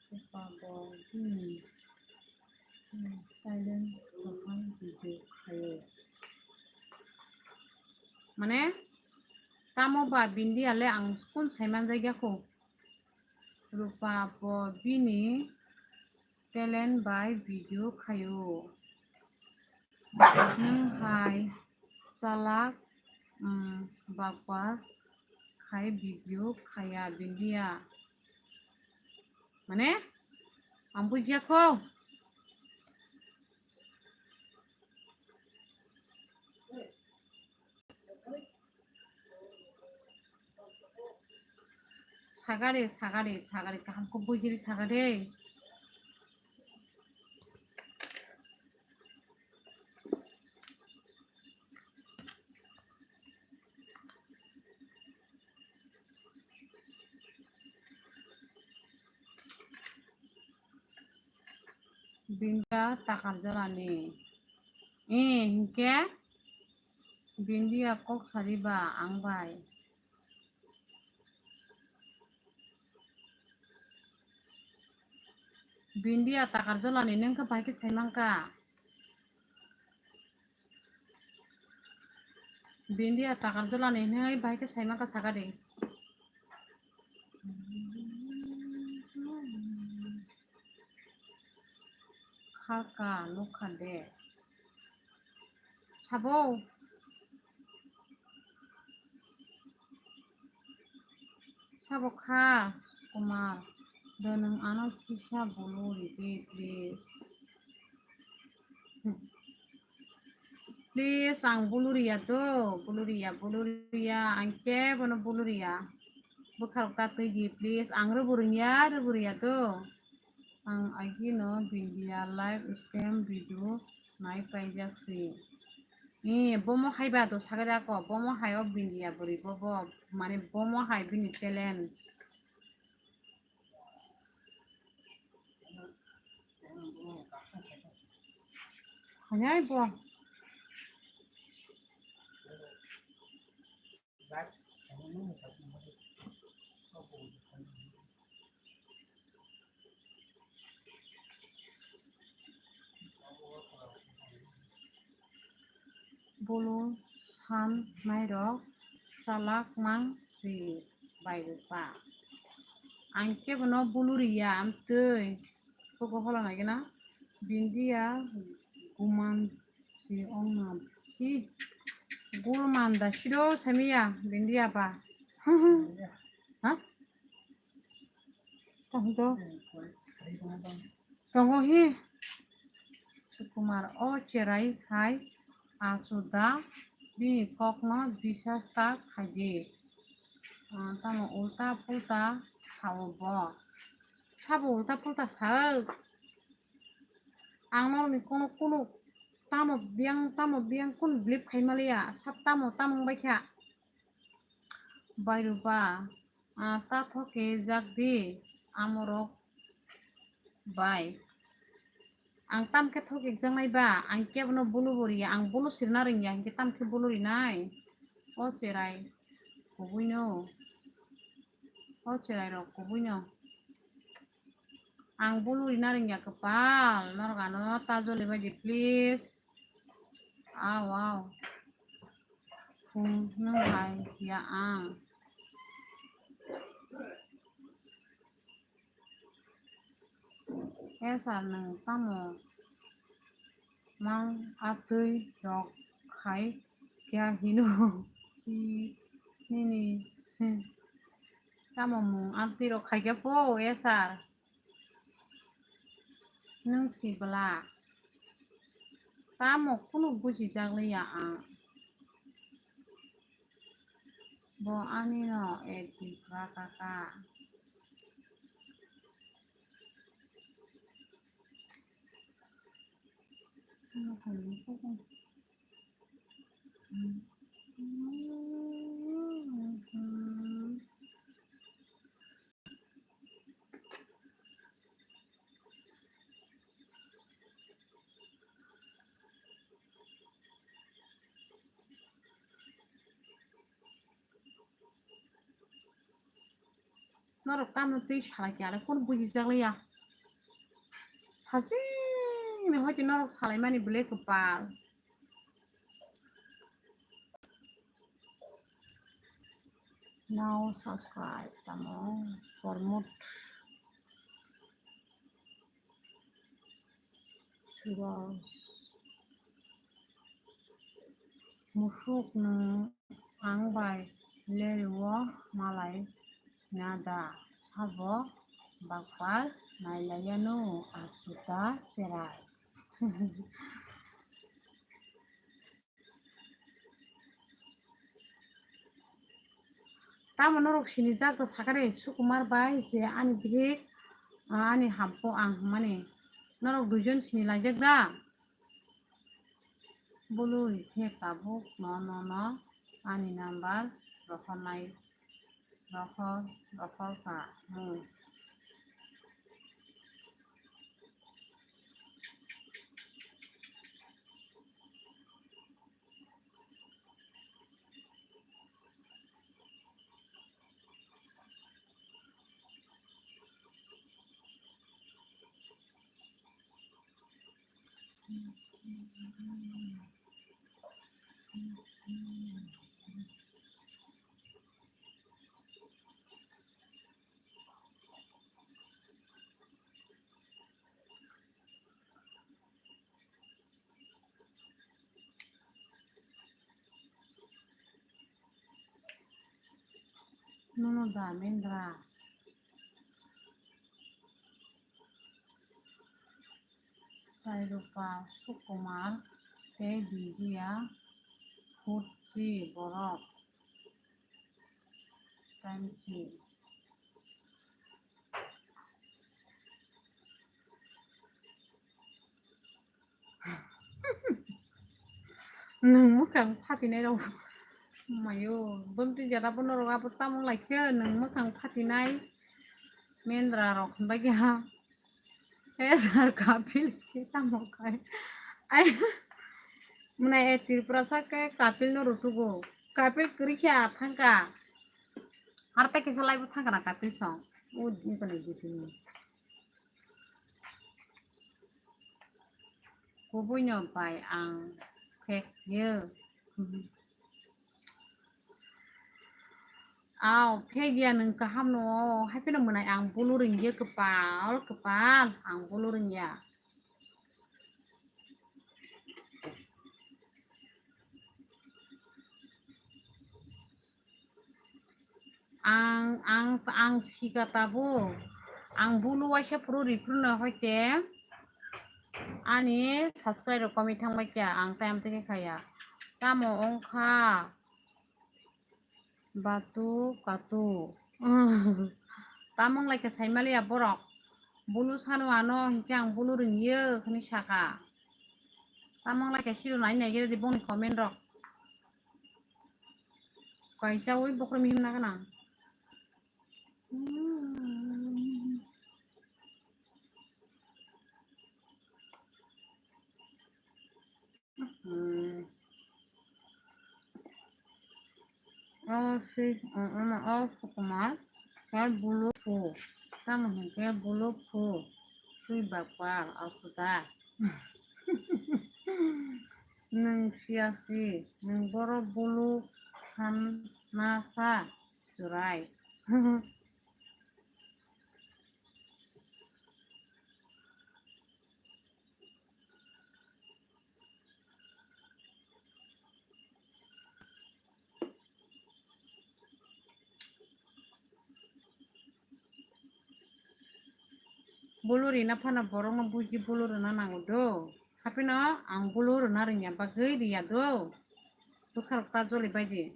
Rupa bo bini, hmm, silent kaham video khaio. Mane, tamo ba bini ale ang spoon sai manjak ya kho. Rupa bo bini talent bai video khaio. Nwng hai chalak, um, bakwa khai video khaya bindia. Mane? Ang bujia kho. Sagare, sagare, sagare, kaham khe bujiri sagare. Bindia takar jolani. Eh, hinkhe? Bindia kok sariba ang bai. Bindia takar jolani nengkhe bai khe saimangkha. Bindia takar jolani hinwi bai khe saimangkha sakadi. Kha kha nukha de. Sabo. Sabo kha, Kumar. Do nwng ano kisa bulu ridi, please. Please, ang bulu riya do, bulu riya, bulu riya, ang kebono bulu riya. Bwkharok ta twi di, please. Ang rwbu rwngya, rwbu riya do. Ang agino Bindia live stream video nai paijak si. Eh, bomo hai ba do sagada ko, bomo hai o Bindia bwrwi bobo, mane bomo hai bini talent. Hayai bo. Bulu san nairok chalak mang si bai rwkha. Ang kebono bulu riya amtwi. Koko hola nai gana. Bindia guman si ong nam si gul manda sido samiya Bindia ba. Ha? Tong do. Tongo hi. Sukumar o cherai hai achuda bini kokno bisas ta khaidi. Ah, tamo ulta pulta sao bo. Sabo ulta pulta sao. Ang norokni kono kunu tamo biyang, tamo biyang kunu believe khai maliya. Sab tamo, tamo wngbai kha. Bai rwba, ah, ta thok khe jak di, amorok bai. Ang tam khe thok ekjaknai ba, ang kebono bulu bo riya, ang bulu sirna rwngya, hinkhe tam khe bulu rinai? O cherai, kubuino. O cherai rok kubuino. Ang bulu rina rwngya kwpal, norok ano ta joli baidi, please. Aw, aw. Phung nung hai ya ang. Esar nwng tamo mang atwi rok khai kya hino si nini, hmm. Tamo mung amtwi rok khaikhe po, esar. Nwng si bwla. Tamo kunu bujijakliya ang. Bo ani no ek din kha kha kha. Norok tamo twi salai khe, alai kunu bujijakliya. Hasing ni hoite norok salaimani belai kwpal. Now subscribe tamo promote. Suros. Musuk nwng ang bai lerwo malai nada sabo bakpal nailaiya no achuta cherai. Tamo norok sinijak da sakare Sukumar bai je ani bihik, ah, ani hampo ang hwnmani. Norok duijon sinilaijak da? Bulu rikhe tabuk no, no, no ani number rohornai, rohor, rohor kha mung. Nono da Mendra. Sairupa Sukumar tei Bibia Khurchi borok. Time si. Nwng mwkhang phatinai rok. Mayo, bwmtwi jara bono rok abo tamo lai khe nwng mwkhang phatinai mendra rok hinbai khe ha. He sir Kapil khe tamo khai. Ai, mwnai e Tripura sa khe Kapil no rutugo. Kapil kwrwi khe a thangka. Harta kisa laibo thangka na Kapil song. O din kone gitini. Kubuino bai ang phek ye. Aw, phek ya nwng kaham no, hai phano mwnai ang bulu ring ye kwpal, kwpal, ang bulu ring ya. Ang, ang, ang sika tabuk. Ang bulu waisa phuru ri phuru no hoite. Ani subscribe rok komwi thangbai kya, ang time teke khaya. Tamo ongkha. Batu katu. Tamo wng lai kha saimaliya borok. Bulu sanu ano hinkhe ang bulu ring ye hwnwi saka. Tamo wng lai kha siro nai nai gede bongni comment rok. Kaisa ui bokhorok mihim na gana. Hmm. O si, o, o, o, Sukumar, khe bulu phu. Tamo hinkhe bulu phu. Sui bakpal, asuda. Nwng siyasi, nwng boro bulu khan ma sa churai. Bulu rina phano borokno buji bulu rwna nango do. Haphino ang bulu rwna rwngya bagwi rwya do. Bwkharok ta joli baidi.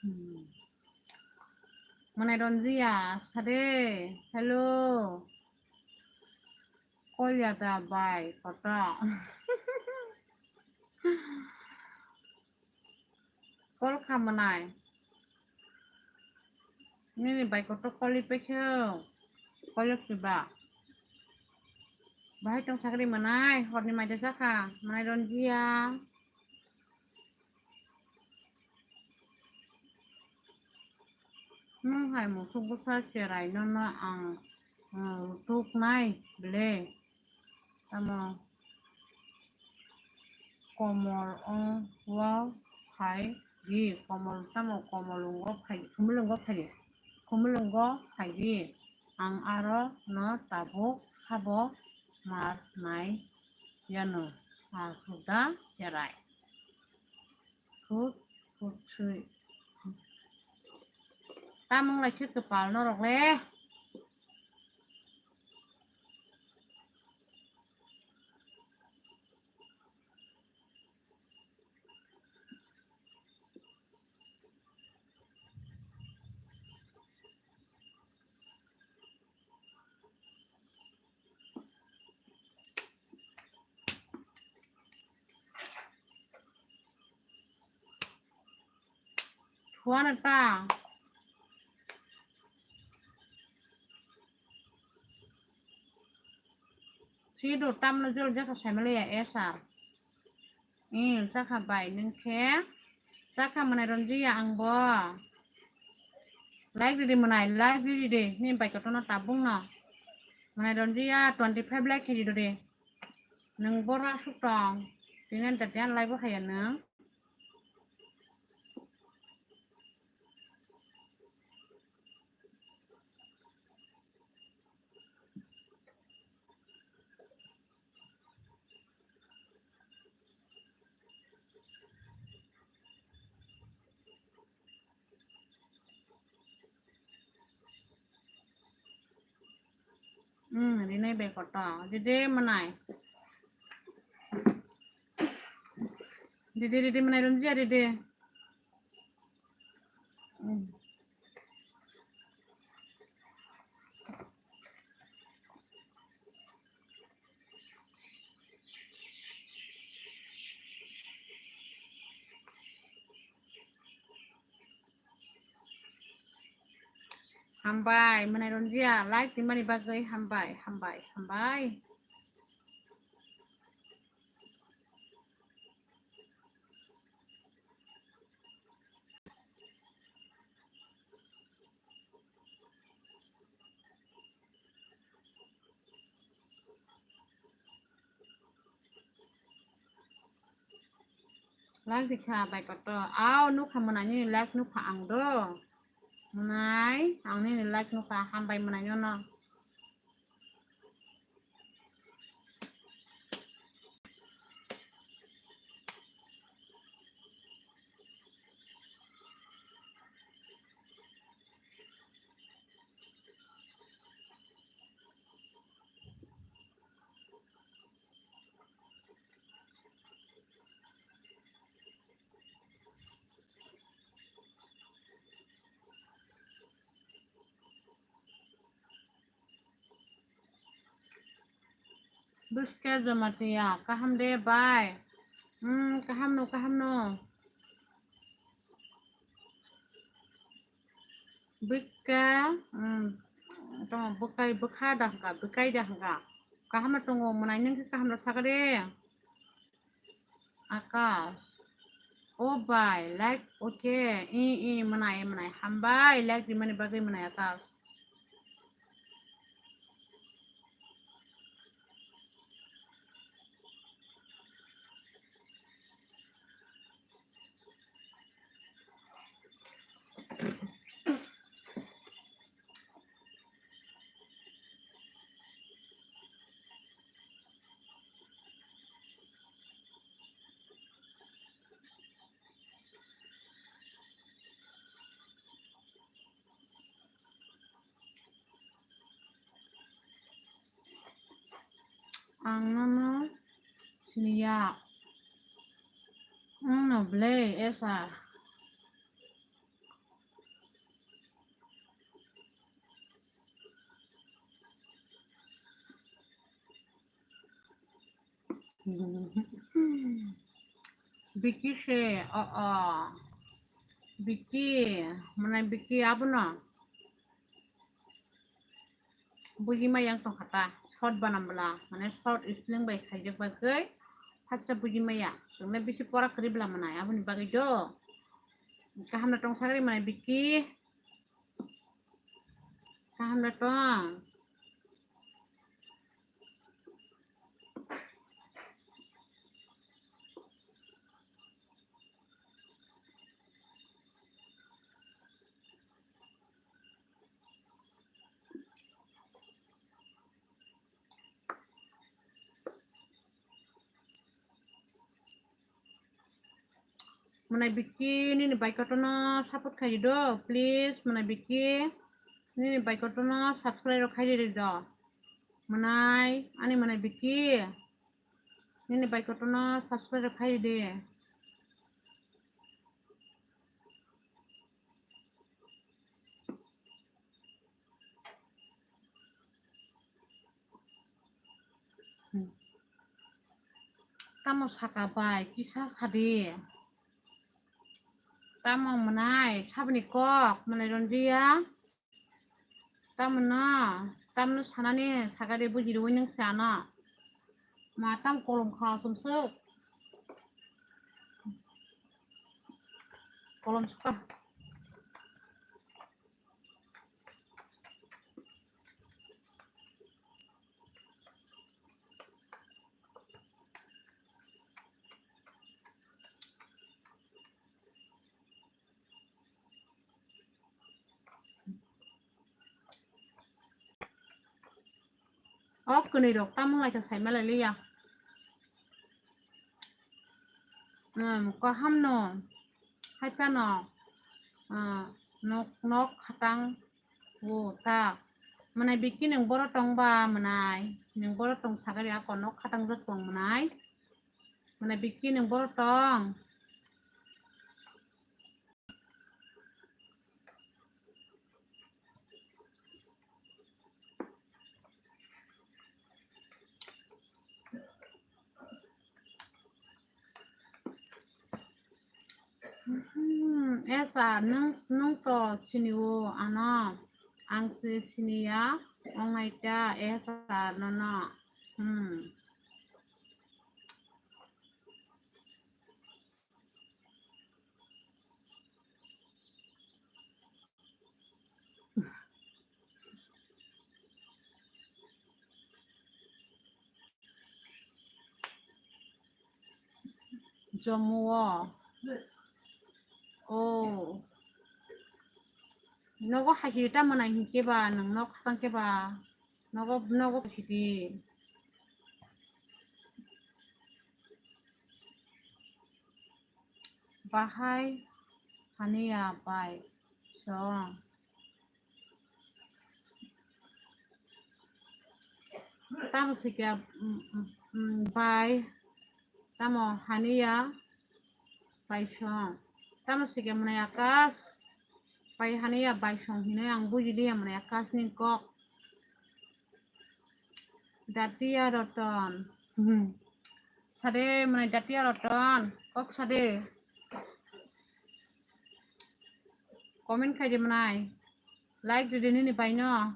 Hmm. Mane Ronjia, sade, hello. Kolya da bai, koto. Kol kha mwnai. Nini bai koto koli pekhe. Kolok kiba. Bahai tong sakri mwnai, horni maida sakha, mwnai Ronjia. Nwng hai musuk bwsa cherai nono ang, ah, rutuknai ble. Tamo komol ong wo phai di, komol tamo komol wng wo phai di, khumulwng wo phai di, khumulwng wo phai di. Ang aro no tabuk habo mar nai yano, asukda cherai. Khuk, khuk sui. Tamung lai khe kwpal norok le. Thuana ta. Sido tamno jol jaka saimaliya esa. Ih, chakha bai nung khe. Chakha mwnai ronjiya angbo. Like ridi mwnai, like ridi de. Ni bai kotono tabung no. Mwnai ronjiya twenty five like khe ridi de. Nung bora suk tong. Tinen tatian like bo khaya nung. Hmm, rinai bai koto. Didi mwnai. Didi, didi mwnai ronjiya didi. Hmm. Hambai, mwnai ronjiya, like rimani bagwi hambai, hambai, hambai. Like rikha bai koto. Aw, nukha mwnai nini like nukha ang do. Mwnai, ang nini like nukha, hambai mwnai nono. Bwskhe Jamatia, kaham de bai? Hmm, kaham no, kaham no. Bwkha, hmm, tamo bwkai, bwkha da hwnkha, bwkai da hwnkha. Kaham no tongo, mwnai nung khe kaham no sakha de. Akash. O bai, like, okay. I, i, mwnai, mwnai. Hambai, like rimani bagwi mwnai, Akash. Ang nono siniya. Ang no ble esa. Biki se, o, o. Biki, mwnai Biki abono. Buji maya wng tongkha ta, short banam bwla, mane short spelling bai khaijak bagwi, haksa buji maya. Chwngno bisi pora kwrwi bwla mwnai, aboni bagwi do. Kaham no tong sagri mwnai Biki. Kaham no tong. Mwnai Biki, nini bai kotono support khai di do, please, mwnai Biki, nini bai kotono subscribe rok khai di do. Mwnai, ani mwnai Biki, nini bai kotono subscribe rok khai di. Tamo saka bai, kisa sadi. Tamo mwnai, saboni kok, mwnai ronjiya. Tamo no, tamo no sanani saka de buji rwi nung se ano. Matam kolom kha sumsuk. Kolom suka. O kwnwi rok tamo lai kha saima lai liya. Hmm, kaham no. Hai phano, ah, nok, nok khatang o ta. Mwnai bikki nwng boro tong ba mwnai. Nwng boro tong sagari ako nok khatang rok tong mwnai. Mwnai bikki nwng boro tong. Hmm, esa, nwng, nwng to sini o ano, ang se sini ya, ong ai ta, esa, no, no. Hmm. Jomo o. Oh. Nogo hai tamo nai hinkhe ba, nwng nok khatang khe ba. Nogo, nogo hai di. Bahai haniya bai song. Tamo sikya, mm, mm, mm, bai, tamo haniya bai song. Tamo sikya mwnai akas, bai haniya bai song hinwi ang bujiliya mwnai akas ni kok. Datia Roton. Hmm. Sade mwnai Datia Roton. Kok sade. Comment khai de mwnai. Like de de nini bai no.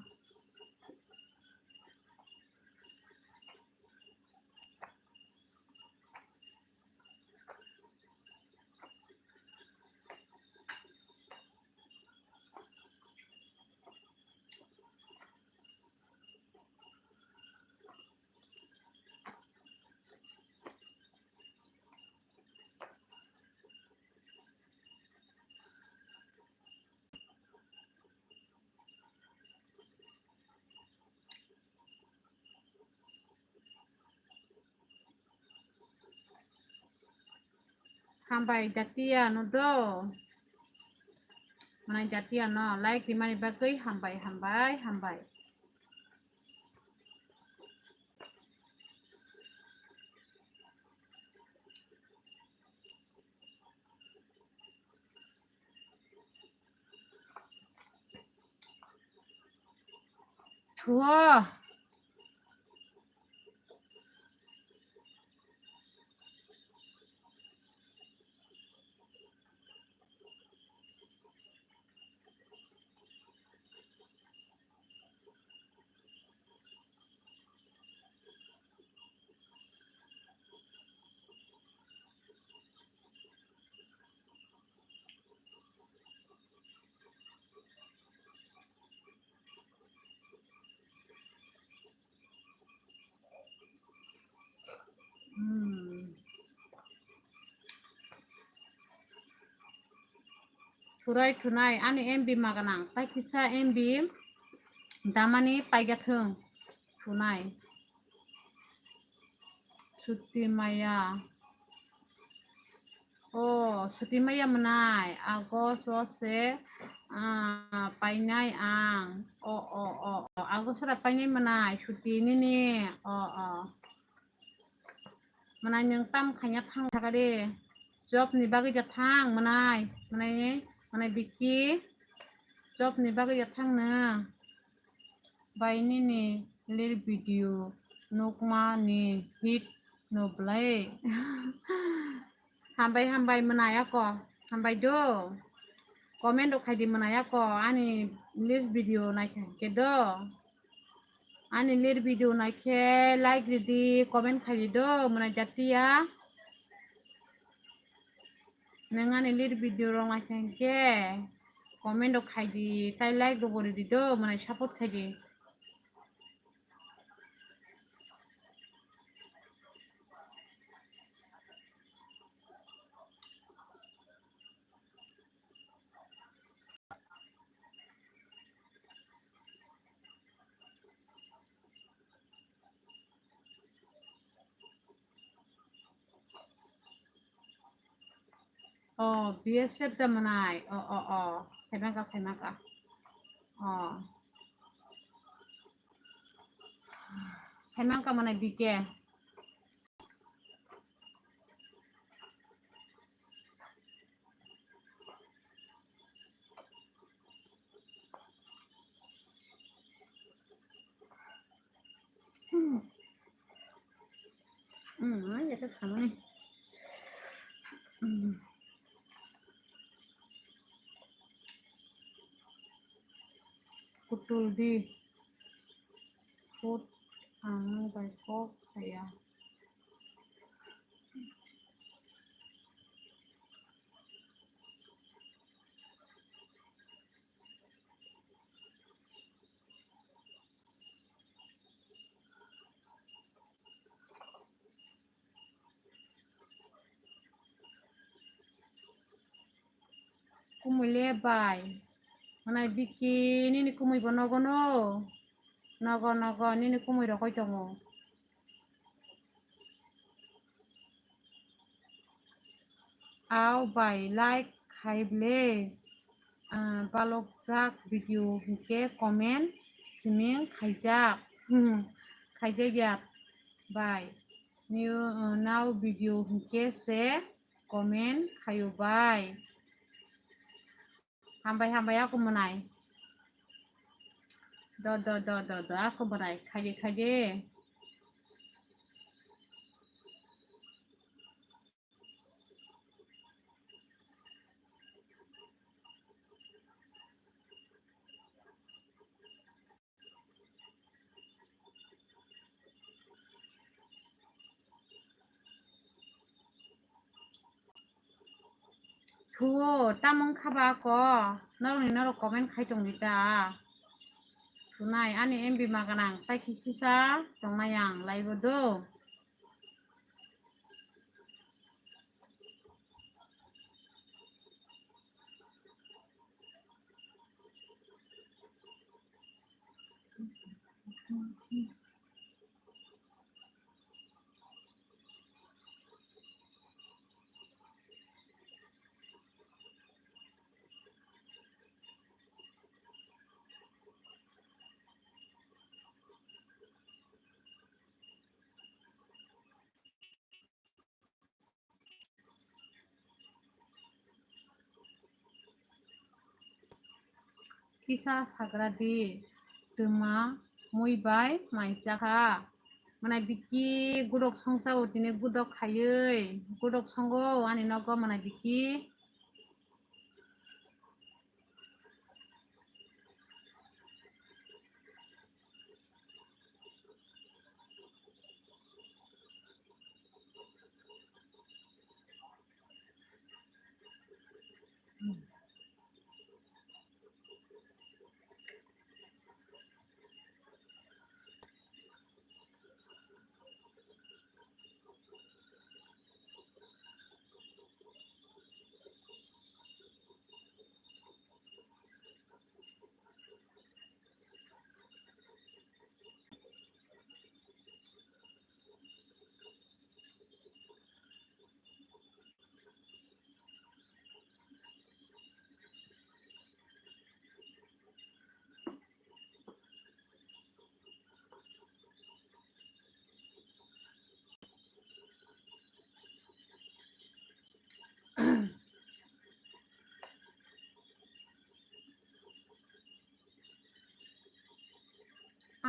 Hambai Datia no do. Mwnai Datia no like rimani bagwi hambai, hambai, hambai. Thuo. Hmm. Thurai thunai ani M B maganang, tai kisa M B damani paigathwng thunai. Suti maya. Oh, suti maya mwnai. August o se, ah, painai ang. Oh, oh, oh, oh. August o painai mwnai. Suti nini. Oh, oh. Mwnai nwng tam khaina thang thaka de. Job ni bagwi ja thang mwnai. Mwnai, mwnai Biki. Job ni bagwi ja thang no. Bai nini lir video nukma ni hit no belai. Hambai, hambai mwnai ako. Hambai do. Comment rok khai di mwnai ako. Ani lir video nai kha ke do. Ani lir video naikhe like ridi, comment khaidi do, mwnai jatiya. Nang ani lir video rok naikhe comment rok khaidi, tai like rok bo ridi do, mwnai support khaidi. Oh, B S F da mwnai. Oh, oh, oh. Saimaka, saimaka. Oh. Saimaka mwnai B K. Hmm. Hmm, ya tak sama nih. Hmm. Kutul di. Food ang bai kok saya. Kumui le bai. Mwnai Biki, nini kumui bo nogo no? Nogo, nogo, nini kumui rok koi tongo? Au bai like khai ble, ah, balok jak video hingke comment siming khaijak. Khaijak ya bai. New, ah, now video hingke se comment khayo bai. Hambai, hambai, ako mwnai. Do, do, do, do, do, ako mwnai. Khaidi, khaidi. Thuo, tamo wngkha ba ako? Norokni norok comment khai tongdi ta. Thunai, ani M B ma gwnang, tai khe sisa tongnai ang, laibo do. Kisa sagra di, twma mui bai mai chakha. Mwnai Biki gudok songsa o tini gudok khaiwi, gudok songo ani nogo mwnai Biki.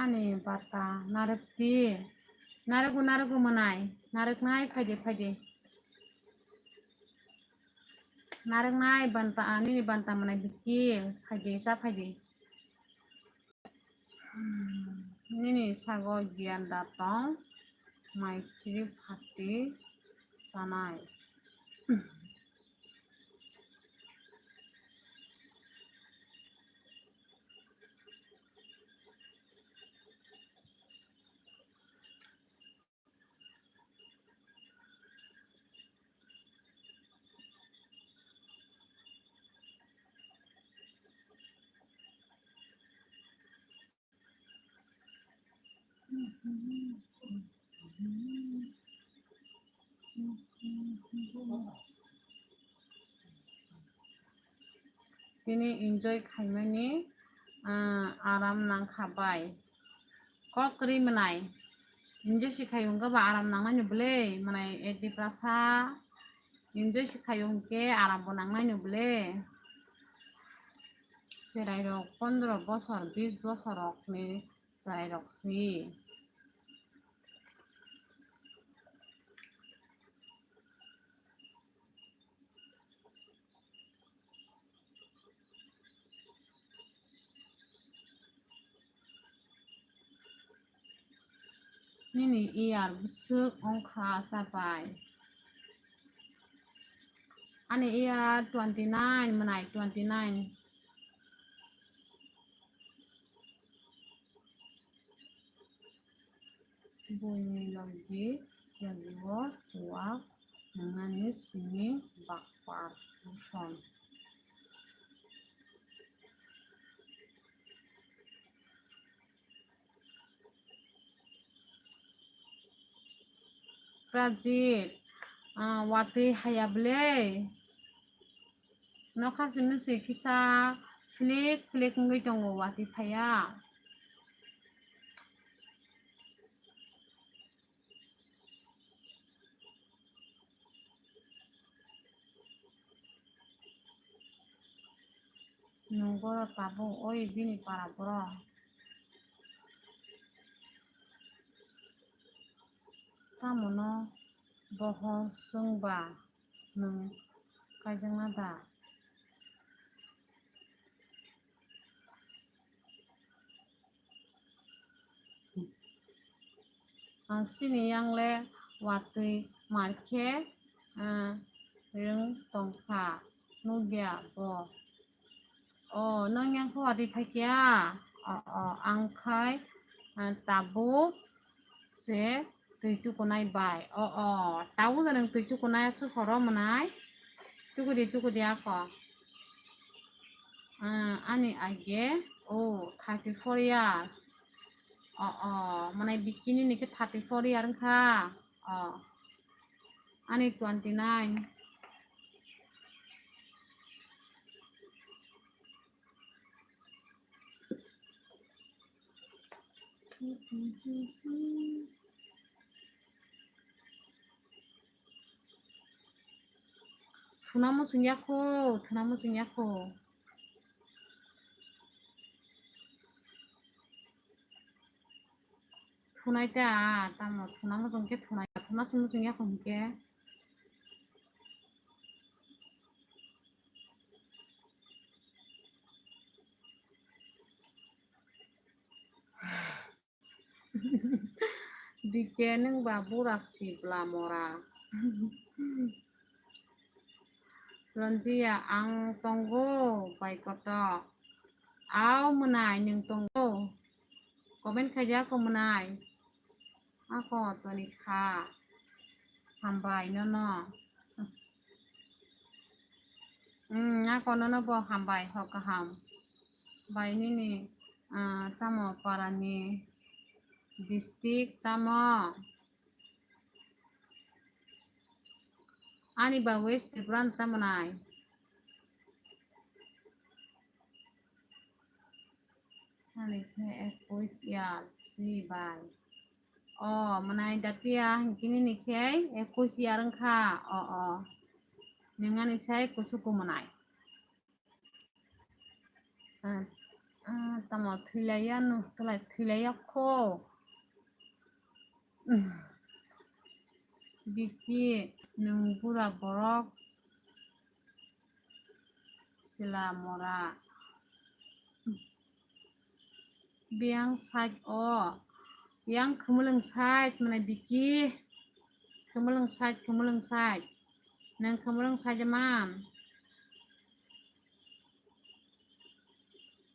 Ani bata narwk di. Narwk bo narwk bo mwnai. Narwk nai phaidi phaidi. Narwk nai banta, ani banta mwnai Biki phaidi, cha phaidi. Hmm, Nini sago giyan da tong, mai khiri phati chanai. Tini enjoy khaimani, ah, aram nangkha bai. Kok kwrwi mwnai. Enjoy si khai wngkha ba aram nangnai no bwle. Mwnai edi prasa. Enjoy si khai wngkhe aram bo nangnai no bwle. Cherai rok pondro bosor, bis bosor rok ni cherai rok si. Nini year bwswk wngkha chabai? Ani year twenty nine mwnai, twenty nine. Buini logi yagio chuwak nangani simi bakpar uson. Prajit, ah, watwi haya bwle. Nokha simi se kisa flik flik wngwi tongo, watwi phaiya. Nwng borok tabuk oi bini para borok. Tamo no bohor chwngba nwng kaijakna da? Ang chini yang le watwi mar khe, ah, rwng tong kha, nukya bo. O, nwng yang khe watwi phai kya? O, o, ang khai, ah, tabuk se twi tukunai bai. O, o, tabuk da nwng twi tukunai aswk horo mwnai? Tukudi, tukudi ako. Ah, ani age, o, thirty four year. O, o, mwnai bikini ni khe thirty four year wngkha. O, ani twenty nine. Thuna muchung yakho, thuna muchung yakho. Thunai ta, tamo thuna muchung khe thunai, thuna muchung yakho hwnkhe. Dike nwng ba bura sibla mora. Ranjiya, ang tongo bai koto. Au mwnai nwng tongo. Comment khaijak ko mwnai. Ako toni kha. Hambai nono. Hmm, ako nono bo hambai, hok kaham. Bai nini, ah, tamo parani district tamo? Ani ba West Tripura tamo nai? Ani khe ekush year si bai. O, mwnai datia hinkhe nini khe ekush year wngkha. O, o. Nwng ani sai kusuku mwnai. Ah, ah, tamo thwilaiyanu, thwilai-, thwilaiyakho. Biki nwng bura borok. Sila mora. Biyang side o Yang khumulwng side mwnai Biki. Khumulwng side, khumulwng side. Nang khumulwng side man.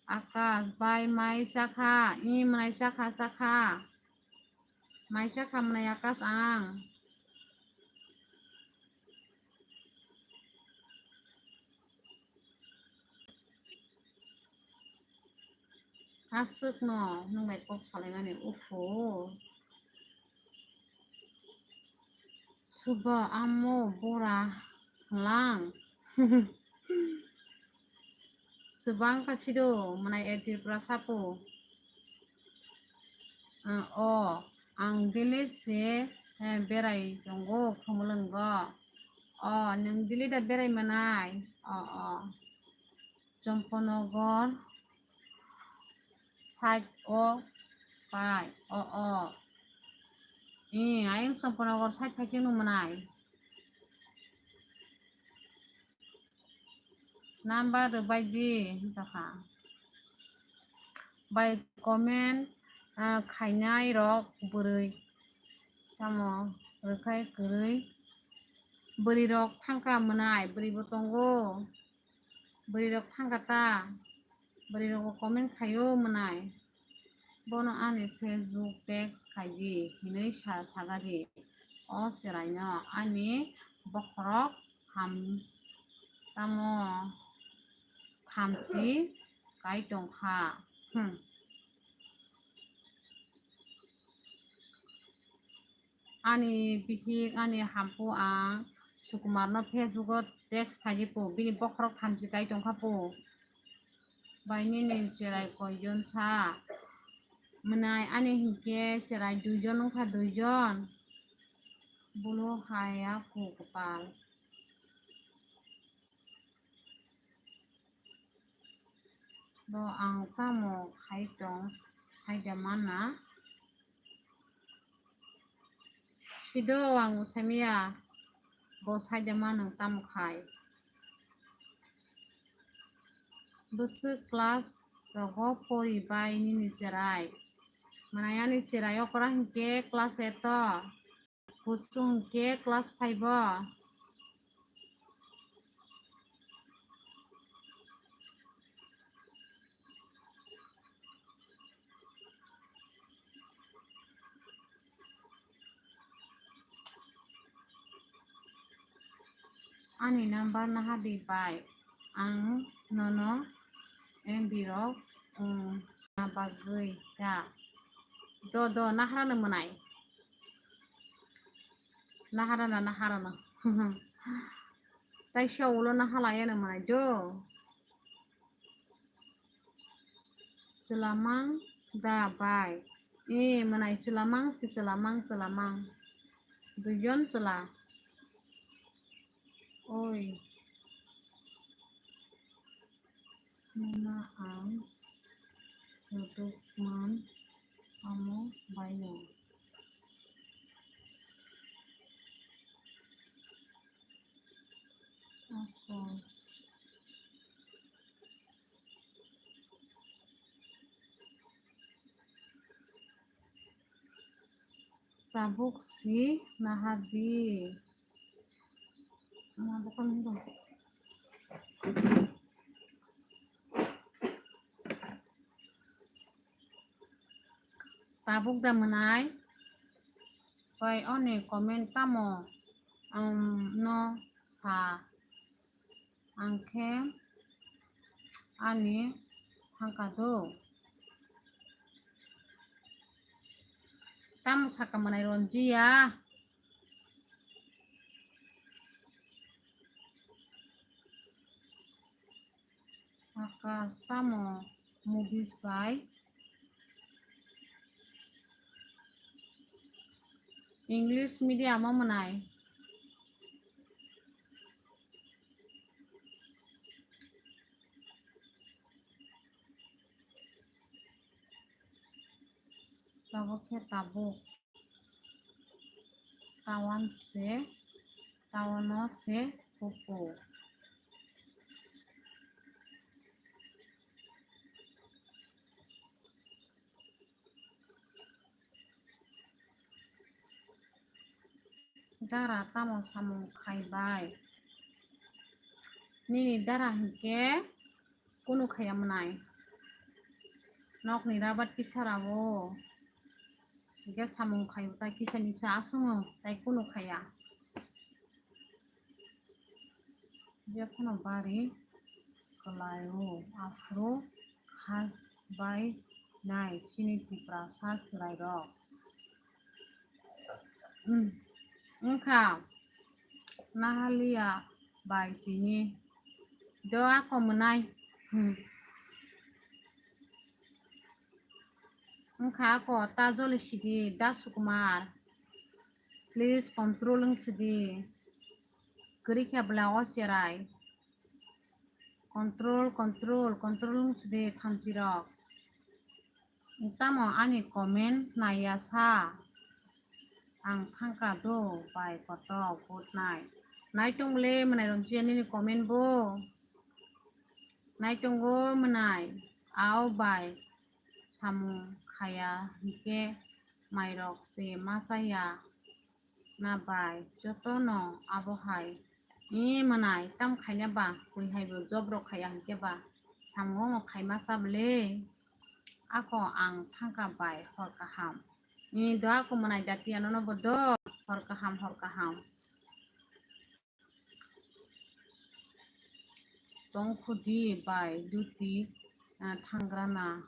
Akash bai mai chakha, i mwnai chakha chakha. Mai chakha mwnai Akash ang. Aswkno nwng bai kok salaimani ufo. Suba amo bora lang. Subang kasido mwnai e Tripura sapo. Ah, o, ang Delhi se, eh, berai tongo, Khumulwngo. O, nwng Delhi da berai mwnai? O, o. Chomponogor side o pai. O, o. Eh, ayang Chomponogor side phai khe nung mwnai. Number rwbai di, wngkha. Bai comment, ah, khainai rok bwrwi. Tamo rwkhai kwrwi. Bwrwi rok thangkha mwnai, bwrwi bo tongo. Bwrwi rok thangkha ta. Bwrwi rok bo comment khaio mwnai. Bono ani Facebook text khaidi hinwi sa-, sagadi. O chwraino ani bokhorok ham tamo thamchi kai tongkha. Hmm. Ani bihik, ani hampu ang Sukumarno Facebook o text khaidi po, bini bokhorok thamchi kai tongkha po. Bai nini cherai koijon sa? Mwnai ani hinkhe cherai duijon wngkha, duijon. Bulu haya ku kwpal. Bo ang tamo khai tong, khai da mana. Sido ang usamiya, bo saida ma nwng tamo khai. Bwswk class rogo pori bai nini cherai? Mwnai ani cherai okra hinkhe class eight o. Kuchung khe class five o. Ani number nahardi bai, ang nono M B rok, um, na bagwi da. Do, do, naharano mwnai. Naharano, naharano. Taisa ulo nahalai ano mwnai do. Chwlamang da bai. E, mwnai chwlamang si chwlamang, chwlamang. Duijon chwla. Oi. Mona ang rodokman amo baino. Ako. Tabuk si nahardi. Tabuk da mwnai? Bai oni comment tamo, um, no sa. Ang khe ani thangka do. Tamo saka mwnai Ronjiya? Akash tamo movies bai? English medium o mwnai. Tabuk khe tabuk. Tawan se, tawan o se kuku. Dara tamo samung khai bai? Nini dara hinkhe kunu khaiya mwnai. Nokni rabat kisa rao hinkhe samung khai tai kisa nisa asongo tai kunu khaiya. Jephano bari kwlaio, aphuru khas bai nai chini Tiprasa chwrairok. Hmm. Wngkha nahaliya bai tini do ako mwnai. Hmm. Wngkha ako ta joli sidi Da Sukumar. Please control wng sidi. Kwrwi khe bwla o cherai. Control, control, control wng sidi thamchi rok. Tamo ani comment naiya sa? Ang thangka do bai koto good night. Naitung le mwnai romchiya nini comment bo. Naitungo mwnai. Ao bai. Samung khaiya hinkhe mairok se ma chaya na bai, jotono abo hai. I mwnai, tam khaina ba, kwi hai bo job rok khaiya hinkhe ba, samung omo khaima cha bwle. Ako ang thangka bai hor kaham. I do ako mwnai datiya nono bo do, hor kaham, hor kaham. Tongkhudi bai duty, ah, thangrana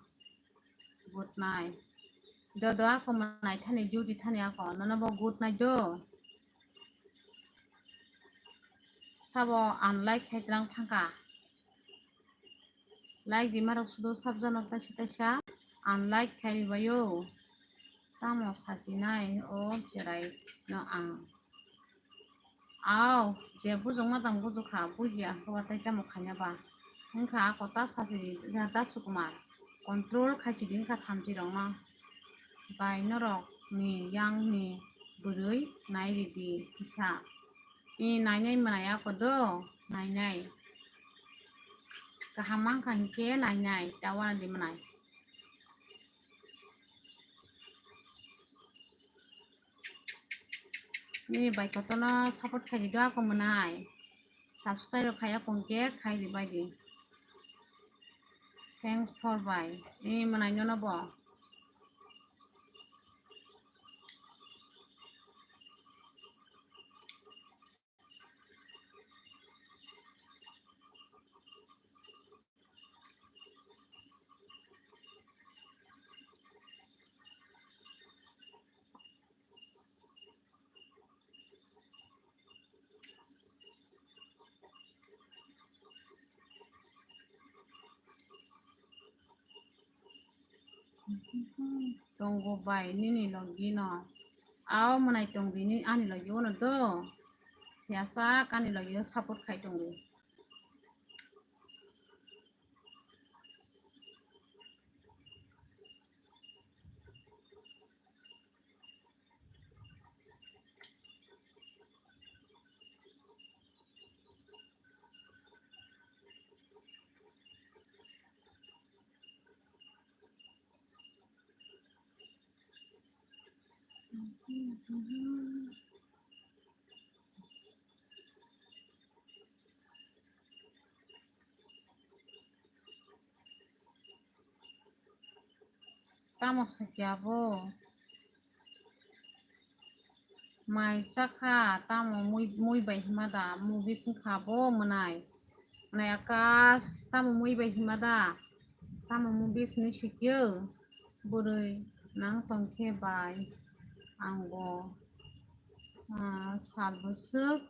good night. Do do ako mwnai thani duty thani ako nono bo good night do. Sabo unlike khai twlang thangka. Like di marok sudo sabjano taisa taisa unlike khai baio. Tamo sasinai o cherai no ang. Ao, je bujok ma tang bujok kha, buji ang khe watai tamo khaina ba. Wngkha ako ta sasi, ya Da Sukumar. Control khai chidi wngkha thamchi rok no. Bai norok ni yang ni bwrwi nai ridi kisa. I nainai mwnai ako do, nainai. Kaham mankha hinkhe nainai, ta uanadi mwnai. Nini bai kotono support khaidi do ako mwnai. Subscribe rok khaiya kongke khaidi baidi. Thanks for bai. Nini mwnai nono bo. Tongo bai nini logi no. Ao mwnai tongdi ni ani logi o no do. Phiya sak ani logi o support khai tongdi. Tamo sakya bo? Mai chakha, tamo mui, mui bai hima da, movies wngkha bo mwnai. Mwnai akas, tamo mui bai hima da, tamo movies ni sikyo. Bwrwi nang tongkhe bai, ang bo, ah, sal bwswk.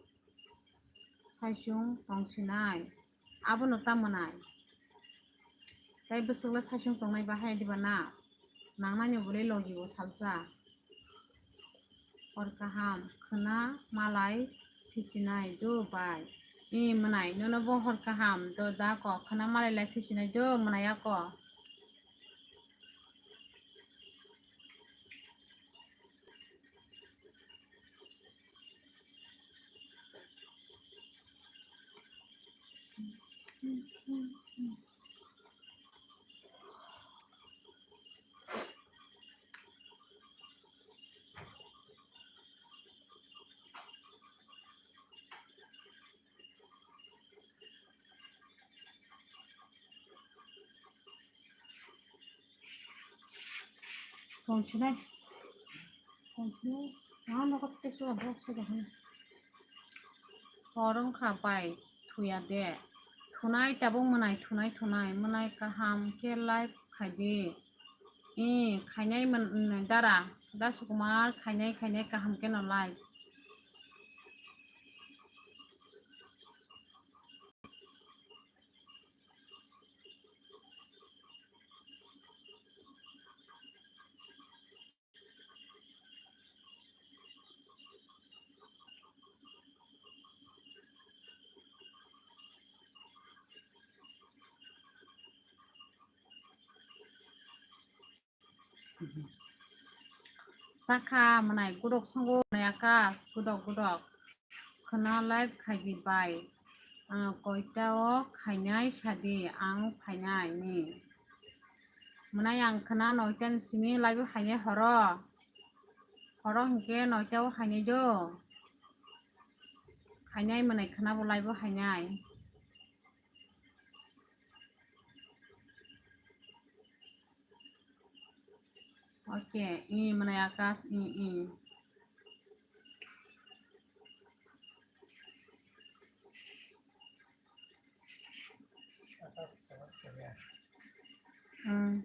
Saichung tongsinai. Abono tamo nai. Tai bwswkle saichung tongnai bahai diba na? Nangnai no bwle logi bo salsa. Hor kaham khwna malai phisinai do bai. I mwnai nono bo hor kaham do da ko khwna malai lai phisinai do mwnai ako. Tongsinai. Tongsinai. Ah, nogo tei chwla box se dahai. Hor wngkha bai thuya de. Thunai tabuk mwnai, thunai, thunai. Mwnai kaham khe live khai di. Ee, khainai mwn-, dara. Da Sukumar khainai, khainai kaham khe no live. Sakha mwnai gudok songo mwnai Akash gudok gudok. Khwna live khai di bai. Ah, koita o khainai sadi ang phainai ni. Mwnai ang khwna noita ni simi live o hainai horo. Horo hinkhe noita o hainai do. Hainai mwnai khwna bo live o hainai. Okay, i mwnai Akash, i, i. Hmm.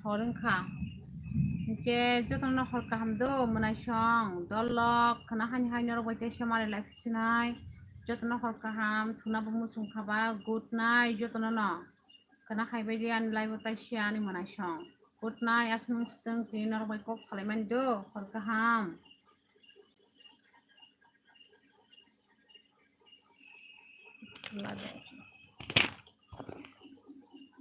Hor wngkha. Hinkhe jotono hor kaham do, mwnaisong, dolok, khwna haini hai norok bai teisa mari lai sinai. Jotono hor kaham, thuna bo muchung khaba, good night, jotono no. Khwna hai bai di ani live o taisa ani mwnaisong. Good night, aswk nwng swtwng tini norok bai kok salaimani do, hor kaham.